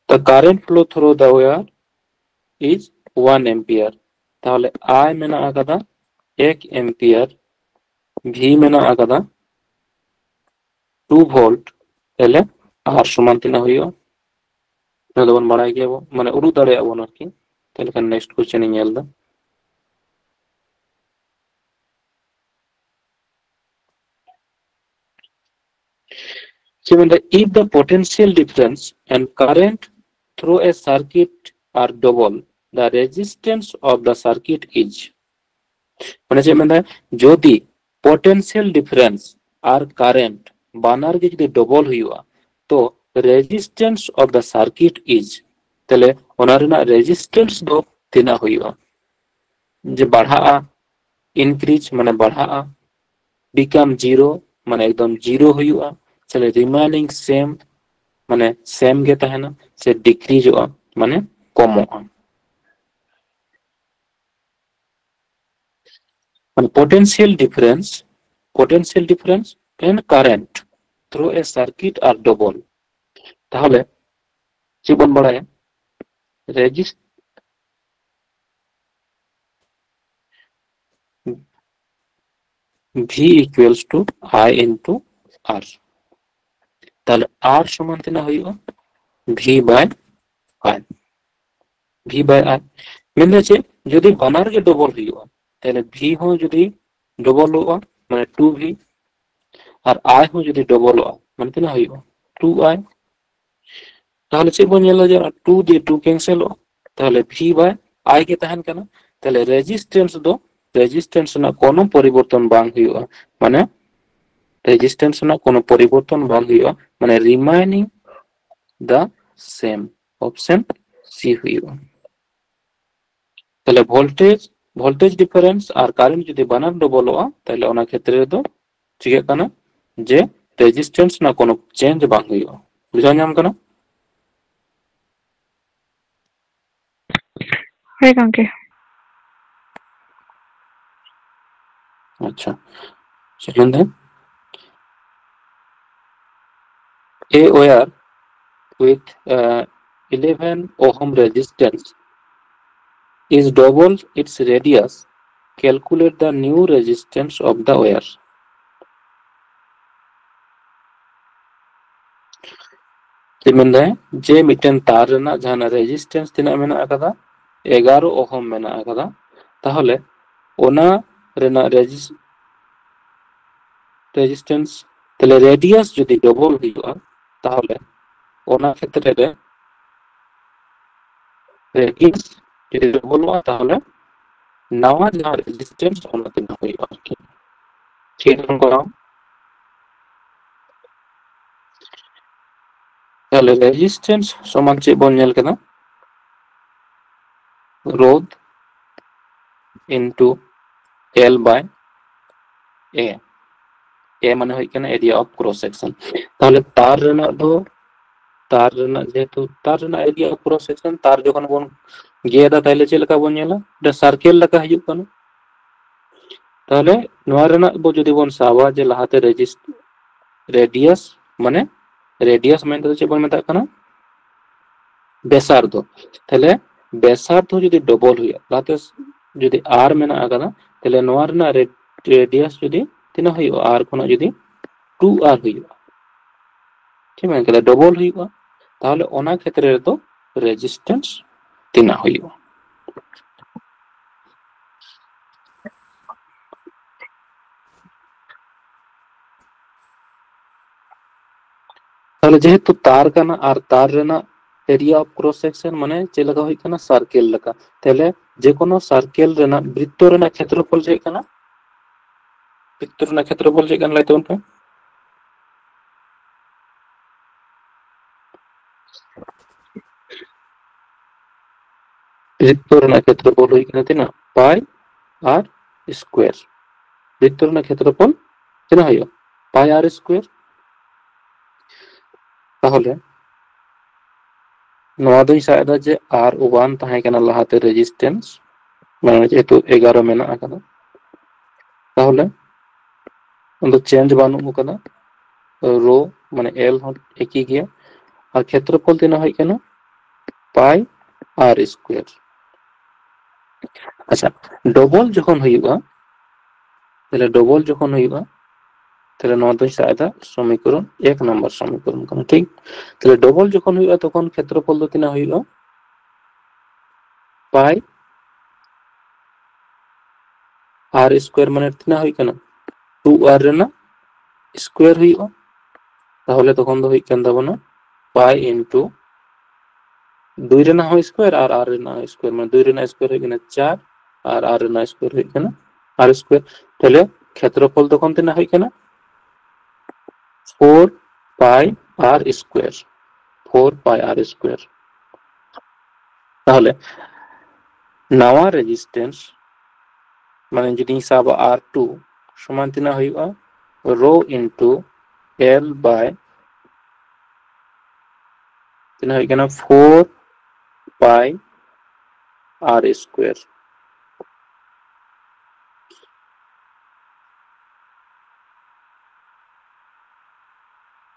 The current flow through the wire is one ampere᱾ ᱛᱟᱦᱞᱮ I ᱢᱮᱱᱟᱜ ᱟᱠᱟᱫᱟ ᱮᱠ ampere᱾ V ᱢᱮᱱᱟᱜ ᱟᱠᱟᱫᱟ two volt, ᱛᱟᱦᱞᱮ R ᱥᱚᱢᱟᱱ ᱛᱤᱱᱟᱹᱜ ᱦᱩᱭᱩᱜᱼᱟ? ᱚᱱᱟ ᱫᱚᱵᱚᱱ ᱵᱟᱲᱟᱭ ᱜᱮᱭᱟ ᱵᱚᱱ, ᱢᱟᱱᱮ ᱩᱰᱩᱠ ᱫᱟᱲᱮᱭᱟᱜᱼᱟ ᱵᱚᱱ ᱟᱨᱠᱤ᱾ ᱛᱟᱦᱞᱮ ᱠᱷᱟᱱ next question ᱤᱧ ᱧᱮᱞ ᱮᱫᱟ᱾ ᱪᱮᱫ ᱢᱮᱱᱫᱟ, if the potential difference and current through a circuit are double, the resistance of the circuit is, ᱢᱟᱱᱮ ᱪᱮᱫ ᱢᱮᱱᱫᱟ, ᱡᱩᱫᱤ potential difference ᱟᱨ current ᱵᱟᱱᱟᱨ ᱜᱮ ᱡᱩᱫᱤ double ᱦᱩᱭᱩᱜᱼᱟ, ᱛᱚ resistance of the circuit is, ᱛᱟᱦᱞᱮ ᱚᱱᱟ ᱨᱮᱱᱟᱜ resistance ᱫᱚ ᱛᱤᱱᱟᱹᱜ ᱦᱩᱭᱩᱜᱼᱟ? ᱡᱮ ᱵᱟᱲᱦᱟᱜᱼᱟ, increase ᱢᱟᱱᱮ ᱵᱟᱲᱦᱟᱜᱼᱟ, become zero ᱢᱟᱱᱮ ᱮᱠᱫᱚᱢ zero ᱦᱩᱭᱩᱜᱼᱟ, ᱛᱟᱦᱞᱮ remaining same ᱢᱟᱱᱮ same ᱜᱮ ᱛᱟᱦᱮᱱᱟ, ᱥᱮ decreaseᱚᱜᱼᱟ ᱢᱟᱱᱮ ᱠᱚᱢᱚᱜᱼᱟ᱾ ᱢᱟᱱᱮ potential difference, potential difference and current through a circuit are double. ᱛᱟᱦᱚᱞᱮ ᱪᱮᱫ ᱵᱚᱱ ᱵᱟᱲᱟᱭᱟ? Resist V equals to I into R. ᱛᱟᱦᱚᱞᱮ R ᱥᱚᱢᱟᱱ ᱛᱤᱱᱟᱹᱜ ᱦᱩᱭᱩᱜᱼᱟ? V by I, V by I᱾ ᱢᱮᱱᱫᱚ ᱪᱮᱫ, ᱡᱩᱫᱤ ᱵᱟᱱᱟᱨ ᱜᱮ double ᱦᱩᱭᱩᱜᱼᱟ, ᱛᱟᱦᱚᱞᱮ V ᱦᱚᱸ ᱡᱩᱫᱤ doubleᱚᱜᱼᱟ, ᱢᱟᱱᱮ two V, ᱟᱨ I ᱦᱚᱸ ᱡᱩᱫᱤ doubleᱚᱜᱼᱟ, ᱢᱟᱱᱮ ᱛᱤᱱᱟᱹᱜ ᱦᱩᱭᱩᱜᱼᱟ? Two I᱾ ᱛᱟᱦᱚᱞᱮ ᱪᱮᱫ ᱵᱚᱱ ᱧᱮᱞᱟ ᱡᱮ ᱚᱱᱟ two ᱫᱤᱭᱮ two cancelᱚᱜᱼᱟ, ᱛᱟᱦᱚᱞᱮ V by I ᱜᱮ ᱛᱟᱦᱮᱱ ᱠᱟᱱᱟ᱾ ᱛᱟᱦᱚᱞᱮ resistance ᱫᱚ, resistance ᱨᱮᱱᱟᱜ ᱠᱳᱱᱳ ᱯᱚᱨᱤᱵᱚᱨᱛᱚᱱ ᱵᱟᱝ ᱦᱩᱭᱩᱜᱼᱟ, ᱢᱟᱱᱮ resistance ᱨᱮᱱᱟᱜ ᱠᱳᱱᱳ ᱯᱚᱨᱤᱵᱚᱨᱛᱚᱱ ᱵᱟᱝ ᱦᱩᱭᱩᱜᱼᱟ, ᱢᱟᱱᱮ remaining the same, option C ᱦᱩᱭᱩᱜᱼᱟ᱾ ᱛᱟᱦᱚᱞᱮ voltage, voltage difference ᱟᱨ current ᱡᱩᱫᱤ ᱵᱟᱱᱟᱨ doubleᱚᱜᱼᱟ, ᱛᱟᱦᱚᱞᱮ ᱚᱱᱟ ᱠᱷᱮᱛᱨᱮ ᱨᱮᱫᱚ ᱪᱤᱠᱟᱹᱜ ᱠᱟᱱᱟ ᱡᱮ resistance ᱨᱮᱱᱟᱜ ᱠᱳᱱᱳ change ᱵᱟᱝ ᱦᱩᱭᱩᱜᱼᱟ᱾ ᱵᱩᱡᱷᱟᱹᱣ ᱧᱟᱢ ᱠᱟᱱᱟ? ᱦᱳᱭ ᱜᱚᱝᱠᱮ᱾ ᱟᱪᱪᱷᱟ, ᱪᱮᱫ ᱢᱮᱱᱫᱟ? A wire with uh, eleven ohm resistance is double its radius calculate the new resistance of the wire. ᱪᱮᱫ ᱢᱮᱱᱫᱟᱭ? ᱡᱮ ᱢᱤᱫᱴᱮᱱ ᱛᱟᱨ ᱨᱮᱱᱟᱜ ᱡᱟᱦᱟᱱᱟᱜ ᱨᱮᱡᱤᱥᱴᱮᱱᱥ ᱛᱤᱱᱟᱹᱜ ᱢᱮᱱᱟᱜ ᱟᱠᱟᱫᱟ? ᱮᱜᱟᱨᱚ ᱳᱦᱚᱢ ᱢᱮᱱᱟᱜ ᱟᱠᱟᱫᱟ᱾ ᱛᱟᱦᱚᱞᱮ ᱚᱱᱟ ᱨᱮᱱᱟᱜ ᱨᱮᱡᱤᱥ ᱨᱮᱡᱤᱥᱴᱮᱱᱥ, ᱛᱟᱦᱞᱮ ᱨᱮᱰᱤᱭᱟᱥ ᱡᱩᱫᱤ ᱰᱚᱵᱚᱞ ᱦᱩᱭᱩᱜᱼᱟ, ᱛᱟᱦᱚᱞᱮ ᱚᱱᱟ ᱠᱷᱮᱛᱨᱮ ᱨᱮ ᱨᱮᱰᱤᱭᱟᱥ ᱡᱩᱫᱤ ᱰᱚᱵᱚᱞᱚᱜᱼᱟ, ᱛᱟᱦᱚᱞᱮ ᱱᱟᱣᱟ ᱡᱟᱦᱟᱸ ᱨᱮᱡᱤᱥᱴᱮᱱᱥ, ᱚᱱᱟ ᱛᱤᱱᱟᱹᱜ ᱦᱩᱭᱩᱜᱼᱟ ᱟᱨᱠᱤ᱾ ᱴᱷᱤᱠ ᱵᱚᱱ ᱠᱚᱨᱟᱣᱟ᱾ ᱛᱟᱦᱚᱞᱮ ᱨᱮᱡᱤᱥᱴᱮᱱᱥ ᱥᱚᱢᱟᱱ ᱪᱮᱫ ᱵᱚᱱ ᱧᱮᱞ ᱠᱮᱫᱟ? ᱨᱳᱫᱷ into L by A᱾ A ᱢᱟᱱᱮ ᱦᱩᱭᱩᱜ ᱠᱟᱱᱟ area of cross section᱾ ᱛᱟᱦᱚᱞᱮ ᱛᱟᱨ ᱨᱮᱱᱟᱜ ᱫᱚ, ᱛᱟᱨ ᱨᱮᱱᱟᱜ, ᱡᱮᱦᱮᱛᱩ ᱛᱟᱨ ᱨᱮᱱᱟᱜ area of cross section, ᱛᱟᱨ ᱡᱚᱠᱷᱚᱱ ᱵᱚᱱ ᱜᱮᱫᱟ, ᱛᱟᱦᱚᱞᱮ ᱪᱮᱫ ᱞᱮᱠᱟ ᱵᱚᱱ ᱧᱮᱞᱟ? ᱚᱸᱰᱮ ᱥᱟᱨᱠᱮᱞ ᱞᱮᱠᱟ ᱦᱤᱡᱩᱜ ᱠᱟᱱᱟ᱾ ᱛᱟᱦᱚᱞᱮ ᱱᱚᱣᱟ ᱨᱮᱱᱟᱜ ᱵᱚ ᱡᱩᱫᱤ ᱵᱚᱱ ᱥᱟᱵᱟ ᱡᱮ ᱞᱟᱦᱟᱛᱮ ᱨᱮᱡᱤᱥ ᱨᱮᱰᱤᱭᱟᱥ, ᱢᱟᱱᱮ ᱨᱮᱰᱤᱭᱟᱥ ᱢᱮᱱᱛᱮ ᱫᱚ ᱪᱮᱫ ᱵᱚᱱ ᱢᱮᱛᱟᱜ ᱠᱟᱱᱟ? ᱵᱮᱥᱟᱨᱫᱷ᱾ ᱛᱟᱦᱞᱮ ᱵᱮᱥᱟᱨᱫᱷ ᱡᱩᱫᱤ ᱰᱚᱵᱚᱞ ᱦᱩᱭᱩᱜᱼᱟ, ᱞᱟᱦᱟᱛᱮ ᱡᱩᱫᱤ ᱟᱨ ᱢᱮᱱᱟᱜ ᱟᱠᱟᱫᱟ, ᱛᱟᱦᱞᱮ ᱱᱚᱣᱟ ᱨᱮᱱᱟᱜ ᱨᱮᱰᱤᱭᱟᱥ ᱡᱩᱫᱤ ᱛᱤᱱᱟᱹᱜ ᱦᱩᱭᱩᱜᱼᱟ? ᱟᱨ ᱠᱷᱚᱱᱟᱜ ᱡᱩᱫᱤ ᱴᱩ ᱟᱨ ᱦᱩᱭᱩᱜᱼᱟ, ᱴᱷᱤᱠ ᱢᱮᱱ ᱠᱮᱫᱟ, ᱰᱚᱵᱚᱞ ᱦᱩᱭᱩᱜᱼᱟ, ᱛᱟᱦᱚᱞᱮ ᱚᱱᱟ ᱠᱷᱮᱛᱨᱮ ᱨᱮᱫᱚ ᱨᱮᱡᱤᱥᱴᱮᱱᱥ ᱛᱤᱱᱟᱹᱜ ᱦᱩᱭᱩᱜᱼᱟ? ᱛᱟᱦᱚᱞᱮ ᱡᱮᱦᱮᱛᱩ ᱛᱟᱨ ᱠᱟᱱᱟ ᱟᱨ ᱛᱟᱨ ᱨᱮᱱᱟᱜ area of cross section ᱢᱟᱱᱮ ᱪᱮᱫ ᱞᱮᱠᱟ ᱦᱩᱭᱩᱜ ᱠᱟᱱᱟ? ᱥᱟᱨᱠᱮᱞ ᱞᱮᱠᱟ᱾ ᱛᱟᱦᱚᱞᱮ ᱡᱮᱠᱳᱱᱳ ᱥᱟᱨᱠᱮᱞ ᱨᱮᱱᱟᱜ ᱵᱨᱤᱛᱛᱚ ᱨᱮᱱᱟᱜ ᱠᱷᱮᱛᱨᱚᱯᱷᱚᱞ ᱪᱮᱫ ᱠᱟᱱᱟ? ᱵᱨᱤᱛᱛᱚ ᱨᱮᱱᱟᱜ ᱠᱷᱮᱛᱨᱚᱯᱷᱚᱞ ᱪᱮᱫ ᱠᱟᱱᱟ, ᱞᱟᱹᱭ ᱛᱟᱵᱚᱱ ᱯᱮ? ᱵᱨᱤᱛᱛᱚ ᱨᱮᱱᱟᱜ ᱠᱷᱮᱛᱨᱚᱯᱷᱚᱞ ᱦᱩᱭᱩᱜ ᱠᱟᱱᱟ ᱛᱤᱱᱟᱹᱜ? ᱯᱟᱭ ᱟᱨ ᱥᱠᱩᱭᱟᱨ᱾ ᱵᱨᱤᱛᱛᱚ ᱨᱮᱱᱟᱜ ᱠᱷᱮᱛᱨᱚᱯᱷᱚᱞ ᱛᱤᱱᱟᱹᱜ ᱦᱩᱭᱩᱜᱼᱟ? ᱯᱟᱭ ᱟᱨ ᱥᱠᱩᱭᱟᱨ᱾ ᱛᱟᱦᱚᱞᱮ ᱱᱚᱣᱟ ᱫᱚᱧ ᱥᱟᱵ ᱮᱫᱟ ᱡᱮ ᱟᱨ ᱳᱣᱟᱱ ᱛᱟᱦᱮᱸ ᱠᱟᱱᱟ ᱞᱟᱦᱟᱛᱮ ᱨᱮᱡᱤᱥᱴᱮᱱᱥ, ᱢᱟᱱᱮ ᱡᱮᱦᱮᱛᱩ ᱮᱜᱟᱨᱚ ᱢᱮᱱᱟᱜ ᱟᱠᱟᱫᱟ, ᱛᱟᱦᱚᱞᱮ ᱚᱸᱰᱮ ᱪᱮᱧᱡᱽ ᱵᱟᱹᱱᱩᱜ ᱟᱠᱟᱫᱟ᱾ ᱨᱳ ᱢᱟᱱᱮ ᱮᱞ ᱦᱚᱸ ᱮᱠᱤ ᱜᱮᱭᱟ, ᱟᱨ ᱠᱷᱮᱛᱨᱚᱯᱷᱚᱞ ᱛᱤᱱᱟᱹᱜ ᱦᱩᱭᱩᱜ ᱠᱟᱱᱟ? ᱯᱟᱭ ᱟᱨ ᱥᱠᱩᱭᱟᱨ᱾ ᱟᱪᱪᱷᱟ, ᱰᱚᱵᱚᱞ ᱡᱚᱠᱷᱚᱱ ᱦᱩᱭᱩᱜᱼᱟ, ᱛᱟᱦᱞᱮ ᱰᱚᱵᱚᱞ ᱡᱚᱠᱷᱚᱱ ᱦᱩᱭᱩᱜᱼᱟ, ᱛᱟᱦᱞᱮ ᱱᱚᱣᱟ ᱫᱚᱧ ᱥᱟᱵ ᱮᱫᱟ ᱥᱚᱢᱤᱠᱚᱨᱚᱱ ᱮᱠ ᱱᱟᱢᱵᱟᱨ ᱥᱚᱢᱤᱠᱚᱨᱚᱱ ᱠᱟᱱᱟ, ᱴᱷᱤᱠ? ᱛᱟᱦᱞᱮ ᱰᱚᱵᱚᱞ ᱡᱚᱠᱷᱚᱱ ᱦᱩᱭᱩᱜᱼᱟ, ᱛᱚᱠᱷᱚᱱ ᱠᱷᱮᱛᱨᱚᱯᱷᱚᱞ ᱫᱚ ᱛᱤᱱᱟᱹᱜ ᱦᱩᱭᱩᱜᱼᱟ? ᱯᱟᱭ ᱟᱨ ᱥᱠᱚᱭᱟᱨ ᱢᱟᱱᱮ ᱛᱤᱱᱟᱹᱜ ᱦᱩᱭᱩᱜ ᱠᱟᱱᱟ? ᱴᱩ ᱟᱨ ᱨᱮᱱᱟᱜ ᱥᱠᱚᱭᱟᱨ ᱦᱩᱭᱩᱜᱼᱟ᱾ ᱛᱟᱦᱚᱞᱮ ᱛᱚᱠᱷᱚᱱ ᱫᱚ ᱦᱩᱭᱩᱜ ᱠᱟᱱ ᱛᱟᱵᱚᱱᱟ ᱯᱟᱭ ᱤᱱᱴᱩ ᱫᱩᱭ ᱨᱮᱱᱟᱜ ᱦᱚᱸ ᱥᱠᱚᱭᱟᱨ ᱟᱨ ᱟᱨ ᱨᱮᱱᱟᱜ ᱦᱚᱸ ᱥᱠᱚᱭᱟᱨ, ᱢᱟᱱᱮ ᱫᱩᱭ ᱨᱮᱱᱟᱜ ᱥᱠᱚᱭᱟᱨ ᱦᱩᱭᱩᱜ ᱠᱟᱱᱟ ᱪᱟᱨ ᱟᱨ ᱟᱨ ᱨᱮᱱᱟᱜ ᱥᱠᱚᱭᱟᱨ ᱦᱩᱭᱩᱜ ᱠᱟᱱᱟ ᱟᱨ ᱥᱠᱚᱭᱟᱨ᱾ ᱛᱟᱦᱚᱞᱮ ᱠᱷᱮᱛᱨᱚᱯᱷᱚᱞ ᱛᱚᱠᱷᱚᱱ ᱛᱤᱱᱟᱹᱜ ᱦᱩᱭᱩᱜ ᱠᱟᱱᱟ? ᱯᱷᱳᱨ ᱯᱟᱭ ᱟᱨ ᱥᱠᱚᱭᱟᱨ, ᱯᱷᱳᱨ ᱯᱟᱭ ᱟᱨ ᱥᱠᱚᱭᱟᱨ᱾ ᱛᱟᱦᱚᱞᱮ ᱱᱟᱣᱟ ᱨᱮᱡᱤᱥᱴᱮᱱᱥ, ᱢᱟᱱᱮ ᱡᱩᱫᱤᱧ ᱥᱟᱵᱟ ᱟᱨ ᱴᱩ ᱥᱚᱢᱟᱱ ᱛᱤᱱᱟᱹᱜ ᱦᱩᱭᱩᱜᱼᱟ? ᱨᱳ ᱤᱱᱴᱩ ᱮᱞ ᱵᱟᱭ ᱛᱤᱱᱟᱹᱜ ᱦᱩᱭᱩᱜ ᱠᱟᱱᱟ? ᱯᱷᱳᱨ ᱯᱟᱭ ᱟᱨ ᱥᱠᱚᱭᱟᱨ᱾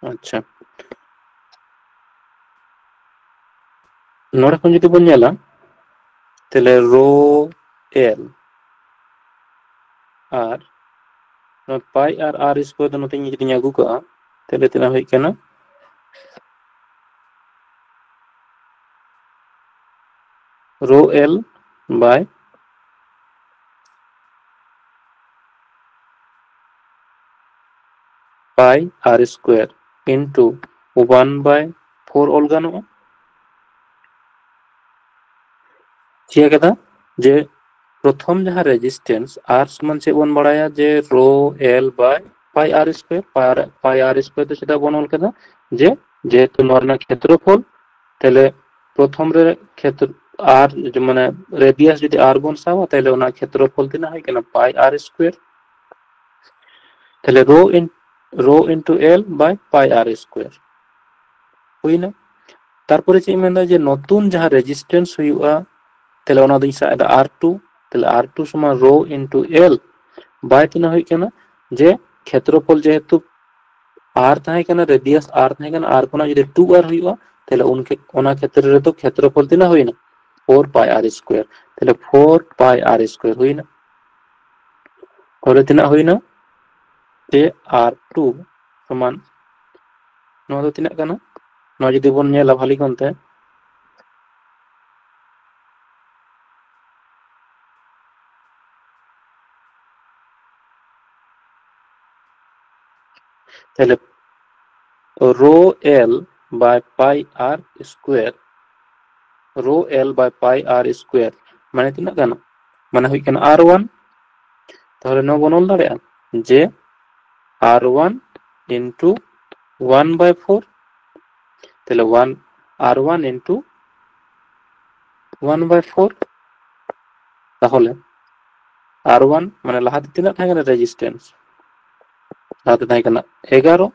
ᱟᱪᱪᱷᱟ, ᱱᱚᱰᱮ ᱠᱷᱚᱱ ᱡᱩᱫᱤ ᱵᱚᱱ ᱧᱮᱞᱟ, ᱛᱟᱦᱞᱮ ᱨᱳ ᱮᱞ ᱟᱨ ᱱᱚᱣᱟ ᱯᱟᱭ ᱟᱨ ᱟᱨ ᱥᱠᱚᱭᱟᱨ ᱫᱚ ᱱᱚᱛᱮ ᱡᱩᱫᱤᱧ ᱟᱹᱜᱩ ᱠᱟᱜᱼᱟ, ᱛᱟᱦᱞᱮ ᱛᱤᱱᱟᱹᱜ ᱦᱩᱭᱩᱜ ᱠᱟᱱᱟ? ᱨᱳ ᱮᱞ ᱵᱟᱭ ᱯᱟᱭ ᱟᱨ ᱥᱠᱚᱭᱟᱨ ᱤᱱᱴᱩ ᱳᱣᱟᱱ ᱵᱟᱭ ᱯᱷᱳᱨ ᱚᱞ ᱜᱟᱱᱚᱜᱼᱟ᱾ ᱪᱤᱠᱟᱹ ᱠᱮᱫᱟ ᱡᱮ ᱯᱨᱚᱛᱷᱚᱢ ᱡᱟᱦᱟᱸ ᱨᱮᱡᱤᱥᱴᱮᱱᱥ ᱟᱨ ᱥᱚᱢᱟᱱ ᱪᱮᱫ ᱵᱚᱱ ᱵᱟᱲᱟᱭᱟ ᱡᱮ ᱨᱳ ᱮᱞ ᱵᱟᱭ ᱯᱟᱭ ᱟᱨ ᱥᱠᱚᱭᱟᱨ, ᱯᱟᱭ ᱟᱨ ᱥᱠᱚᱭᱟᱨ ᱫᱚ ᱪᱮᱫᱟᱜ ᱵᱚᱱ ᱚᱞ ᱠᱮᱫᱟ? ᱡᱮ ᱡᱮᱦᱮᱛᱩ ᱱᱚᱣᱟ ᱨᱮᱱᱟᱜ ᱠᱷᱮᱛᱨᱚᱯᱷᱚᱞ, ᱛᱟᱦᱞᱮ ᱯᱨᱚᱛᱷᱚᱢ ᱨᱮ ᱠᱷᱮᱛᱨᱚ ᱟᱨ ᱢᱟᱱᱮ ᱨᱮᱰᱤᱭᱟᱥ ᱡᱩᱫᱤ ᱟᱨ ᱵᱚᱱ ᱥᱟᱵᱟ, ᱛᱟᱦᱞᱮ ᱚᱱᱟ ᱠᱷᱮᱛᱨᱚᱯᱷᱚᱞ ᱛᱤᱱᱟᱹᱜ ᱦᱩᱭᱩᱜ ᱠᱟᱱᱟ? ᱯᱟᱭ ᱟᱨ ᱥᱠᱚᱭᱟᱨ᱾ ᱛᱟᱦᱞᱮ ᱨᱳ ᱤᱱ ᱨᱳ ᱤᱱᱴᱩ ᱮᱞ ᱵᱟᱭ ᱯᱟᱭ ᱟᱨ ᱥᱠᱚᱭᱟᱨ ᱦᱩᱭᱱᱟ᱾ ᱛᱟᱨᱯᱚᱨᱮ ᱪᱮᱫ ᱤᱧ ᱢᱮᱱᱫᱟ ᱡᱮ ᱱᱚᱛᱩᱱ ᱡᱟᱦᱟᱸ ᱨᱮᱡᱤᱥᱴᱮᱱᱥ ᱦᱩᱭᱩᱜᱼᱟ, ᱛᱟᱦᱞᱮ ᱚᱱᱟ ᱫᱚᱧ ᱥᱟᱵ ᱮᱫᱟ ᱟᱨ ᱴᱩ᱾ ᱛᱟᱦᱞᱮ ᱟᱨ ᱴᱩ ᱥᱚᱢᱟᱱ ᱨᱳ ᱤᱱᱴᱩ ᱮᱞ ᱵᱟᱭ ᱛᱤᱱᱟᱹᱜ ᱦᱩᱭᱩᱜ ᱠᱟᱱᱟ? ᱡᱮ ᱠᱷᱮᱛᱨᱚᱯᱷᱚᱞ ᱡᱮᱦᱮᱛᱩ ᱟᱨ ᱛᱟᱦᱮᱸ ᱠᱟᱱᱟ, ᱨᱮᱰᱤᱭᱟᱥ ᱟᱨ ᱛᱟᱦᱮᱸ ᱠᱟᱱᱟ, ᱟᱨ ᱠᱷᱚᱱᱟᱜ ᱡᱩᱫᱤ ᱴᱩ ᱟᱨ ᱦᱩᱭᱩᱜᱼᱟ, ᱛᱟᱦᱞᱮ ᱩᱱ ᱠᱷᱮ- ᱚᱱᱟ ᱠᱷᱮᱛᱨᱮ ᱨᱮᱫᱚ ᱠᱷᱮᱛᱨᱚᱯᱷᱚᱞ ᱛᱤᱱᱟᱹᱜ ᱦᱩᱭᱱᱟ? four pi r square. ᱛᱟᱦᱞᱮ four pi r square ᱦᱩᱭᱱᱟ᱾ ᱛᱟᱦᱞᱮ ᱛᱤᱱᱟᱹᱜ ᱦᱩᱭᱱᱟ? ᱡᱮ ᱟᱨ ᱴᱩ ᱥᱚᱢᱟᱱ, ᱱᱚᱣᱟ ᱫᱚ ᱛᱤᱱᱟᱹᱜ ᱠᱟᱱᱟ? ᱱᱚᱣᱟ ᱡᱩᱫᱤ ᱵᱚᱱ ᱧᱮᱞᱟ ᱵᱷᱟᱞᱤ ᱠᱚᱱᱛᱮ, ᱛᱟᱦᱞᱮ rho L by pi r square, rho L by pi r square ᱢᱟᱱᱮ ᱛᱤᱱᱟᱹᱜ ᱠᱟᱱᱟ? ᱢᱟᱱᱮ ᱦᱩᱭᱩᱜ ᱠᱟᱱᱟ ᱟᱨ ᱚᱣᱟᱱ᱾ ᱛᱟᱦᱞᱮ ᱱᱚᱣᱟ ᱵᱚᱱ ᱚᱞ ᱫᱟᱲᱮᱭᱟᱜᱼᱟ ᱡᱮ ᱟᱨ one into one by four, ᱛᱟᱦᱞᱮ one, ᱟᱨ one into one by four᱾ ᱛᱟᱦᱞᱮ ᱟᱨ ᱚᱣᱟᱱ ᱢᱟᱱᱮ ᱞᱟᱦᱟᱛᱮ ᱛᱤᱱᱟᱹᱜ ᱛᱟᱦᱮᱸ ᱠᱟᱱᱟ ᱨᱮᱡᱤᱥᱴᱮᱱᱥ? ᱞᱟᱦᱟᱛᱮ ᱛᱟᱦᱮᱸ ᱠᱟᱱᱟ ᱮᱜᱟᱨᱚ,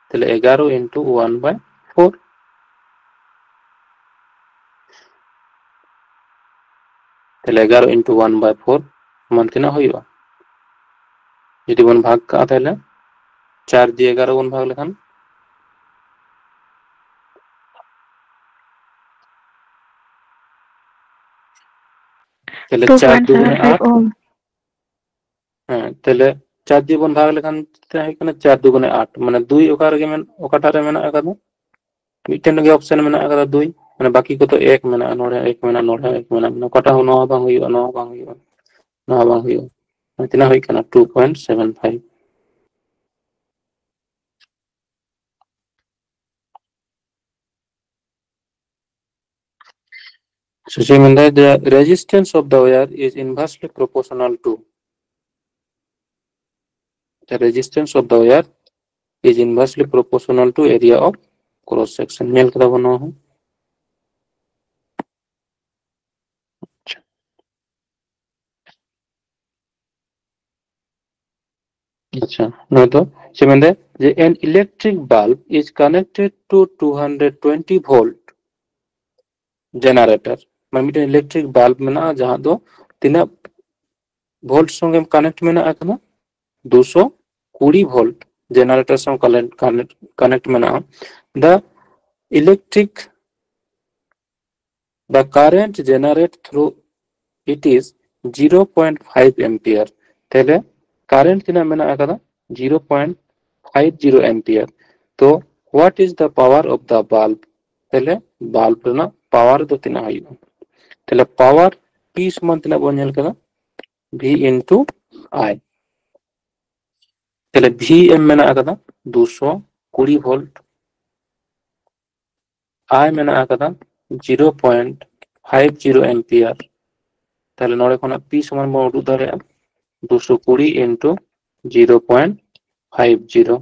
ᱛᱟᱦᱞᱮ ᱮᱜᱟᱨᱚ into one by four᱾ ᱛᱟᱦᱞᱮ ᱮᱜᱟᱨᱚ into one by four ᱥᱚᱢᱟᱱ ᱛᱤᱱᱟᱹᱜ ᱦᱩᱭᱩᱜᱼᱟ? ᱡᱩᱫᱤ ᱵᱚᱱ ᱵᱷᱟᱜᱽ ᱠᱟᱜᱼᱟ, ᱛᱟᱦᱞᱮ ᱪᱟᱨ ᱫᱤᱭᱮ ᱮᱜᱟᱨᱚ ᱵᱚᱱ ᱵᱷᱟᱜᱽ ᱞᱮᱠᱷᱟᱱ, ᱛᱟᱦᱞᱮ ᱪᱟᱨ ᱫᱩᱜᱩᱱᱮ ᱟᱴ᱾ ᱦᱮᱸ, ᱛᱟᱦᱞᱮ ᱪᱟᱨ ᱫᱤᱭᱮ ᱵᱚᱱ ᱵᱷᱟᱜᱽ ᱞᱮᱠᱷᱟᱱ ᱛᱟᱦᱮᱸ ᱠᱟᱱᱟ ᱪᱟᱨ ᱫᱩᱜᱩᱱᱮ ᱟᱴ, ᱢᱟᱱᱮ ᱫᱩᱭ ᱚᱠᱟ ᱨᱮᱜᱮ ᱢᱮᱱ-, ᱚᱠᱟᱴᱟᱜ ᱨᱮ ᱢᱮᱱᱟᱜ ᱟᱠᱟᱫᱟ? ᱢᱤᱫᱴᱮᱱ ᱜᱮ ᱚᱯᱥᱮᱱ ᱢᱮᱱᱟᱜ ᱟᱠᱟᱫᱟ ᱫᱩᱭ, ᱢᱟᱱᱮ ᱵᱟᱹᱠᱤ ᱠᱚᱫᱚ ᱮᱠ ᱢᱮᱱᱟᱜᱼᱟ, ᱱᱚᱰᱮ ᱮᱠ ᱢᱮᱱᱟᱜᱼᱟ, ᱱᱚᱰᱮ ᱦᱚᱸ ᱮᱠ ᱢᱮᱱᱟᱜᱼᱟ, ᱢᱟᱱᱮ ᱚᱠᱟᱴᱟᱜ ᱦᱚᱸ ᱱᱚᱣᱟ ᱵᱟᱝ ᱦᱩᱭᱩᱜᱼᱟ, ᱱᱚᱣᱟ ᱵᱟᱝ ᱦᱩᱭᱩᱜᱼᱟ, ᱱᱚᱣᱟ ᱵᱟᱝ ᱦᱩᱭᱩᱜᱼᱟ᱾ ᱢᱟᱱᱮ ᱛᱤᱱᱟᱹᱜ ᱦᱩᱭᱩᱜ ᱠᱟᱱᱟ? two point seven five᱾ So, ᱪᱮᱫ ᱢᱮᱱᱫᱟᱭ, the resistance of the wire is inversely proportional to, the resistance of the wire is inversely proportional to area of cross section. ᱧᱮᱞ ᱠᱮᱫᱟ ᱵᱚᱱ ᱱᱚᱣᱟ ᱦᱚᱸ᱾ ᱟᱪᱪᱷᱟ, ᱱᱚᱣᱟ ᱫᱚ ᱪᱮᱫ ᱢᱮᱱᱫᱟᱭ ᱡᱮ an electric bulb is connected to two hundred twenty volt generator, ᱢᱟᱱᱮ ᱢᱤᱫᱴᱮᱱ electric bulb ᱢᱮᱱᱟᱜᱼᱟ ᱡᱟᱦᱟᱸ ᱫᱚ ᱛᱤᱱᱟᱹᱜ volt ᱥᱚᱸᱜᱮ connect ᱢᱮᱱᱟᱜ ᱟᱠᱟᱫᱟ? ᱫᱩᱥᱚ ᱠᱩᱲᱤ volt generator ᱥᱟᱶ connect, connect, connect ᱢᱮᱱᱟᱜᱼᱟ᱾ The electric The current generate through it is zero point five ampere. ᱛᱟᱦᱞᱮ current ᱛᱤᱱᱟᱹᱜ ᱢᱮᱱᱟᱜ ᱟᱠᱟᱫᱟ? Zero point five zero ampere. ᱛᱚ what is the power of the bulb? ᱛᱟᱦᱞᱮ bulb ᱨᱮᱱᱟᱜ power ᱫᱚ ᱛᱤᱱᱟᱹᱜ ᱦᱩᱭᱩᱜᱼᱟ? ᱛᱟᱦᱞᱮ power P ᱥᱚᱢᱟᱱ ᱛᱤᱱᱟᱹᱜ ᱵᱚᱱ ᱧᱮᱞ ᱠᱮᱫᱟ? V into I. ᱛᱟᱦᱞᱮ V ᱮᱢ ᱢᱮᱱᱟᱜ ᱟᱠᱟᱫᱟ ᱫᱩᱥᱚ ᱠᱩᱲᱤ volt, I ᱢᱮᱱᱟᱜ ᱟᱠᱟᱫᱟ zero point five zero ampere. ᱛᱟᱦᱞᱮ ᱱᱚᱰᱮ ᱠᱷᱚᱱᱟᱜ P ᱥᱚᱢᱟᱱ ᱵᱚᱱ ᱩᱰᱩᱠ ᱫᱟᱲᱮᱭᱟᱜᱼᱟ ᱫᱩᱥᱚ ᱠᱩᱲᱤ into zero point five zero.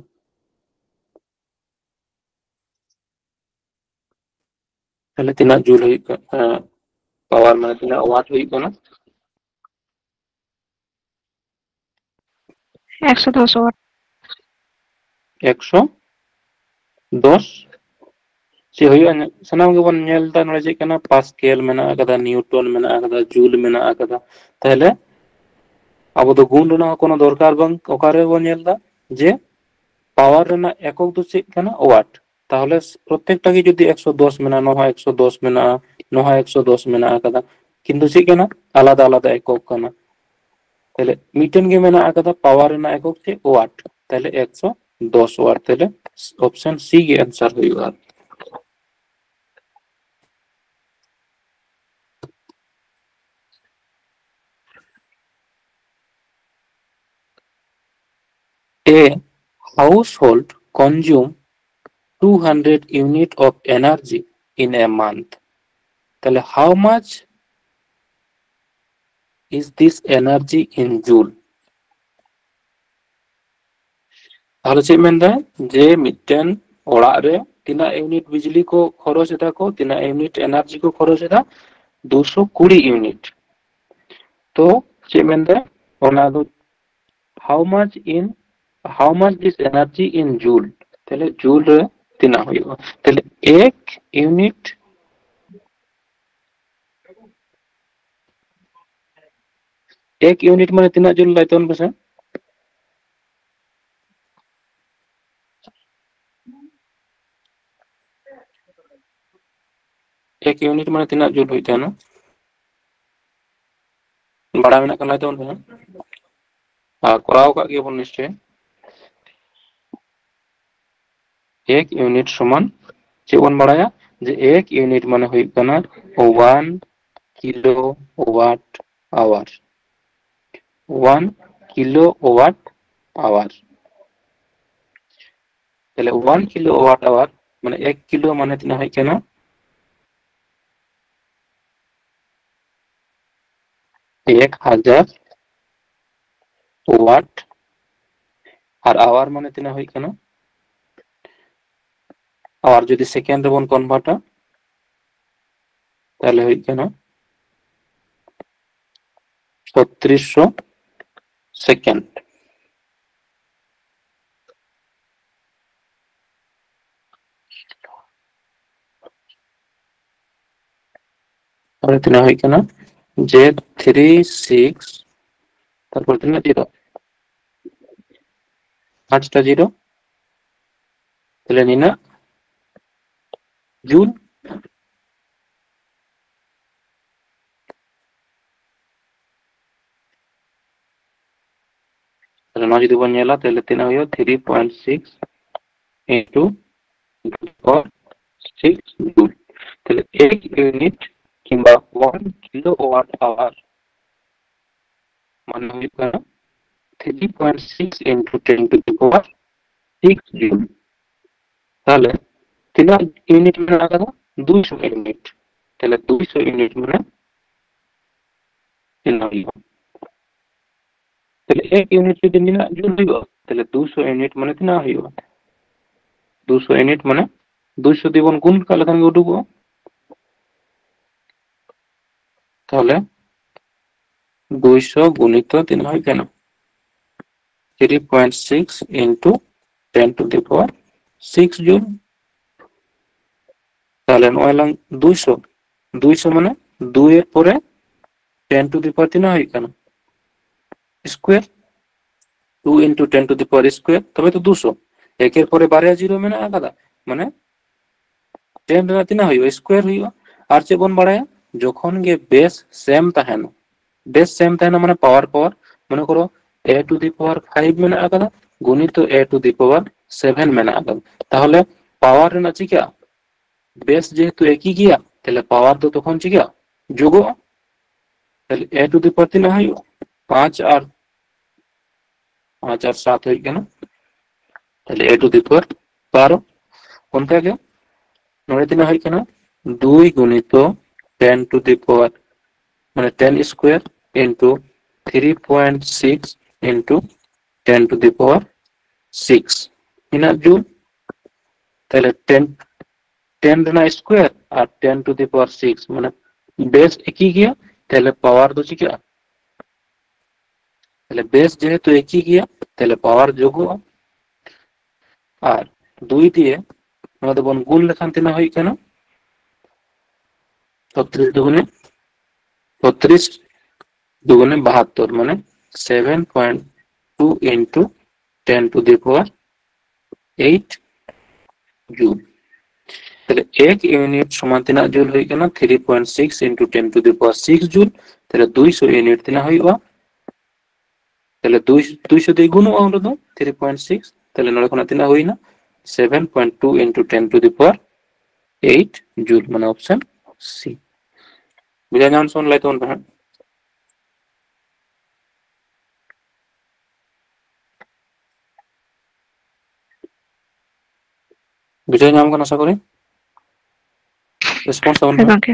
ᱛᱟᱦᱞᱮ ᱛᱤᱱᱟᱹᱜ ᱡᱩᱞ ᱦᱩᱭᱩᱜ ᱠᱟᱱᱟ, ᱯᱟᱣᱟᱨ ᱢᱟᱱᱮ ᱛᱤᱱᱟᱹᱜ ᱣᱟᱴ ᱦᱩᱭᱩᱜ ᱠᱟᱱᱟ? ᱮᱠᱥᱚ ᱫᱚᱥ ᱣᱟᱴ᱾ ᱮᱠᱥᱚ ᱫᱚᱥ᱾ ᱪᱮᱫ ᱦᱩᱭᱩᱜᱼᱟ? ᱥᱟᱱᱟᱢ ᱜᱮᱵᱚᱱ ᱧᱮᱞ ᱮᱫᱟ ᱱᱚᱰᱮ ᱪᱮᱫ ᱠᱟᱱᱟ, ᱯᱟᱥᱠᱮᱞ ᱢᱮᱱᱟᱜ ᱟᱠᱟᱫᱟ, ᱱᱤᱭᱩᱴᱚᱱ ᱢᱮᱱᱟᱜ ᱟᱠᱟᱫᱟ, ᱡᱩᱞ ᱢᱮᱱᱟᱜ ᱟᱠᱟᱫᱟ᱾ ᱛᱟᱦᱞᱮ ᱟᱵᱚ ᱫᱚ ᱜᱩᱱ ᱨᱮᱱᱟᱜ ᱦᱚᱸ ᱠᱳᱱᱳ ᱫᱚᱨᱠᱟᱨ ᱵᱟᱝ᱾ ᱚᱠᱟᱨᱮ ᱵᱚᱱ ᱧᱮᱞ ᱮᱫᱟ ᱡᱮ ᱯᱟᱣᱟᱨ ᱨᱮᱱᱟᱜ ᱮᱠᱚᱠ ᱫᱚ ᱪᱮᱫ ᱠᱟᱱᱟ? ᱣᱟᱴ᱾ ᱛᱟᱦᱞᱮ ᱯᱨᱚᱛᱮᱠᱴᱟ ᱜᱮ ᱡᱩᱫᱤ ᱮᱠᱥᱚ ᱫᱚᱥ ᱢᱮᱱᱟᱜᱼᱟ, ᱱᱚᱣᱟ ᱮᱠᱥᱚ ᱫᱚᱥ ᱢᱮᱱᱟᱜᱼᱟ, ᱱᱚᱣᱟ ᱮᱠᱥᱚ ᱫᱚᱥ ᱢᱮᱱᱟᱜ ᱟᱠᱟᱫᱟ, ᱠᱤᱱᱛᱩ ᱪᱮᱫ ᱠᱟᱱᱟ? ᱟᱞᱟᱫᱟ ᱟᱞᱟᱫᱟ ᱮᱠᱚᱠ ᱠᱟᱱᱟ᱾ ᱛᱟᱦᱞᱮ ᱢᱤᱫᱴᱮᱱ ᱜᱮ ᱢᱮᱱᱟᱜ ᱟᱠᱟᱫᱟ ᱯᱟᱣᱟᱨ ᱨᱮᱱᱟᱜ ᱮᱠᱚᱠ ᱪᱮᱫ? ᱣᱟᱴ᱾ ᱛᱟᱦᱞᱮ ᱮᱠᱥᱚ ᱫᱚᱥ ᱣᱟᱴ᱾ ᱛᱟᱦᱞᱮ ᱚᱯᱥᱮᱱ ᱥᱤ ᱜᱮ ᱮᱱᱥᱟᱨ ᱦᱩᱭᱩᱜᱼᱟ᱾ A household consume two hundred unit of energy in a month. তাহলে how much is this energy in joule? ᱛᱟᱦᱞᱮ ᱪᱮᱫ ᱢᱮᱱᱫᱟ ᱡᱮ ᱢᱤᱫᱴᱮᱱ ᱚᱲᱟᱜ ᱨᱮ ᱛᱤᱱᱟᱹᱜ ᱤᱭᱩᱱᱤᱴ ᱵᱤᱡᱽᱞᱤ ᱠᱚ ᱠᱷᱚᱨᱚᱪ ᱮᱫᱟ ᱠᱚ, ᱛᱤᱱᱟᱹᱜ ᱤᱭᱩᱱᱤᱴ ᱮᱱᱟᱨᱡᱤ ᱠᱚ ᱠᱷᱚᱨᱚᱪ ᱮᱫᱟ? ᱫᱩᱥᱚ ᱠᱩᱲᱤ ᱤᱭᱩᱱᱤᱴ᱾ ᱛᱚ ᱪᱮᱫ ᱢᱮᱱᱫᱟ ᱚᱱᱟ ᱫᱚ how much in, how much this energy in joule? ᱛᱟᱦᱞᱮ ᱡᱩᱞ ᱨᱮ ᱛᱤᱱᱟᱹᱜ ᱦᱩᱭᱩᱜᱼᱟ? ᱛᱟᱦᱞᱮ ᱮᱠ ᱤᱭᱩᱱᱤᱴ, ᱮᱠ ᱤᱭᱩᱱᱤᱴ ᱢᱟᱱᱮ ᱛᱤᱱᱟᱹᱜ ᱡᱩᱞ? ᱞᱟᱹᱭ ᱛᱟᱵᱚᱱ ᱯᱮᱥᱮ᱾ ᱮᱠ ᱤᱭᱩᱱᱤᱴ ᱢᱟᱱᱮ ᱛᱤᱱᱟᱹᱜ ᱡᱩᱞ ᱦᱩᱭᱩᱜ ᱛᱟᱦᱮᱱᱟ? ᱵᱟᱲᱟᱭ ᱢᱮᱱᱟᱜ ᱠᱷᱟᱱ ᱞᱟᱹᱭ ᱛᱟᱵᱚᱱ ᱯᱮ ᱦᱟᱸᱜ᱾ ᱟᱨ ᱠᱚᱨᱟᱣ ᱟᱠᱟᱫ ᱜᱮᱭᱟᱵᱚᱱ ᱱᱤᱥᱪᱚᱭ᱾ ᱮᱠ ᱤᱭᱩᱱᱤᱴ ᱥᱚᱢᱟᱱ ᱪᱮᱫ ᱵᱚᱱ ᱵᱟᱲᱟᱭᱟ? ᱡᱮ ᱮᱠ ᱤᱭᱩᱱᱤᱴ ᱢᱟᱱᱮ ᱦᱩᱭᱩᱜ ᱠᱟᱱᱟ one kilowatt hour. One kilowatt hour. ᱛᱟᱦᱞᱮ ᱳᱣᱟᱱ ᱠᱤᱞᱳ ᱣᱟᱴ ᱟᱣᱟᱨ ᱢᱟᱱᱮ ᱮᱠ ᱠᱤᱞᱳ ᱢᱟᱱᱮ ᱛᱤᱱᱟᱹᱜ ᱦᱩᱭᱩᱜ ᱠᱟᱱᱟ? ᱮᱠ ᱦᱟᱡᱟᱨ ᱣᱟᱴ᱾ ᱟᱨ ᱟᱣᱟᱨ ᱢᱟᱱᱮ ᱛᱤᱱᱟᱹᱜ ᱦᱩᱭᱩᱜ ᱠᱟᱱᱟ? ᱟᱣᱟᱨ ᱡᱩᱫᱤ ᱥᱮᱠᱮᱱᱰ ᱨᱮᱵᱚᱱ ᱠᱚᱱᱵᱷᱟᱨᱴᱟ, ᱛᱟᱦᱞᱮ ᱦᱩᱭᱩᱜ ᱠᱟᱱᱟ ᱪᱷᱚᱛᱨᱤᱥᱥᱚ ᱥᱮᱠᱮᱱᱰ᱾ ᱛᱟᱦᱞᱮ ᱛᱤᱱᱟᱹᱜ ᱦᱩᱭᱩᱜ ᱠᱟᱱᱟ? ᱡᱮ ᱛᱷᱨᱤ ᱥᱤᱠᱥ, ᱛᱟᱨᱯᱚᱨ ᱛᱤᱱᱟᱹᱜ ᱡᱤᱨᱳ? ᱯᱟᱸᱪᱴᱟ ᱡᱤᱨᱳ᱾ ᱛᱟᱦᱞᱮ ᱱᱤᱱᱟᱹᱜ ᱡᱩᱞ᱾ ᱛᱟᱦᱞᱮ ᱱᱚᱣᱟ ᱡᱩᱫᱤ ᱵᱚᱱ ᱧᱮᱞᱟ, ᱛᱟᱦᱞᱮ ᱛᱤᱱᱟᱹᱜ ᱦᱩᱭᱩᱜᱼᱟ? Three point six into four six joule᱾ ᱛᱟᱦᱞᱮ ᱮᱠ ᱤᱭᱩᱱᱤᱴ ᱠᱤᱝᱵᱟ one kilowatt hour ᱢᱟᱱᱮ ᱦᱩᱭᱩᱜ ᱠᱟᱱᱟ three point six into ten to the power six joule᱾ ᱛᱟᱦᱞᱮ ᱛᱤᱱᱟᱹᱜ ᱤᱭᱩᱱᱤᱴ ᱢᱮᱱᱟᱜ ᱟᱠᱟᱫᱟ? ᱫᱩᱭᱥᱚ ᱤᱭᱩᱱᱤᱴ᱾ ᱛᱟᱦᱞᱮ ᱫᱩᱭᱥᱚ ᱤᱭᱩᱱᱤᱴ ᱢᱟᱱᱮ ᱛᱤᱱᱟᱹᱜ ᱦᱩᱭᱩᱜᱼᱟ? ᱛᱟᱦᱞᱮ ᱮᱠ ᱤᱭᱩᱱᱤᱴ ᱡᱩᱫᱤ ᱱᱤᱱᱟᱹᱜ ᱡᱩᱞ ᱦᱩᱭᱩᱜᱼᱟ, ᱛᱟᱦᱞᱮ ᱫᱩᱭᱥᱚ ᱤᱭᱩᱱᱤᱴ ᱢᱟᱱᱮ ᱛᱤᱱᱟᱹᱜ ᱦᱩᱭᱩᱜᱼᱟ? ᱫᱩᱭᱥᱚ ᱤᱭᱩᱱᱤᱴ ᱢᱟᱱᱮ ᱫᱩᱭᱥᱚ ᱫᱤᱭᱮ ᱵᱚᱱ ᱜᱩᱱ ᱠᱟᱜ ᱞᱮᱠᱷᱟᱱ ᱜᱮ ᱩᱰᱩᱠᱚᱜᱼᱟ᱾ ᱛᱟᱦᱞᱮ ᱫᱩᱭᱥᱚ ᱜᱩᱱᱤᱛᱚ ᱛᱤᱱᱟᱹᱜ ᱦᱩᱭᱩᱜ ᱠᱟᱱᱟ? Three point six into ten to the power six joule᱾ ᱛᱟᱦᱞᱮ ᱱᱚᱜᱼᱚᱭ ᱞᱟᱝ ᱫᱩᱭᱥᱚ, ᱫᱩᱭᱥᱚ ᱢᱟᱱᱮ ᱫᱩᱭ ᱮᱨ ᱯᱚᱨᱮ ten to the power ᱛᱤᱱᱟᱹᱜ ᱦᱩᱭᱩᱜ ᱠᱟᱱᱟ? Square, two into ten to the power square, ᱛᱚᱵᱮ ᱛᱚ ᱫᱩᱭᱥᱚ᱾ ᱮᱠ ᱮᱨ ᱯᱚᱨᱮ ᱵᱟᱨᱭᱟ ᱡᱤᱨᱳ ᱢᱮᱱᱟᱜ ᱟᱠᱟᱫᱟ, ᱢᱟᱱᱮ ten ᱨᱮᱱᱟᱜ ᱛᱤᱱᱟᱹᱜ ᱦᱩᱭᱩᱜᱼᱟ? Square ᱦᱩᱭᱩᱜᱼᱟ᱾ ᱟᱨ ᱪᱮᱫ ᱵᱚᱱ ᱵᱟᱲᱟᱭᱟ, ᱡᱚᱠᱷᱚᱱ ᱜᱮ base same ᱛᱟᱦᱮᱱᱟ, base same ᱛᱟᱦᱮᱱᱟ ᱢᱟᱱᱮ power power, ᱢᱚᱱᱮ ᱠᱚᱨᱚ a to the power five ᱢᱮᱱᱟᱜ ᱟᱠᱟᱫᱟ ᱜᱩᱱᱤᱛᱚ a to the power seven ᱢᱮᱱᱟᱜ ᱟᱠᱟᱫᱟ, ᱛᱟᱦᱚᱞᱮ power ᱨᱮᱱᱟᱜ ᱪᱤᱠᱟᱹᱜᱼᱟ? Base ᱡᱮᱦᱮᱛᱩ ᱮᱠᱤ ᱜᱮᱭᱟ, ᱛᱟᱦᱚᱞᱮ power ᱫᱚ ᱛᱚᱠᱷᱚᱱ ᱪᱤᱠᱟᱹᱜᱼᱟ? ᱡᱳᱜᱚᱜᱼᱟ᱾ ᱛᱟᱦᱚᱞᱮ a to the power ᱛᱤᱱᱟᱹᱜ ᱦᱩᱭᱩᱜᱼᱟ? ᱯᱟᱸᱪ ᱟᱨ ᱯᱟᱸᱪ ᱟᱨ ᱥᱟᱛ ᱦᱩᱭᱩᱜ ᱠᱟᱱᱟ, ᱛᱟᱦᱚᱞᱮ a to the power ᱵᱟᱨᱚ᱾ ᱚᱱᱠᱟᱜᱮ ᱱᱚᱰᱮ ᱛᱤᱱᱟᱹᱜ ᱦᱩᱭᱩᱜ ᱠᱟᱱᱟ? ᱫᱩᱭ ᱜᱩᱱᱤᱛᱚ ten to the power, ᱢᱟᱱᱮ ten square into three point six into ten to the power six ᱛᱤᱱᱟᱹᱜ ᱡᱩᱞ? ᱛᱟᱦᱚᱞᱮ ten ten ᱨᱮᱱᱟᱜ square R ten to the power six, ᱢᱟᱱᱮ base ᱮᱠᱤ ᱜᱮᱭᱟ, ᱛᱟᱦᱚᱞᱮ power ᱫᱚ ᱪᱤᱠᱟᱹᱜᱼᱟ? ᱛᱟᱦᱚᱞᱮ base ᱡᱮᱦᱮᱛᱩ ᱮᱠᱤ ᱜᱮᱭᱟ, ᱛᱟᱦᱚᱞᱮ power ᱡᱳᱜᱚᱜᱼᱟ᱾ ᱟᱨ ᱫᱩᱭ ᱫᱤᱭᱮ ᱱᱚᱣᱟ ᱫᱚᱵᱚᱱ ᱜᱩᱱ ᱞᱮᱠᱷᱟᱱ ᱛᱤᱱᱟᱹᱜ ᱦᱩᱭᱩᱜ ᱠᱟᱱᱟ? ᱪᱷᱚᱛᱨᱤᱥ ᱫᱩᱜᱩᱱᱮ ᱪᱷᱚᱛᱨᱤᱥ ᱫᱩᱜᱩᱱᱮ ᱵᱟᱦᱟᱛᱛᱚᱨ, ᱢᱟᱱᱮ seven point two into ten to the power eight joule᱾ ᱛᱟᱦᱞᱮ ᱮᱠ ᱤᱭᱩᱱᱤᱴ ᱥᱚᱢᱟᱱ ᱛᱤᱱᱟᱹᱜ ᱡᱩᱞ ᱦᱩᱭᱩᱜ ᱠᱟᱱᱟ? Three point six into ten to the power six joule᱾ ᱛᱟᱦᱞᱮ ᱫᱩᱭᱥᱚ ᱤᱭᱩᱱᱤᱴ ᱛᱤᱱᱟᱹᱜ ᱦᱩᱭᱩᱜᱼᱟ? ᱛᱟᱦᱞᱮ ᱫᱩᱭ ᱫᱩᱭᱥᱚ ᱫᱚ ᱜᱩᱱᱚᱜᱼᱟ ᱩᱱ ᱨᱮᱫᱚ, three point six᱾ ᱛᱟᱦᱞᱮ ᱱᱚᱰᱮ ᱠᱷᱚᱱᱟᱜ ᱛᱤᱱᱟᱹᱜ ᱦᱩᱭᱱᱟ? Seven point two into ten to the power eight joule, ᱢᱟᱱᱮ option C᱾ ᱵᱩᱡᱷᱟᱹᱣ ᱧᱟᱢ ᱥᱚᱢᱚᱭ ᱞᱟᱹᱭ ᱛᱟᱵᱚᱱ ᱯᱮ ᱦᱟᱸᱜ᱾ ᱵᱩᱡᱷᱟᱹᱣ ᱧᱟᱢ ᱠᱟᱱᱟ ᱟᱥᱟ ᱠᱚᱨᱮ? ᱨᱮᱥᱯᱚᱱᱥ ᱛᱟᱵᱚᱱ ᱦᱮᱸ ᱯᱮ᱾ ᱜᱚᱝᱠᱮ᱾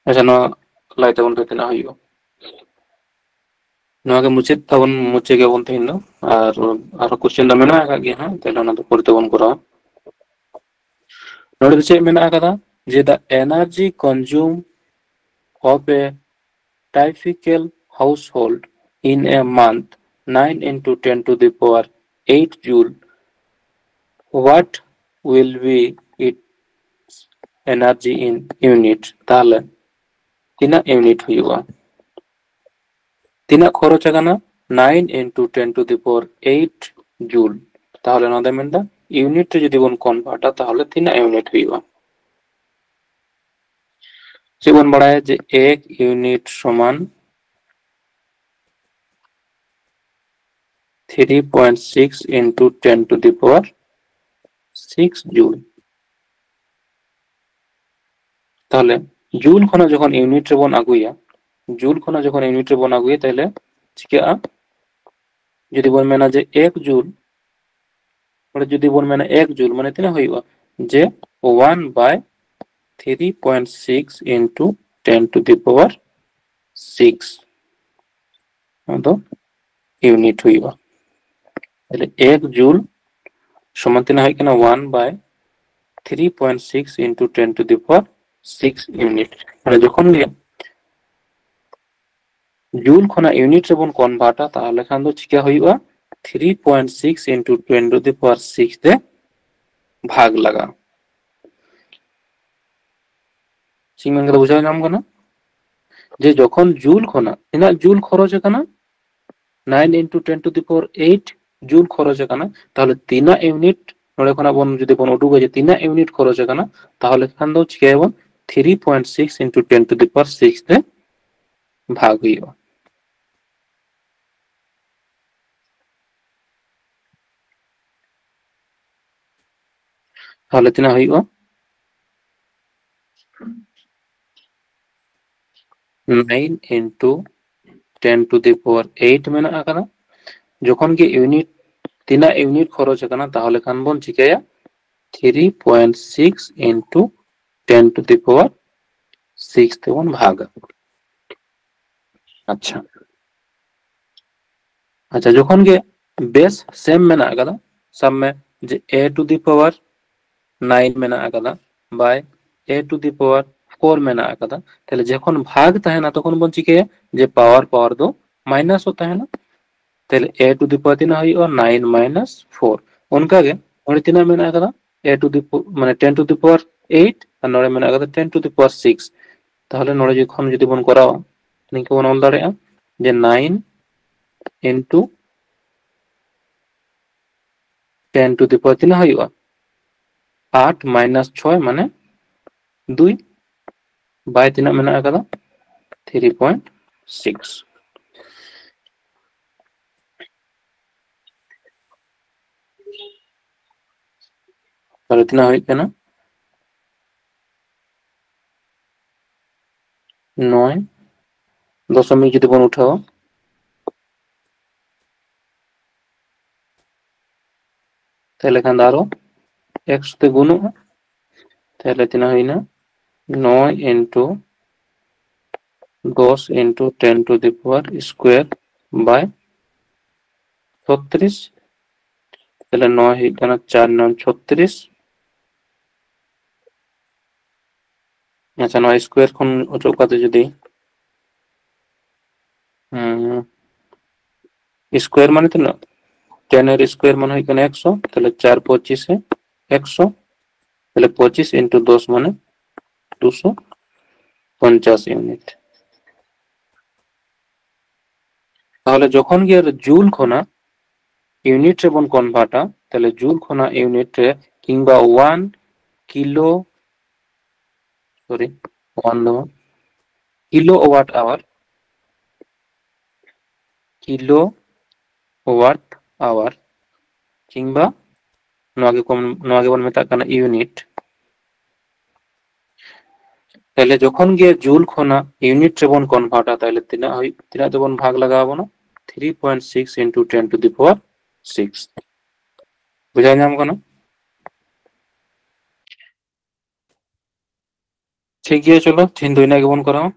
ᱟᱪᱪᱷᱟ, ᱱᱚᱣᱟ ᱞᱟᱹᱭ ᱛᱟᱵᱚᱱ ᱯᱮ ᱛᱤᱱᱟᱹᱜ ᱦᱩᱭᱩᱜᱼᱟ᱾ ᱱᱚᱣᱟ ᱜᱮ ᱢᱩᱪᱟᱹᱫ ᱛᱟᱵᱚᱱ, ᱢᱩᱪᱟᱹᱫ ᱜᱮᱵᱚᱱ ᱛᱮᱦᱮᱧ ᱫᱚ᱾ ᱟᱨ ᱟᱨᱦᱚᱸ ᱠᱚᱥᱪᱮᱱ ᱫᱚ ᱢᱮᱱᱟᱜ ᱟᱠᱟᱫ ᱜᱮᱭᱟ ᱦᱟᱸᱜ, ᱛᱟᱦᱞᱮ ᱚᱱᱟ ᱫᱚ ᱯᱚᱨᱮ ᱛᱮᱵᱚᱱ ᱠᱚᱨᱟᱣᱟ᱾ ᱱᱚᱰᱮ ᱫᱚ ᱪᱮᱫ ᱢᱮᱱᱟᱜ ᱟᱠᱟᱫᱟ? ᱡᱮ the energy consumed of a typical household in a month, nine into ten to the power eight joule, what will be its energy in unit? ᱛᱟᱦᱞᱮ ᱛᱤᱱᱟᱹᱜ ᱤᱭᱩᱱᱤᱴ ᱦᱩᱭᱩᱜᱼᱟ? ᱛᱤᱱᱟᱹᱜ ᱠᱷᱚᱨᱚᱪ ᱟᱠᱟᱱᱟ? nine into ten to the power eight joule, ᱛᱟᱦᱚᱞᱮ ᱱᱚᱣᱟ ᱫᱚ ᱢᱮᱱᱫᱟ ᱤᱭᱩᱱᱤᱴ ᱨᱮ ᱡᱩᱫᱤ ᱵᱚᱱ ᱠᱚᱱᱵᱷᱟᱨᱴᱟ ᱛᱟᱦᱚᱞᱮ ᱛᱤᱱᱟᱹᱜ ᱤᱭᱩᱱᱤᱴ ᱦᱩᱭᱩᱜᱼᱟ? ᱪᱮᱫ ᱵᱚᱱ ᱵᱟᱲᱟᱭᱟ ᱡᱮ ᱮᱠ ᱤᱭᱩᱱᱤᱴ ᱥᱚᱢᱟᱱ three point six into ten to the power six joule। ᱛᱟᱦᱚᱞᱮ ᱡᱩᱞ ᱠᱷᱚᱱᱟᱜ ᱡᱚᱠᱷᱚᱱ ᱤᱭᱩᱱᱤᱴ ᱨᱮᱵᱚᱱ ᱟᱹᱜᱩᱭᱟ, ᱡᱩᱞ ᱠᱷᱚᱱᱟᱜ ᱡᱚᱠᱷᱚᱱ ᱤᱭᱩᱱᱤᱴ ᱨᱮᱵᱚᱱ ᱟᱹᱜᱩᱭᱟ, ᱛᱟᱦᱚᱞᱮ ᱪᱤᱠᱟᱹᱜᱼᱟ? ᱡᱩᱫᱤ ᱵᱚᱱ ᱢᱮᱱᱟ ᱡᱮ ᱮᱠ ᱡᱩᱞ, ᱚᱸᱰᱮ ᱡᱩᱫᱤ ᱵᱚᱱ ᱢᱮᱱᱟ ᱮᱠ ᱡᱩᱞ, ᱢᱟᱱᱮ ᱛᱤᱱᱟᱹᱜ ᱦᱩᱭᱩᱜᱼᱟ? ᱡᱮ one by three point six into ten to the power six, ᱚᱱᱟ ᱫᱚ ᱤᱭᱩᱱᱤᱴ ᱦᱩᱭᱩᱜᱼᱟ᱾ ᱛᱟᱦᱚᱞᱮ ᱮᱠ ᱡᱩᱞ ᱥᱚᱢᱟᱱ ᱛᱤᱱᱟᱹᱜ ᱦᱩᱭᱩᱜ ᱠᱟᱱᱟ? One by three point six into ten to the power six unit᱾ ᱢᱟᱱᱮ ᱡᱚᱠᱷᱚᱱ ᱜᱮ ᱡᱩᱞ ᱠᱷᱚᱱᱟᱜ ᱤᱭᱩᱱᱤᱴ ᱨᱮᱵᱚᱱ ᱠᱚᱱᱵᱷᱟᱨᱴᱟ, ᱛᱟᱦᱚᱞᱮ ᱠᱷᱟᱱ ᱫᱚ ᱪᱤᱠᱟ ᱦᱩᱭᱩᱜᱼᱟ? Three point six into ten to the power six ᱛᱮ ᱵᱷᱟᱜᱽ ᱞᱟᱜᱟᱜᱼᱟ᱾ ᱪᱮᱫ ᱤᱧ ᱢᱮᱱ ᱠᱟᱫᱟ ᱵᱩᱡᱷᱟᱹᱣ ᱧᱟᱢ ᱠᱟᱱᱟ? ᱡᱮ ᱡᱚᱠᱷᱚᱱ ᱡᱩᱞ ᱠᱷᱚᱱᱟᱜ ᱛᱤᱱᱟᱹᱜ ᱡᱩᱞ ᱠᱷᱚᱨᱚᱪ ᱟᱠᱟᱱᱟ, nine into ten to the power eight ᱡᱩᱞ ᱠᱷᱚᱨᱚᱪ ᱟᱠᱟᱱᱟ, ᱛᱟᱦᱚᱞᱮ ᱛᱤᱱᱟᱹᱜ ᱤᱭᱩᱱᱤᱴ ᱱᱚᱰᱮ ᱠᱷᱚᱱᱟᱜ ᱵᱚᱱ ᱡᱩᱫᱤ ᱵᱚᱱ ᱩᱰᱩᱠᱟ ᱡᱮ ᱛᱤᱱᱟᱹᱜ ᱤᱭᱩᱱᱤᱴ ᱠᱷᱚᱨᱚᱪ ᱟᱠᱟᱱᱟ, ᱛᱟᱦᱚᱞᱮ ᱠᱷᱟᱱ ᱫᱚ ᱪᱤᱠᱟᱹᱭᱟᱵᱚᱱ? Three point six into ten to the power six ᱛᱮ ᱵᱷᱟᱜᱽ ᱦᱩᱭᱩᱜᱼᱟ᱾ ᱛᱟᱦᱚᱞᱮ ᱛᱤᱱᱟᱹᱜ ᱦᱩᱭᱩᱜᱼᱟ? Nine into ten to the power eight ᱢᱮᱱᱟᱜ ᱟᱠᱟᱫᱟ᱾ ᱡᱚᱠᱷᱚᱱ ᱜᱮ ᱤᱭᱩᱱᱤᱴ, ᱛᱤᱱᱟᱹᱜ ᱤᱭᱩᱱᱤᱴ ᱠᱷᱚᱨᱚᱪ ᱟᱠᱟᱱᱟ, ᱛᱟᱦᱚᱞᱮ ᱠᱷᱟᱱ ᱵᱚᱱ ᱪᱤᱠᱟᱹᱭᱟ? Three point six into ten to the power six ᱛᱮᱵᱚᱱ ᱵᱷᱟᱜᱟ᱾ ᱟᱪᱪᱷᱟ, ᱟᱪᱪᱷᱟ, ᱡᱚᱠᱷᱚᱱ ᱜᱮ ᱵᱮᱥ ᱥᱮᱢ ᱢᱮᱱᱟᱜ ᱟᱠᱟᱫᱟ, ᱥᱟᱵ ᱢᱮ ᱡᱮ a to the power nine ᱢᱮᱱᱟᱜ ᱟᱠᱟᱫᱟ by a to the power four ᱢᱮᱱᱟᱜ ᱟᱠᱟᱫᱟ, ᱛᱟᱦᱞᱮ ᱡᱚᱠᱷᱚᱱ ᱵᱷᱟᱜᱽ ᱛᱟᱦᱮᱱᱟ ᱛᱚᱠᱷᱚᱱ ᱵᱚᱱ ᱪᱤᱠᱟᱹᱭᱟ ᱡᱮ ᱯᱟᱣᱟᱨ ᱯᱟᱣᱟᱨ ᱫᱚ ᱢᱟᱭᱱᱟᱥᱚᱜ ᱛᱟᱦᱮᱱᱟ᱾ ᱛᱟᱦᱞᱮ a to the power ᱛᱤᱱᱟᱹᱜ ᱦᱩᱭᱩᱜᱼᱟ? Nine minus four᱾ ᱚᱱᱠᱟᱜᱮ ᱱᱚᱰᱮ ᱛᱤᱱᱟᱹᱜ ᱢᱮᱱᱟᱜ ᱟᱠᱟᱫᱟ? A to the po- ᱢᱟᱱᱮ ten to the power eight, ᱟᱨ ᱱᱚᱰᱮ ᱢᱮᱱᱟᱜ ᱟᱠᱟᱫᱟ ten to the power six᱾ ᱛᱟᱦᱞᱮ ᱱᱚᱰᱮ ᱡᱚᱠᱷᱚᱱ ᱡᱩᱫᱤ ᱵᱚᱱ ᱠᱚᱨᱟᱣᱟ, ᱱᱤᱝᱠᱟᱹ ᱵᱚᱱ ᱚᱞ ᱫᱟᱲᱮᱭᱟᱜᱼᱟ ᱡᱮ nine into ten to the power ᱛᱤᱱᱟᱹᱜ ᱦᱩᱭᱩᱜᱼᱟ? ᱟᱴ minus ᱪᱷᱚᱭ ᱢᱟᱱᱮ ᱫᱩᱭ, by ᱛᱤᱱᱟᱹᱜ ᱢᱮᱱᱟᱜ ᱟᱠᱟᱫᱟ? three point six᱾ ᱛᱟᱦᱞᱮ ᱛᱤᱱᱟᱹᱜ ᱦᱩᱭᱩᱜ ᱠᱟᱱᱟ? ᱱᱚᱭ ᱫᱚᱥᱚᱢᱤᱠ ᱡᱩᱫᱤ ᱵᱚᱱ ᱩᱴᱷᱟᱹᱣᱟ, ᱛᱟᱦᱞᱮ ᱠᱷᱟᱱ ᱫᱚ ᱟᱨᱚ x ᱛᱮ ᱜᱩᱱᱚᱜᱼᱟ᱾ ᱛᱟᱦᱞᱮ ᱛᱤᱱᱟᱹᱜ ᱦᱩᱭᱱᱟ? ᱱᱚᱭ into ᱫᱚᱥ into ten to the power square by ᱪᱷᱚᱛᱨᱤᱥ᱾ ᱛᱟᱦᱞᱮ ᱱᱚᱭ ᱦᱩᱭᱩᱜ ᱠᱟᱱᱟ ᱪᱟᱨ ᱱᱚᱝ ᱪᱷᱚᱛᱨᱤᱥ᱾ ᱟᱪᱪᱷᱟ, ᱱᱚᱣᱟ square ᱠᱷᱚᱱ ᱚᱪᱚᱜ ᱠᱟᱛᱮ ᱡᱩᱫᱤ, ᱦᱩᱸ, square ᱢᱟᱱᱮ ᱛᱤᱱᱟᱹᱜ? ten ᱮᱨ square ᱢᱟᱱᱮ ᱦᱩᱭᱩᱜ ᱠᱟᱱᱟ ᱮᱠᱥᱚ, ᱛᱟᱦᱞᱮ ᱪᱟᱨ ᱯᱚᱸᱪᱤᱥᱮ ᱮᱠᱥᱚ, ᱛᱟᱦᱞᱮ ᱯᱚᱸᱪᱤᱥ into ᱫᱚᱥ ᱢᱟᱱᱮ ᱫᱩᱥᱚ ᱯᱚᱧᱪᱟᱥ unit᱾ ᱛᱟᱦᱞᱮ ᱡᱚᱠᱷᱚᱱ ᱜᱮ ᱡᱩᱞ ᱠᱷᱚᱱᱟᱜ unit ᱨᱮᱵᱚᱱ convertᱟ, ᱛᱟᱦᱞᱮ ᱡᱩᱞ ᱠᱷᱚᱱᱟᱜ unit ᱨᱮ ᱠᱤᱝᱵᱟ one kilo, sorry, one ᱫᱚ ᱵᱟᱝ, kilowatt hour, kilowatt hour ᱠᱤᱝᱵᱟ ᱱᱚᱣᱟ ᱜᱮ ᱠᱚᱢ, ᱱᱚᱣᱟ ᱜᱮᱵᱚᱱ ᱢᱮᱛᱟᱜ ᱠᱟᱱᱟ unit᱾ ᱛᱟᱦᱞᱮ ᱡᱚᱠᱷᱚᱱ ᱜᱮ ᱡᱩᱞ ᱠᱷᱚᱱᱟᱜ unit ᱨᱮᱵᱚᱱ convertᱟ, ᱛᱟᱦᱞᱮ ᱛᱤᱱᱟᱹᱜ ᱦᱩᱭᱩᱜ, ᱛᱤᱱᱟᱹᱜ ᱛᱮᱵᱚᱱ ᱵᱷᱟᱜᱽ ᱞᱟᱜᱟᱣ ᱵᱚᱱᱟ? three point six into ten to the power six᱾ ᱵᱩᱡᱷᱟᱹᱣ ᱧᱟᱢ ᱠᱟᱱᱟ? ᱴᱷᱤᱠ ᱜᱮᱭᱟ, ᱪᱚᱞᱚ ᱛᱤᱦᱤᱧ ᱫᱚ ᱤᱱᱟᱹᱜ ᱜᱮᱵᱚᱱ ᱠᱚᱨᱟᱣᱟ᱾